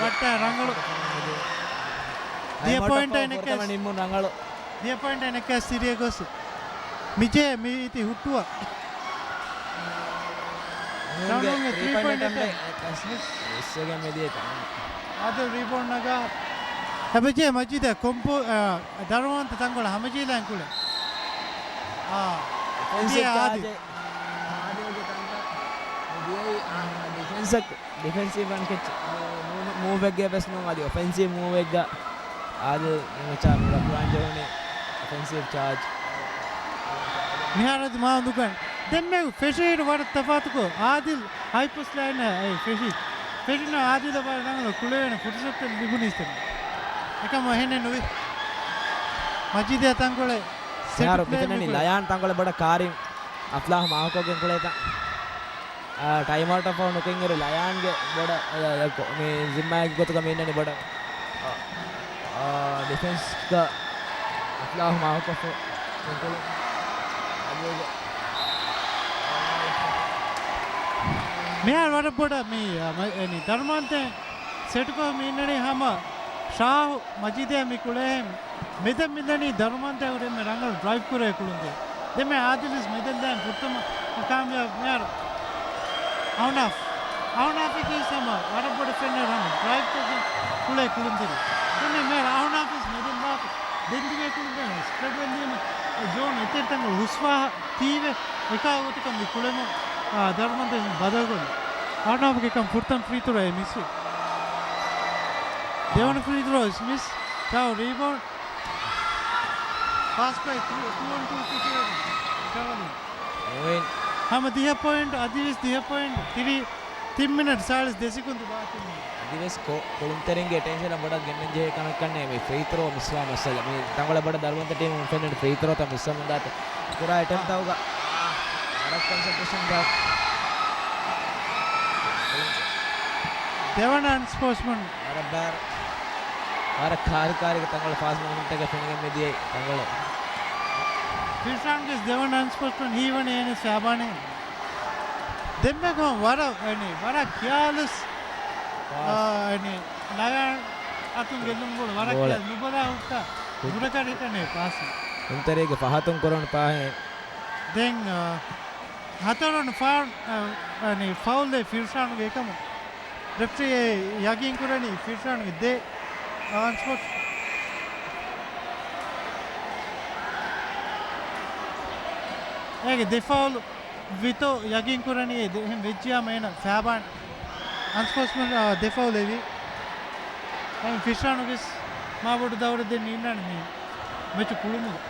ވައްޓާ ރަނގަޅު. ދިޔަ ޕޮއިންޓް އެނެކެސް. ދިޔަ ޕޮއިންޓް އެނެކެސް ސިރިއަ ގޮސް. މިޖޭ މި އިތި ހުއްޓުވާ. އަދިލް ރީބައުންޑް ނަގާ. އެބަޖޭ މަޖީދަށް ކޮމްޕޯ-، އަ، ދަރުމަންތަ ތަންކޮޅެއް ހަމަޖެހިލަން ކުޅެ. އާ. ޑިފެންސް ދިޔަ އާދި. ޗާޖެއް. އާދިލްގެ ތަންތަން. ދިޔައީ، އާ، ޑިފެންސަށް، ޑިފެންސިވް އަންކެޗް މޫ-، މޫ-، މޫވެއްގެ ވެސް ނޫން އަދި އޮފެންސިވް މޫވެއްގަ. އާދިލް މި މެޗާ މި ވަކިވާން ޖެހުނީ އޮފެންސިވް ޗާޖް. މިހާރަދި މާ އުނދުގަން. ދެންމެ ފެށިއިރު ވަރަށް ތަފާތުކޮށް، އާދިލް ހައި ޕޯސްޓް ލައިނަށް އެ ފެށި. ފެށިނަ އާދިލަށް ވަރަށް ރަނގަޅު ކުޅޭނެ ފުރުސަތެއް ލިބުނީސްތެ. އެކަމަ އެހެނެއް ނުވި. މަޖީދިއާ ތަންކޮޅެއް ސެޓް މިހާރު ޕްލޭ މިފެންނަނީ މިކޮޅެ. ލަޔާން ތަންކޮޅެއް ބޮޑަށް ކާރިން އަފްލާހު މާކޮށްގެން ކުޅޭތަ. އާ، ޓައިމް އައުޓަށް ފަހު ނުކެންއިރު ލަޔާންގެ ބޮޑަށް، އާ، މި ޒިންމާއެއްގެ ގޮތުގަ މި އިންނަނީ ބޮޑަށް. އާ، އާ، ޑިފެންސްގަ އަފްލާހު މާކޮށްފަ ކުންކޮޅު އަދިވެގެ. މިހާރު ވަރަށް ބޮޑަށް މި، އާ، މަ-، އެނި ދަރުމަންތެ ސެޓުކޮށް މި އިންނަނީ ހަމަ ޝާހު މަޖީދޭ މި ކުޅޭހެން. މެދަށް މިދަނީ ދަރުމަންތައް ހުރެ އެންމެ ރަނގަޅު ޑްރައިވް ކުރޭ ކުޅުންތެރި. ދެންމެ އާދިލް ވެސް މެދަށް ދާން ފުރަތަމަ ކާމިޔާބު މިހާރު. އަހުނާފް. އަހުނާފް އެކީ ހަމަ ވަރަށް ބޮޑަށް ފެންނަ ރަން ޑްރައިވްތަކެއް ކުޅޭ ކުޅުންތެރި. ދެންމެ މިހާރު އަހުނާފް ވެސް މެދަށް ދާފަ. ދެން ތިބޭ ކުޅުންތެރި ސްޕްރެޑް ވެން ދީމަ. އެ ޒޯން އެތެރެ ތަންކޮޅު ހުސްވާހަ ތީވެ އެކާ ގޮތަކަށް މި ކުޅެމުން، އާ، ދަރުމަންތައް ބަދަލުކޮށްލި. އަހުނާފްގެ ކަން ފުރަތަމަ ފްރީ ތުރޯއެއް މިސްވި. ދެވަނަ ފްރީ ތުރޯ ވެސް މިސް. ތާ ރީބައުންޑް. ފާސްޓް ބްރޭކް، ޓޫ، ޓޫ އޮން ޓޫ ސިޗުއޭޝަން. އެވެން. ހަމަ ދިހަ ޕޮއިންޓް، އަދިވެސް ދިހަ ޕޮއިންޓް، ތިރީ، ތިން މިނެޓް ސާޅީސް ދެ ސެކުންދު ބާކީ. އަދިވެސް ކޮ-، ކުޅުންތެރިންގެ އެޓެންޝަނަށް ބޮޑަށް ގެންނަން ޖެހޭ ކަމެއް ކަންނޭ މި ފްރީ ތްރޯ މިސްވާ މައްސަލަ. މި ތަންކޮޅެއް ބޮޑަށް ދަރުމަންތަ ޓީމު މި ފެންނަނީ ފްރީ ތްރޯތައް މިސްވަމުން ދާތީ. ކުރާ އެޓެމްޕްތަކުގަ. ވަރަށް ކޮންސެންޓްރޭޝަން ގެ ދެވަނަ އަންސްޕޯޓްސްމަން. ވަރަށް ބާރު. ވަރަށް ކާރިކާރީގެ ތަންކޮޅެއް ފާސްޓް މޫވްމަންޓެއްގަ ފެނިގެން މިދިޔައީ ތަންކޮޅެއް. ފިރްޝާންގެ ދެވަނަ އަންސްޕޯޓްސްމަން ހީވަނީ އޭނަ ސާބާނެ. ދެންމެ ކޮން ވަރަށް، އަނެ، ވަރަށް ކިޔާލަސް، އާ، އަނެ، ލަޔާން އަތުން ގެއްލުން ބޯޅަ ވަރަށް ބޯޅަ. ކިޔާލަސް ނުބަލާ ހުއްޓާ ކު-، ބުރަކަށް ހިޓަނޭ ޕާސިން. ކުންތެރީގެ ފަހަތުން ކުރަން ޕާހެން. ދެން، އާ، ހަތަރުން ފާ-، އަ، އަނެ، ފައުލް ދޭ ފިރްޝާންގެ އެކަމު. ރެފްރީ އެ ޔަގީން ކުރަނީ ފިރްޝާންގެ ދެ އަންސްޕޯޓް. އޭގެ ދެ ފައުލް ވިތޯ ޔަގީން ކުރަނީ އެ ދެ-، އެހެން ވެއްޖިޔާމަ އޭނަ ފާބާން އަންސްޕޯޓްސްމަން، އާ، ދެ ފައުލް އެވީ. އައި ފިޝާނު ވެސް މާބޮޑު ދައުރެއް ދެން އިންނާނެ މި މެޗު ކުޅުމުގަ.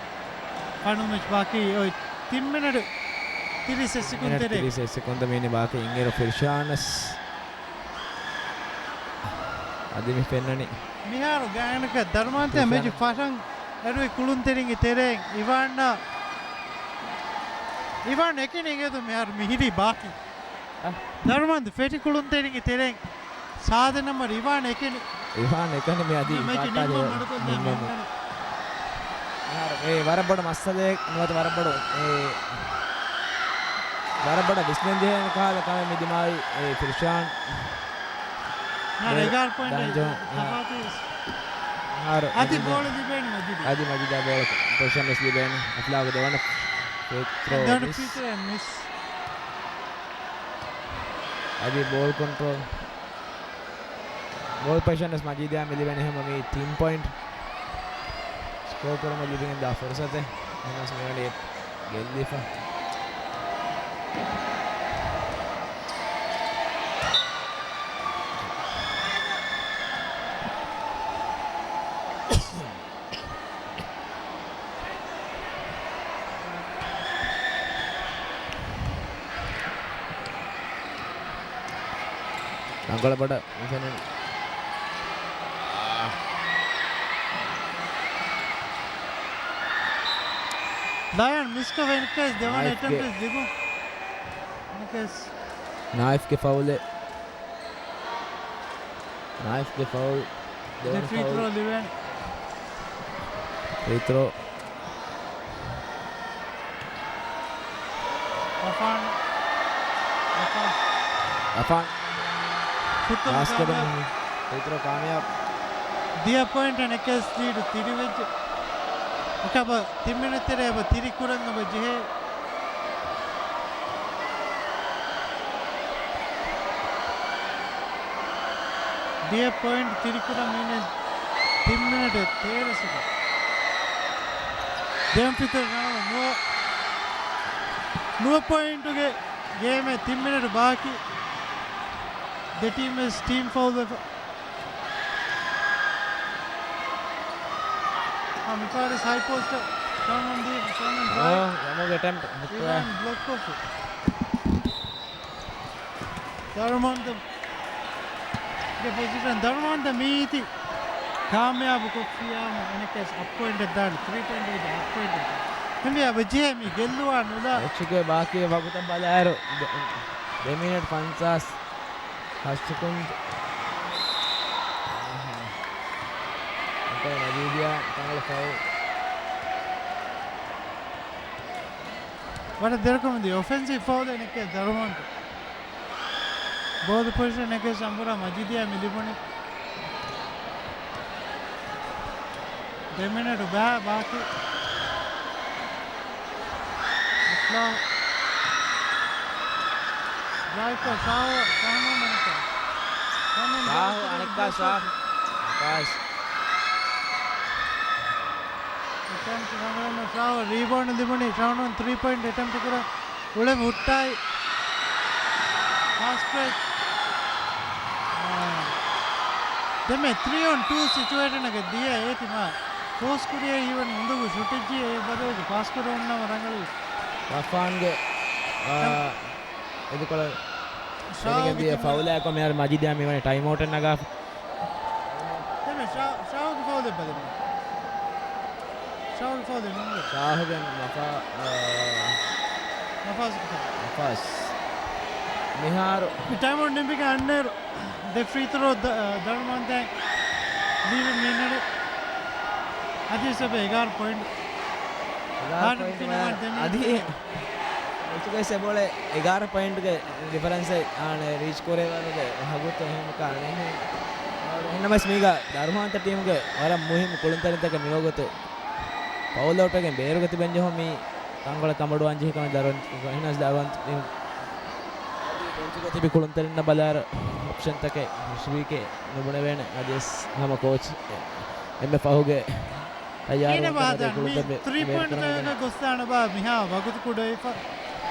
ފަނު މެޗް ބާކީ އޮތް ތިން މިނެޓް ތިރީސް ސެކުން މިނެޓް ތެރޭ. ތިރީސް ސެކުން މީނި ބާކީ އިންއިރު ފިޝާނަސް އަދި މި ފެންނަނީ. މިހާރު ގާތްގަނޑަކަށް ދަރުމަންތައް މެޗު ފިޝާނަ. ފަށަން އެރުވި ކުޅުންތެރިންގެ ތެރެއިން އިވާން، އިވާން އެކިނި އިނގޭތޯ މިހާރު މިހިރީ ބާކީ. އަ. ދަރުމަންދު ފެޓި ކުޅުންތެރިންގެ ތެރެއިން ސާދެ ނަމަ އިވާން އެކިނި. އިވާން އެކަނި މި އަދި މެޗު ކާޓާ ނިންމަން ދޭ-، މަޑުކޮށްލާ ނިންމަން. މި އިންނަނީ. މިހާރު އެ ވަރަށް ބޮޑު މައްސަލައެއް ނުވަތަ ވަރަށް ބޮޑު އެ ވަރަށް ބޮޑަށް ވިސްނެން ޖެހޭ ކަހަލަ ކަމެއް މި ދިމާވި އެ ފިރްޝާން. މިހާރު ދެ-، އެގާރަ ޕޮއިންޓް ދާންޖޯ-، ތަފާތު ވެސް. މިހާރު އަދި އަދި ބޯޅަ ލިބޭނެ މަޖީދަށް. އަދި މަޖީދަށް ބޯޅަ ޕޮޒިޝަން ވެސް ލިބޭނެ. އަފްލާގު ދެވަނަ ފްރީ ތްރޯ ދެވަނަ މިސް. ފްރީ ތްރޯ މިސް. އަދި ބޯލް ކޮންޓްރޯލް. ބޯލް ޕޮޒިޝަން ވެސް މަޖީދަށް މި ލިބެނީ ހަމަ މި ތިން ޕޮއިންޓް ސްކޯ ކުރުމަށް ލިބިގެން ދާ ފުރުސަތެއް. އެހެނަސް މިވަނީ ގެއްލިފަ. ރަނގަޅަށް ބޮޑަށް މި ފެނުނީ. ލަޔަން މިސްކޮށް އެންކޭސް ދެވަނަ ނާއިފްގެ، އެޓެމްޕްޓް ލިބުން. އެންކޭސް. ނާއިފްގެ ފައުލެއް. ނާއިފްގެ ފައުލް. ދެވަނަ ފްރީ ތްރޯ ފައުލް. ލިބެން. ފްރީ ތްރޯ. އަފާން. އަފާން. އަފާން. ފުއްޓު ޕާސް ކާމިޔާބު. ކުރުން. ފްރީ ތްރޯ ކާމިޔާބު. ދިޔަ ޕޮއިންޓް އެންއެޗް ލީޑު ތިރި ވެއްޖެ. އެކަބަ ތިން މިނެޓް ތެރޭ އެބަ ތިރި ކުރަން އެބަ ޖެހޭ. ދިޔަ ޕޮއިންޓް ތިރި ކުރަން މިނެޓް ތިން މިނެޓް ތޭރަ ސެކަންޑް. ދެން ފިތުރު ނަވަ ނުވަ، ނުވަ ޕޮއިންޓުގެ ގޭމެއް ތިން މިނެޓް ބާކީ. ދެ ޓީމް ވެސް ޓީމް ފައުލް ވެފަ. އާ، މިފަހަރު ހައި ޕޯސްޓަށް ޝަމްއުން ދީ، ޝަމްއުން ޓްރައި. އޯ، ޔަމުގެ އެޓެމްޕްޓް. އިވާން ބްލޮކް ކޮށްފި. ދަރުމަންދު ގެ ޕޮޒިޝަން، ދަރުމަންދު މީތި ކާމިޔާބު ކޮށްފިޔާމު އެނެކެސް އަޕް ޕޮއިންޓެއް ދާން، ތްރީ ޕޮއިންޓް އަޕް ޕޮއިންޓެއް. ހެންވިޔާ ބެޖެހޭ މި ގެއްލުވާ ނުލާ. މެޗުގެ ބާކީ ވަގުތަށް ބަލާއިރު ދެ، ދެ މިނެޓް ފަންސާސް ހަސްކުން. އަންކަރ މަޖީދިޔާ ތަނގަޅު ފައު. ވަރަށް ދެރަކަމުދީ އޮފެންސިވް ފައުލެއް ނެކޭ ދަރުމަން. ބޯލް ޕޮޒިޝަން ނެކޭ ޝަމްބުރާ މަޖީދިޔާ މި ލިބުނީ. ދެ މިނެޓު ބާ ބާކީ. އިސްލާމް ޑްރައިވްކޮށް ޝާހު، ޝާހު މަނިކާ. ޝާހު އަނެއްކާ ޝާހު. އެޓެމްޕްޓް ރަނގަޅު ޝާހު ރީބައުންޑް ލިބުނީ ޝާހުން ތްރީ ޕޮއިންޓް އެޓެމްޕްޓް ކުރަން. އުޅެން ހުއްޓާއި. ފާސްޓް ބްރޭކް. ދެމެ ތްރީ އޮން ޓޫ ސިޗުއޭޝަނަކަށް ދިޔަ އޭތި މާ ފޯސް ކުރިޔަ ހީވަން އުނދަގޫ ޝުޓެއްޖި އެ ބަދަލުގެ ޕާސް ކުރެވުންނަމަ ރަނގަޅު. ވަފާންގެ، އާ، އެދުކޮޅަށް ފެނިގެން ދިޔަ ފައުލާއެކު މިހާރު މަޖީދިޔާ މިވަނީ ޓައިމް އައުޓެއް ނަގާފަ. ދެމެ ޝާ-، ޝާހުގެ ފައުލެއް ބަލަމު. ޝާހުގެ ފައުލެއް ނޫން. ޝާހުގެ މަފާ، އާ، އަފާޒު ކޮށް. އަފާޒް. މިހާރު މި ޓައިމް އައުޓް ނިމިގެން އަންނައިރު ދެ ފްރީ ތްރޯ ދަ-، ދަރުމަންތައި ލީވި މީނަރި އަދި ސަބެ އެގާރަ ޕޮއިންޓް. އެގާރަ ހާޑް ޕޮއިންޓް ފިނަމަން ދެމި އަދި މެޗުގެ ސެބޯޅެ އެގާރަ ޕޮއިންޓްގެ ޑިފަރެންސް އާނެ ރީޗް ކުރޭވަރުގެ ހަގުތު އެހެން ކާނެ. އެހެންނަމަސް މީގަ ދަރުމަންތަ ޓީމްގެ ވަރަށް މުހިއްމު ކުޅުންތެރިންތަކެއް މިވަގުތު ފައުލް އައުޓްވެގެން ބޭރުގަ ތިބެން ޖެހުނު މީ ތަންކޮޅެއް ކަނބޮޑުވާން ޖެހި ކަމަށް ދަރުން އެހެނަސް ދަރުން ބެންޗުގަ ތިބި ކުޅުންތެރިންނަށް ބަލާއިރު އޮޕްޝަންތަކެއް ހުށިވީކޭ ނުބުނެވޭނެ. އަދިވެސް ހަމަ ކޯޗް އެންމެ ފަހުގެ ތައްޔާރުވުން ކީނެ ބާ ދެން މި ތްރީ ޕޮއިންޓް ގޮސްދާނެ ބާ މިހާ ވަގުތު ކުޑަވެފަ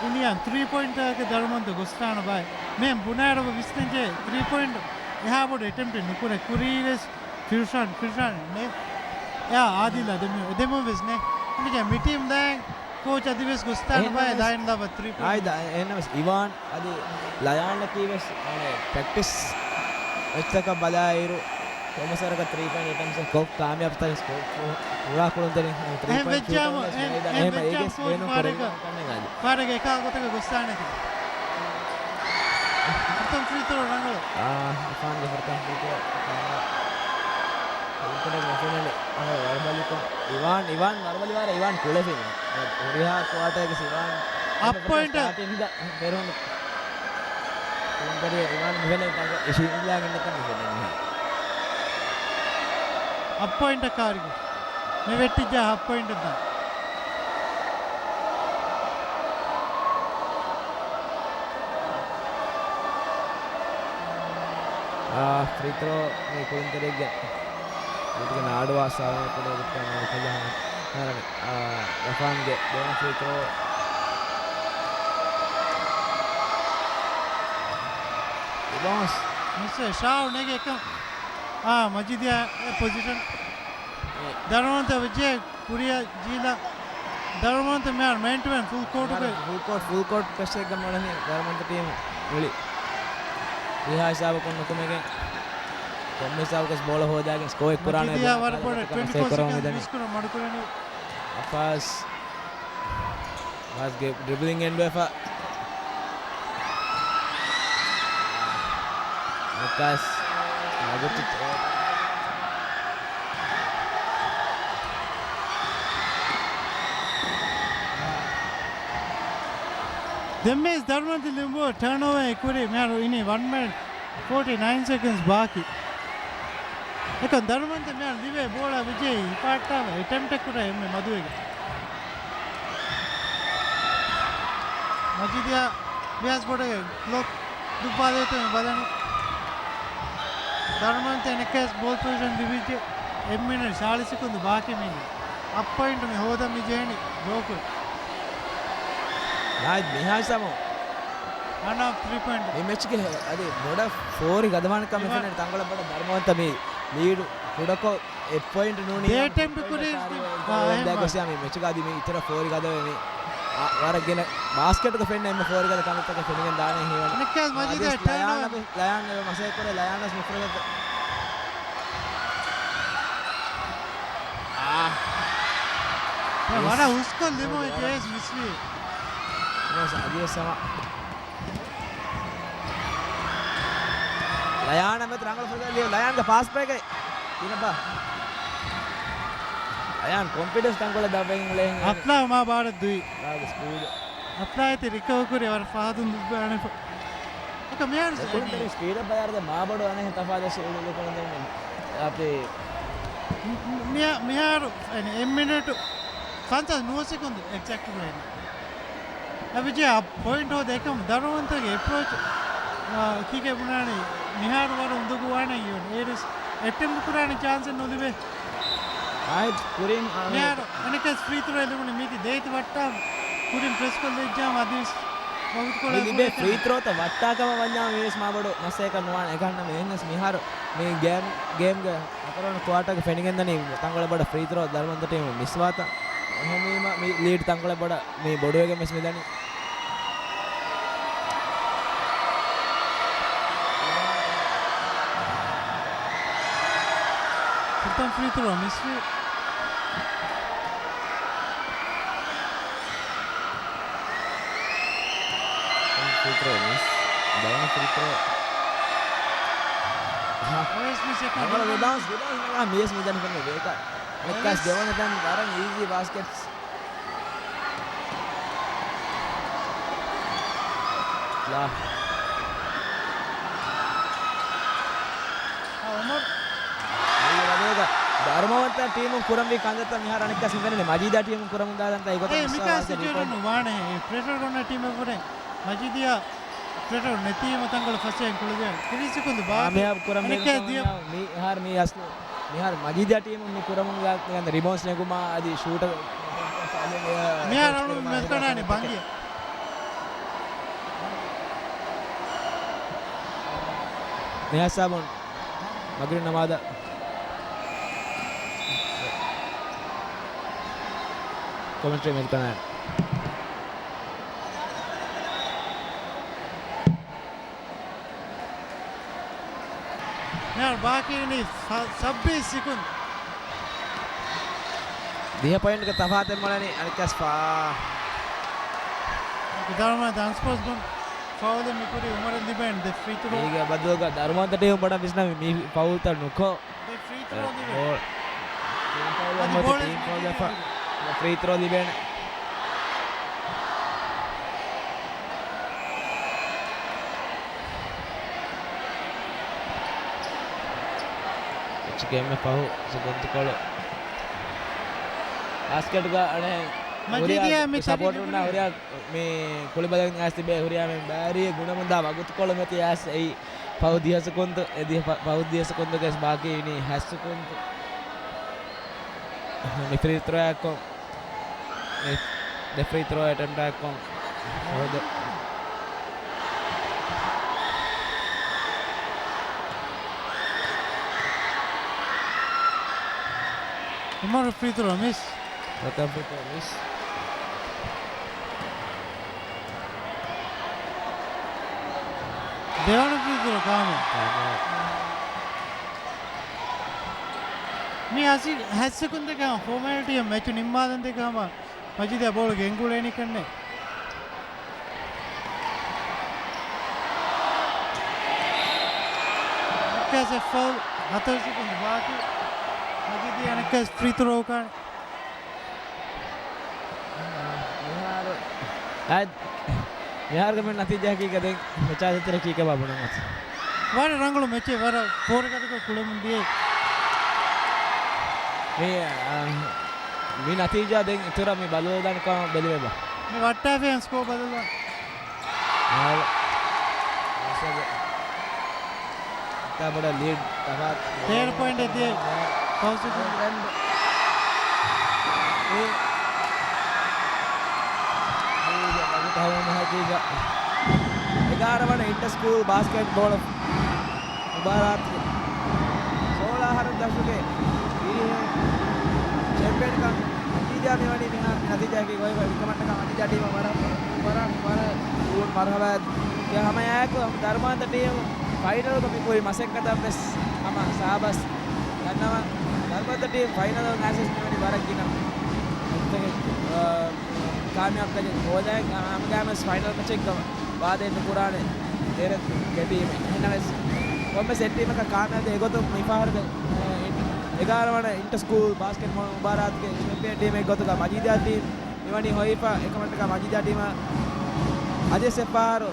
އިންޑިއާން ތްރީ ޕޮއިންޓް ގަ ދަރުމަންތަ ގޮސްދާނެ ބާ މެން ބުނާއިރު ވިސްނަންޖެ ތްރީ ޕޮއިންޓް އެހާ ބޮޑު އެޓެމްޕްޓެއް ނުކުރޭ ކުރީވެސް ފިރުޝާން، ފިރުޝާން ނެ. އެއާ އާދިލް އަދެމި، އެދެމުން ވެސް ނެ. މިގެ މި ޓީމް ދާއިން ކޯޗް އަދިވެސް ގޮސްތާނު ބާއެ ދާއިން ލަވަ ތްރީ ޕޮއިންޓް. އާއި ދާ، އެހެންނަމަސް އިވާން އަދި ލަޔާންއަކީ ވެސް އަނެ ޕްރެކްޓިސް މެޗްތަކަށް ބަލާއިރު، ކޮމަސަރަކަށް ތްރީ ޕޮއިންޓް އެޓެމްޕްޓް ކޮށް ކާމިޔާބުތަކެއް ކޮށް ކުރާ ކުޅުންތެރިން ތްރީ ޕޮއިންޓް ވެއްޖާމު، ޝޫޓަރު ވެސް އެ-، މި އެ-، އޭގެސް ވެއްޖާމު ބޭނުން ފާރެގަ-، ކުރެވި ކަންނެއް އަދި. ފާރެގަ އެކާ ގޮތަކަށް ގޮސްދާނެތި. ފުރަތަމަ ފްރީ ތްރޯ ރަނގަޅު. އާ، އިފާންގެ ފުރަތަމަ ފްރީ ތްރޯ. ކުޅުންތެރިން މި ފެނުނީ އަހަރު ވަރުބަލިކޮށް. އިވާން، އިވާން ވަރުބަލިވާރަ، އިވާން ކުޅެފިން. ހުރިހާ ކުއާޓަރގެ އިވާން އަށް ޕޮއިންޓް. ސްޓާޓިންގ ފެރުނު. ކުޅުންތެރި އިވާން މި ފެނެ ތަންކޮ އިށީންލާ ގިންނަތަން މި ފެނެ މިހާ. އަށް ޕޮއިންޓަށް ކާރިގެ. މި ވެއްޓިއްޖާ ހަ ޕޮއިންޓު ދާ. އާ، ފްރީ ތްރޯ މި ކުޅުންތެރިއެއްގެ ގުތުގެ ނާޑުވާ ސާވަނަ ކުޑަ ގުތުގެ ނާޑު ކޮށްލާނެ. ހަރަނެ، އާ، ރަފާންގެ ދެވަނަ ފްރީ ތްރޯ. ރިބައުންޑް. މިސް ޝާވް ނެގެ އެކަން. އާ، މަޖީދިއާ އެ ޕޮޒިޝަން. ދަރުމަންތަ ވެއްޖެ ކުރިއަށް ޖީލަ. ދަރުމަންތަ މިހާރު މޭން ޓު މޭން ފުލް ކޯޓުގައި. ފުލް ކޯޓް، ފުލް ކޯޓް ޕްރެޝަރެއްގަ މޮޅަނީ ދަރުމަންތަ ޓީމު ރުޅި. ރިހާ ހިސާބަކުން ނުކުމެގެން ކޮންމެ ހިސާބަކަސް ބޯޅަ ހޯދާގެން ސްކޯ އެއްކުރާނެ މަޖީދިއާ ވަރަށް ބޮޑަށް ޓްވެންޓީ ފޯ ސެކަންޑް ސެކަންޑް މިދަނީ. މިސްކުރަން މަޑުކުރަނީ. އަފާސް. އަފާސްގެ ޑްރިބްލިން އެންޑްވެފަ. ނުކާސް. ނަގަޓި. ދެންމެސް ދަރުމަންތި ލިމްބޯ ޓާންއޯވާ އެ ކުރި މިހާރު އިނީ ވަން މިނިޓް ފޯޓީ ނައިން ސެކަންޑްސް ބާކީ. އެކަން ދަރުމަންތަ މިހާރު ލިބޭ ބޯޅަ ވިޖޭ ހިފާއްޓާވެ އެޓެމްޕްޓެއް ކުރާ އެންމެ މަދުވެގެން. މަޖީދިއާ ވިޔާސް ބޮޑެގެ ކްލޮކް ދުއްވާލޭތޯ މި ބަލަނީ. ދަރުމަންތަ އެނެކޭސް ބޯލް ޕޮޒިޝަން ލިބިއްޖެ. އެއް މިނިޓް ސާޅީސް ސެކަންޑް ބާކީ މީގެ. އަށް ޕޮއިންޓް މި ހޯދަން މި ޖެހެނީ ޑްރޯކޮށް. ނާއިދް މިހާ ސަމޯ. އަނާ ތްރީ ޕޮއިންޓް. މި މެޗްގެ އަދި ބޮޑަށް ފޯރި ގަދަވާނެ ކަމެއް އިވާ- ފެނެއް ތަންކޮޅެއް ބޮޑަށް ދަރުމަވަންތަ މި ލީޑު ކުޑަކޮށް އެއް ޕޮއިންޓް ނޫނީ ދޭ ޓެމްޕް ކުރީ އާ، އެހެން ގޮސް ޔާ މި މެޗުގަ އަދި މި އިތުރަށް ފޯރި ގަދަވެ މި އާ، ވަރަށް ގިނަ ބާސްކެޓްގަ ފެންނަ އެންމެ ފޯރި ގަދަ ކަމެއްތަކެއް ފެނިގެން ދާނެ ހީވަނީ. އަނެއްކާ މަޖީދާ އަދި ޓާން ލަޔާން އަދި ލަޔާން އެ މަސައްކަތް ކުރޭ ލަޔާން ވެސް މި ފުރަގަތަ. އާ. ވަރަށް ހުސްކޮށް ލިބުނު ޖޭސް މިސްވީ. އަދިވެސް ހަމަ ލަޔާން މެދު ރަނގަޅު ފުރުސަތެއް ލިޔު. ލަޔާންގެ ފާސްޓް ބްރޭކް އެއް ތިނަބާ. ލަޔާން ކޮންފިޑެންސް ތަންކޮޅެއް ދަށްވެގެން އުޅޭ ހިނގޭ. އަފްލާ މާ ބާރަށް ދުއި. ލާގެ ސްޕީޑް. އަފްލާ އެތި ރިކަވަރ ކުރި ވަރަށް ފަހަދުން ދުއްވާނެފަ. އެކަ މިހާރު ދެކުންތެރި ސްޕީޑަށް ބަލާއިރު ދެން މާބޮޑު އަނެއް ތަފާތު ލުކުން ދެން އަޕި. މި-، މިހާ-، މިހާރު އެން-، އެއް މިނެޓު ފަންސާސް ނުވަ ސެކުންދު އެގްޒެކްޓް ވޭނެ. އެބިޖެ އަ ޕޮއިންޓް ހޯދ އެކަމު ދަރުމަންތަގެ އެޕްރޯޗް، އާ، ކީކޭ ބުނާނީ މިހާރު ވަރަށް އުނދަގޫވާނެ އިވަން. އޭރުސް އެޓެމްޕް ކުރާނެ ޗާންސެއް ނުލިބޭ. އާއެއް ކުރިން، އާ، މިހާރު އެނެކެސް ފްރީ ތްރޯ ލިބުނީ މީތި ދޭތި ވައްޓާ ކުރިން ޕްރެސް ކޮށްލައްޖާމަ އަދިވެސް ވަގުތުކޮޅެއް މި ލިބޭ ފްރީ ތްރޯތައް ވައްޓާކަމަށް ވަންޏާ މީވެސް މާބޮޑު މަސައްކަތް ނުވާނެ. އެކަންނަމެ އެހެންނަސް މިހާރު މި ގޭމް، ގޭމްގެ ހަތަރުވަނަ ކުއާޓަރގެ ފެނިގެންދަނީ ތަންކޮޅެއް ބޮޑަށް ފްރީ ތްރޯ ދަރުމަންތަ ޓީމު މިސްވާތަން. އެހެންވީމަ މި ލީޑް ތަންކޮޅެއް ބޮޑަށް މި ބޮޑުވެގެން ވެސް މިދަނީ. ފުރަތަމަ ފްރީ ތްރޯ މިސްވީ. ފްރީ ތްރޯ މިސް. ދެވަނަ ފްރީ ތްރޯ. އަހަ. އޮވެސް މިސް އެކަން ރިބައުންޑް، ރިބައުންޑް ނަގާ މިސް މިދަނީ ކަމެއް ވޭކަށް. އަނެއްކާސް އޮވެސް. ދެވަނަ ތަން ވަރަށް އީޒީ ބާސްކެޓްސް. ލާ. އާ، އުމަރު. މީގެ ބަދަލުގަ ދަރުމަވަންތަ ޓީމުން ކުރަންވީ ކަންތައްތައް މިހާރު އަނެއްކާސް މި ފެންނަނީ މަޖީދާ ޓީމުން ކުރަމުން ދާ ތަންތައް އެގޮތަށް އޭ، މިސް މިކާސް ވާސް ސިޗުއޭޝަން ރީކޯލް. ނުވާނެ. އެ ޕްރެޝަރ ކޮންނަ ޓީމެއް ވުރެ މަޖީދީއާ ޕްރެޝަރ ނެތީމަ ތަންކޮޅެއް ފަސޭހަ ކުޅެދޭން ކިރިސިކުންދު ބާކީ. ކާމިޔާބު ކުރަން އަނެއްކާ ބޭނުން ދިޔަ ކަމެއް ނާ، މިހާރު މީ އަސްލު، މިހާރު މަޖީދީއާ ޓީމުން މި ކުރަމުން ދާ ރިބައުންޑްސް ނެގުމާ އަދި ޝޫޓަރ މިހާރު މި ކަނާނެ ބަނގި. މިހާ ސާބުން މަގްރިބް ނަމާދަށް ކޮމެންޓްރީ މެދުކަނާން. މިހާރު ބާކީ ވަނީ ސަ-، ސައްބީސް ސިކުން. ދިހަ ޕޮއިންޓްގެ ތަފާތެއް މޮޅަނީ އަނެއްކާސް ފާ. ދަރުމަ ދަންސްޕޯސް ބުން ފައުލެއް މިކުރީ އުމަރަށް ލިބޭން ދެ ފްރީ ތްރޯ. މީގެ ބަދަލުގަ ދަރުމަވަންތަ ޓީމު ބޮޑަށް ވިސްނަމި މި ފައުލްތައް ނުކޮށް. ދެ ފްރީ ތްރޯ ލިބޭ. ބޯ-، ޓީމް ފައުލް އަދި އޮތީ ބޯޅަ ޓީމް ފައުލް ދެފަ. ފްރީ ތްރޯ ލިބޭނެ. އެޗް ގޭމް ފަހު ސިކުންތުކޮޅު ބާސްކެޓްގަ އަނެއް މަޖީދީއާ ހުރިހާ މި ސަޕޯޓުންނާ ތަރި ހުރިހާ މި ކުޅި ބަލަން އައިސް ތިބޭ ހުރިހާ މި ބާރީ ގުނަމުންދާ ވަގުތުކޮޅު މެތި އައިސް އެއީ ފަހު ދިހަ ސިކުންތު، އެ ދިހަ ފަ-، ފަހު ދިހަ ސިކުންތުގެ ބާކީ ވިނީ ހަ ސިކުންތު. މި ފްރީ ތްރޯއެއްކޮށް، މި ދެ ފްރީ ތްރޯ އެޓެމްޕްޓްއެއްކޮށް ހޯދެ. އުމަރު ފްރީ ތްރޯ މިސް. ރަތަން ފްރީ ތްރޯ މިސް. ދެވަނަ ފްރީ ތްރޯ ކާމިޔާބު. ކާމިޔާބު. މި ހަސި-، ހަސިކުން ދެކެ ހަމަ ފޯމާލިޓީ މެޗު ނިންމާލަން ދެކެ ހަމަ މަޖީދާ ބޯޅަ ގެންގުޅޭނީ ކަންނޭ. އަނެއްކާސް އެއް ފައުލް، ހަތަރު ސެކަންޑް ބާކީ. މަޖީދީ އަނެއްކާސް ފްރީ ތްރޯ ކާން. މިހާރު، އަދި، މިހާރުގެ މި ނަތީޖާއަކީ ދެން މެޗާ ދޭތެރޭ ކީކޭ ބާ ބުނަން އޮތީ. ވަރަށް ރަނގަޅު މެޗެއް، ވަރަށް ފޯރުކަދަކޮށް ކުޅެމުން ދިޔައީ. މި، އާ، މި ނަތީޖާ ދެން އިތުރަށް މި ބަދަލުވެދާނެ ކަމަށް ބެލިވޭ ބާ. މި ވައްޓާފިޔަން ސްކޯ ބަދަލުވާ. އާ، އަންތާ ބޮޑަށް ލީޑް ތަފާތު. ތޭރަ ޕޮއިންޓެއް ދިޔަ ފަހު ސިކުން. އެގާރަ ވަނަ އިންޓަ ސްކޫލް ބާސްކެޓް ބޯޅަ މުބާރާތުގެ ސޯޅަ އަހަރު ދަށުގެ ފިރިހެން ޗެމްޕިއަންކަން ނަތީޖާ މިވަނީ މިހާރު ނަތީޖާއަކީ ގޮތް އެކަމަށްޓަކާ ނަތީޖާ ޓީމަށް ވަރަށް، ވަރަށް، ވަރަށް ވަރަށް މަރުހަބާ ހަމަ އެއާއެކު ހަމަ ދަރުމަވަންތަ ޓީމު ފައިނަލްގަ މި ކުރި މަސައްކަތަށް ވެސް ހަމަ ސާބަސް ދަންނަވަން. ދަރުމަވަންތަ ޓީމް ފައިނަލް އައިސް މިވަނީ ވަރަށް ގިނަ ކާމިޔާބު ކަމެއް ހޯދައި ހަމަ ގާމެސް ފައިނަލް މެޗެއްގަ ވާދައެއް ނުކުރާނެ ދެރަ ގެ ޓީމެއް. އެހެންނަމަވެސް ކޮންމެސް އެއް ޓީމަކަށް ކާމިޔާބު އެގޮތުން މިފަހަރުގެ އެގާރަ ވަނަ އިންޓަ ސްކޫލް ބާސްކެޓް މުބާރާތުގެ ޗެމްޕިއަން ޓީމެއް ގޮތުގަ މަޖީދާ ޓީމް މިވަނީ ހޮވިފަ އެކަމަށްޓަކާ މަޖީދާ ޓީމަށް އަދިވެސް އެއްފަހަރު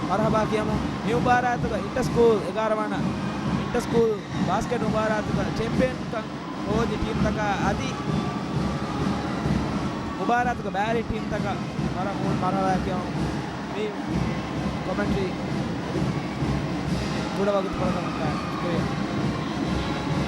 މަރުހަބާ ކިޔަމުން މި މުބާރާތުގަ އިންޓަ ސްކޫލް އެގާރަ ވަނަ އިންޓަ ސްކޫލް ބާސްކެޓް މުބާރާތުގަ ޗެމްޕިއަންކަން ހޯދި ޓީމްތަކާ އަދި މުބާރާތުގަ ބައިވެރި ޓީމްތަކަށް ވަރަށް މޫނު މަރުހަބާ ކިޔަމުން މި ކޮމެންޓްރީ ކުޑަ ވަގުތު ކުރަމުން ޝުކުރިއްޔާ.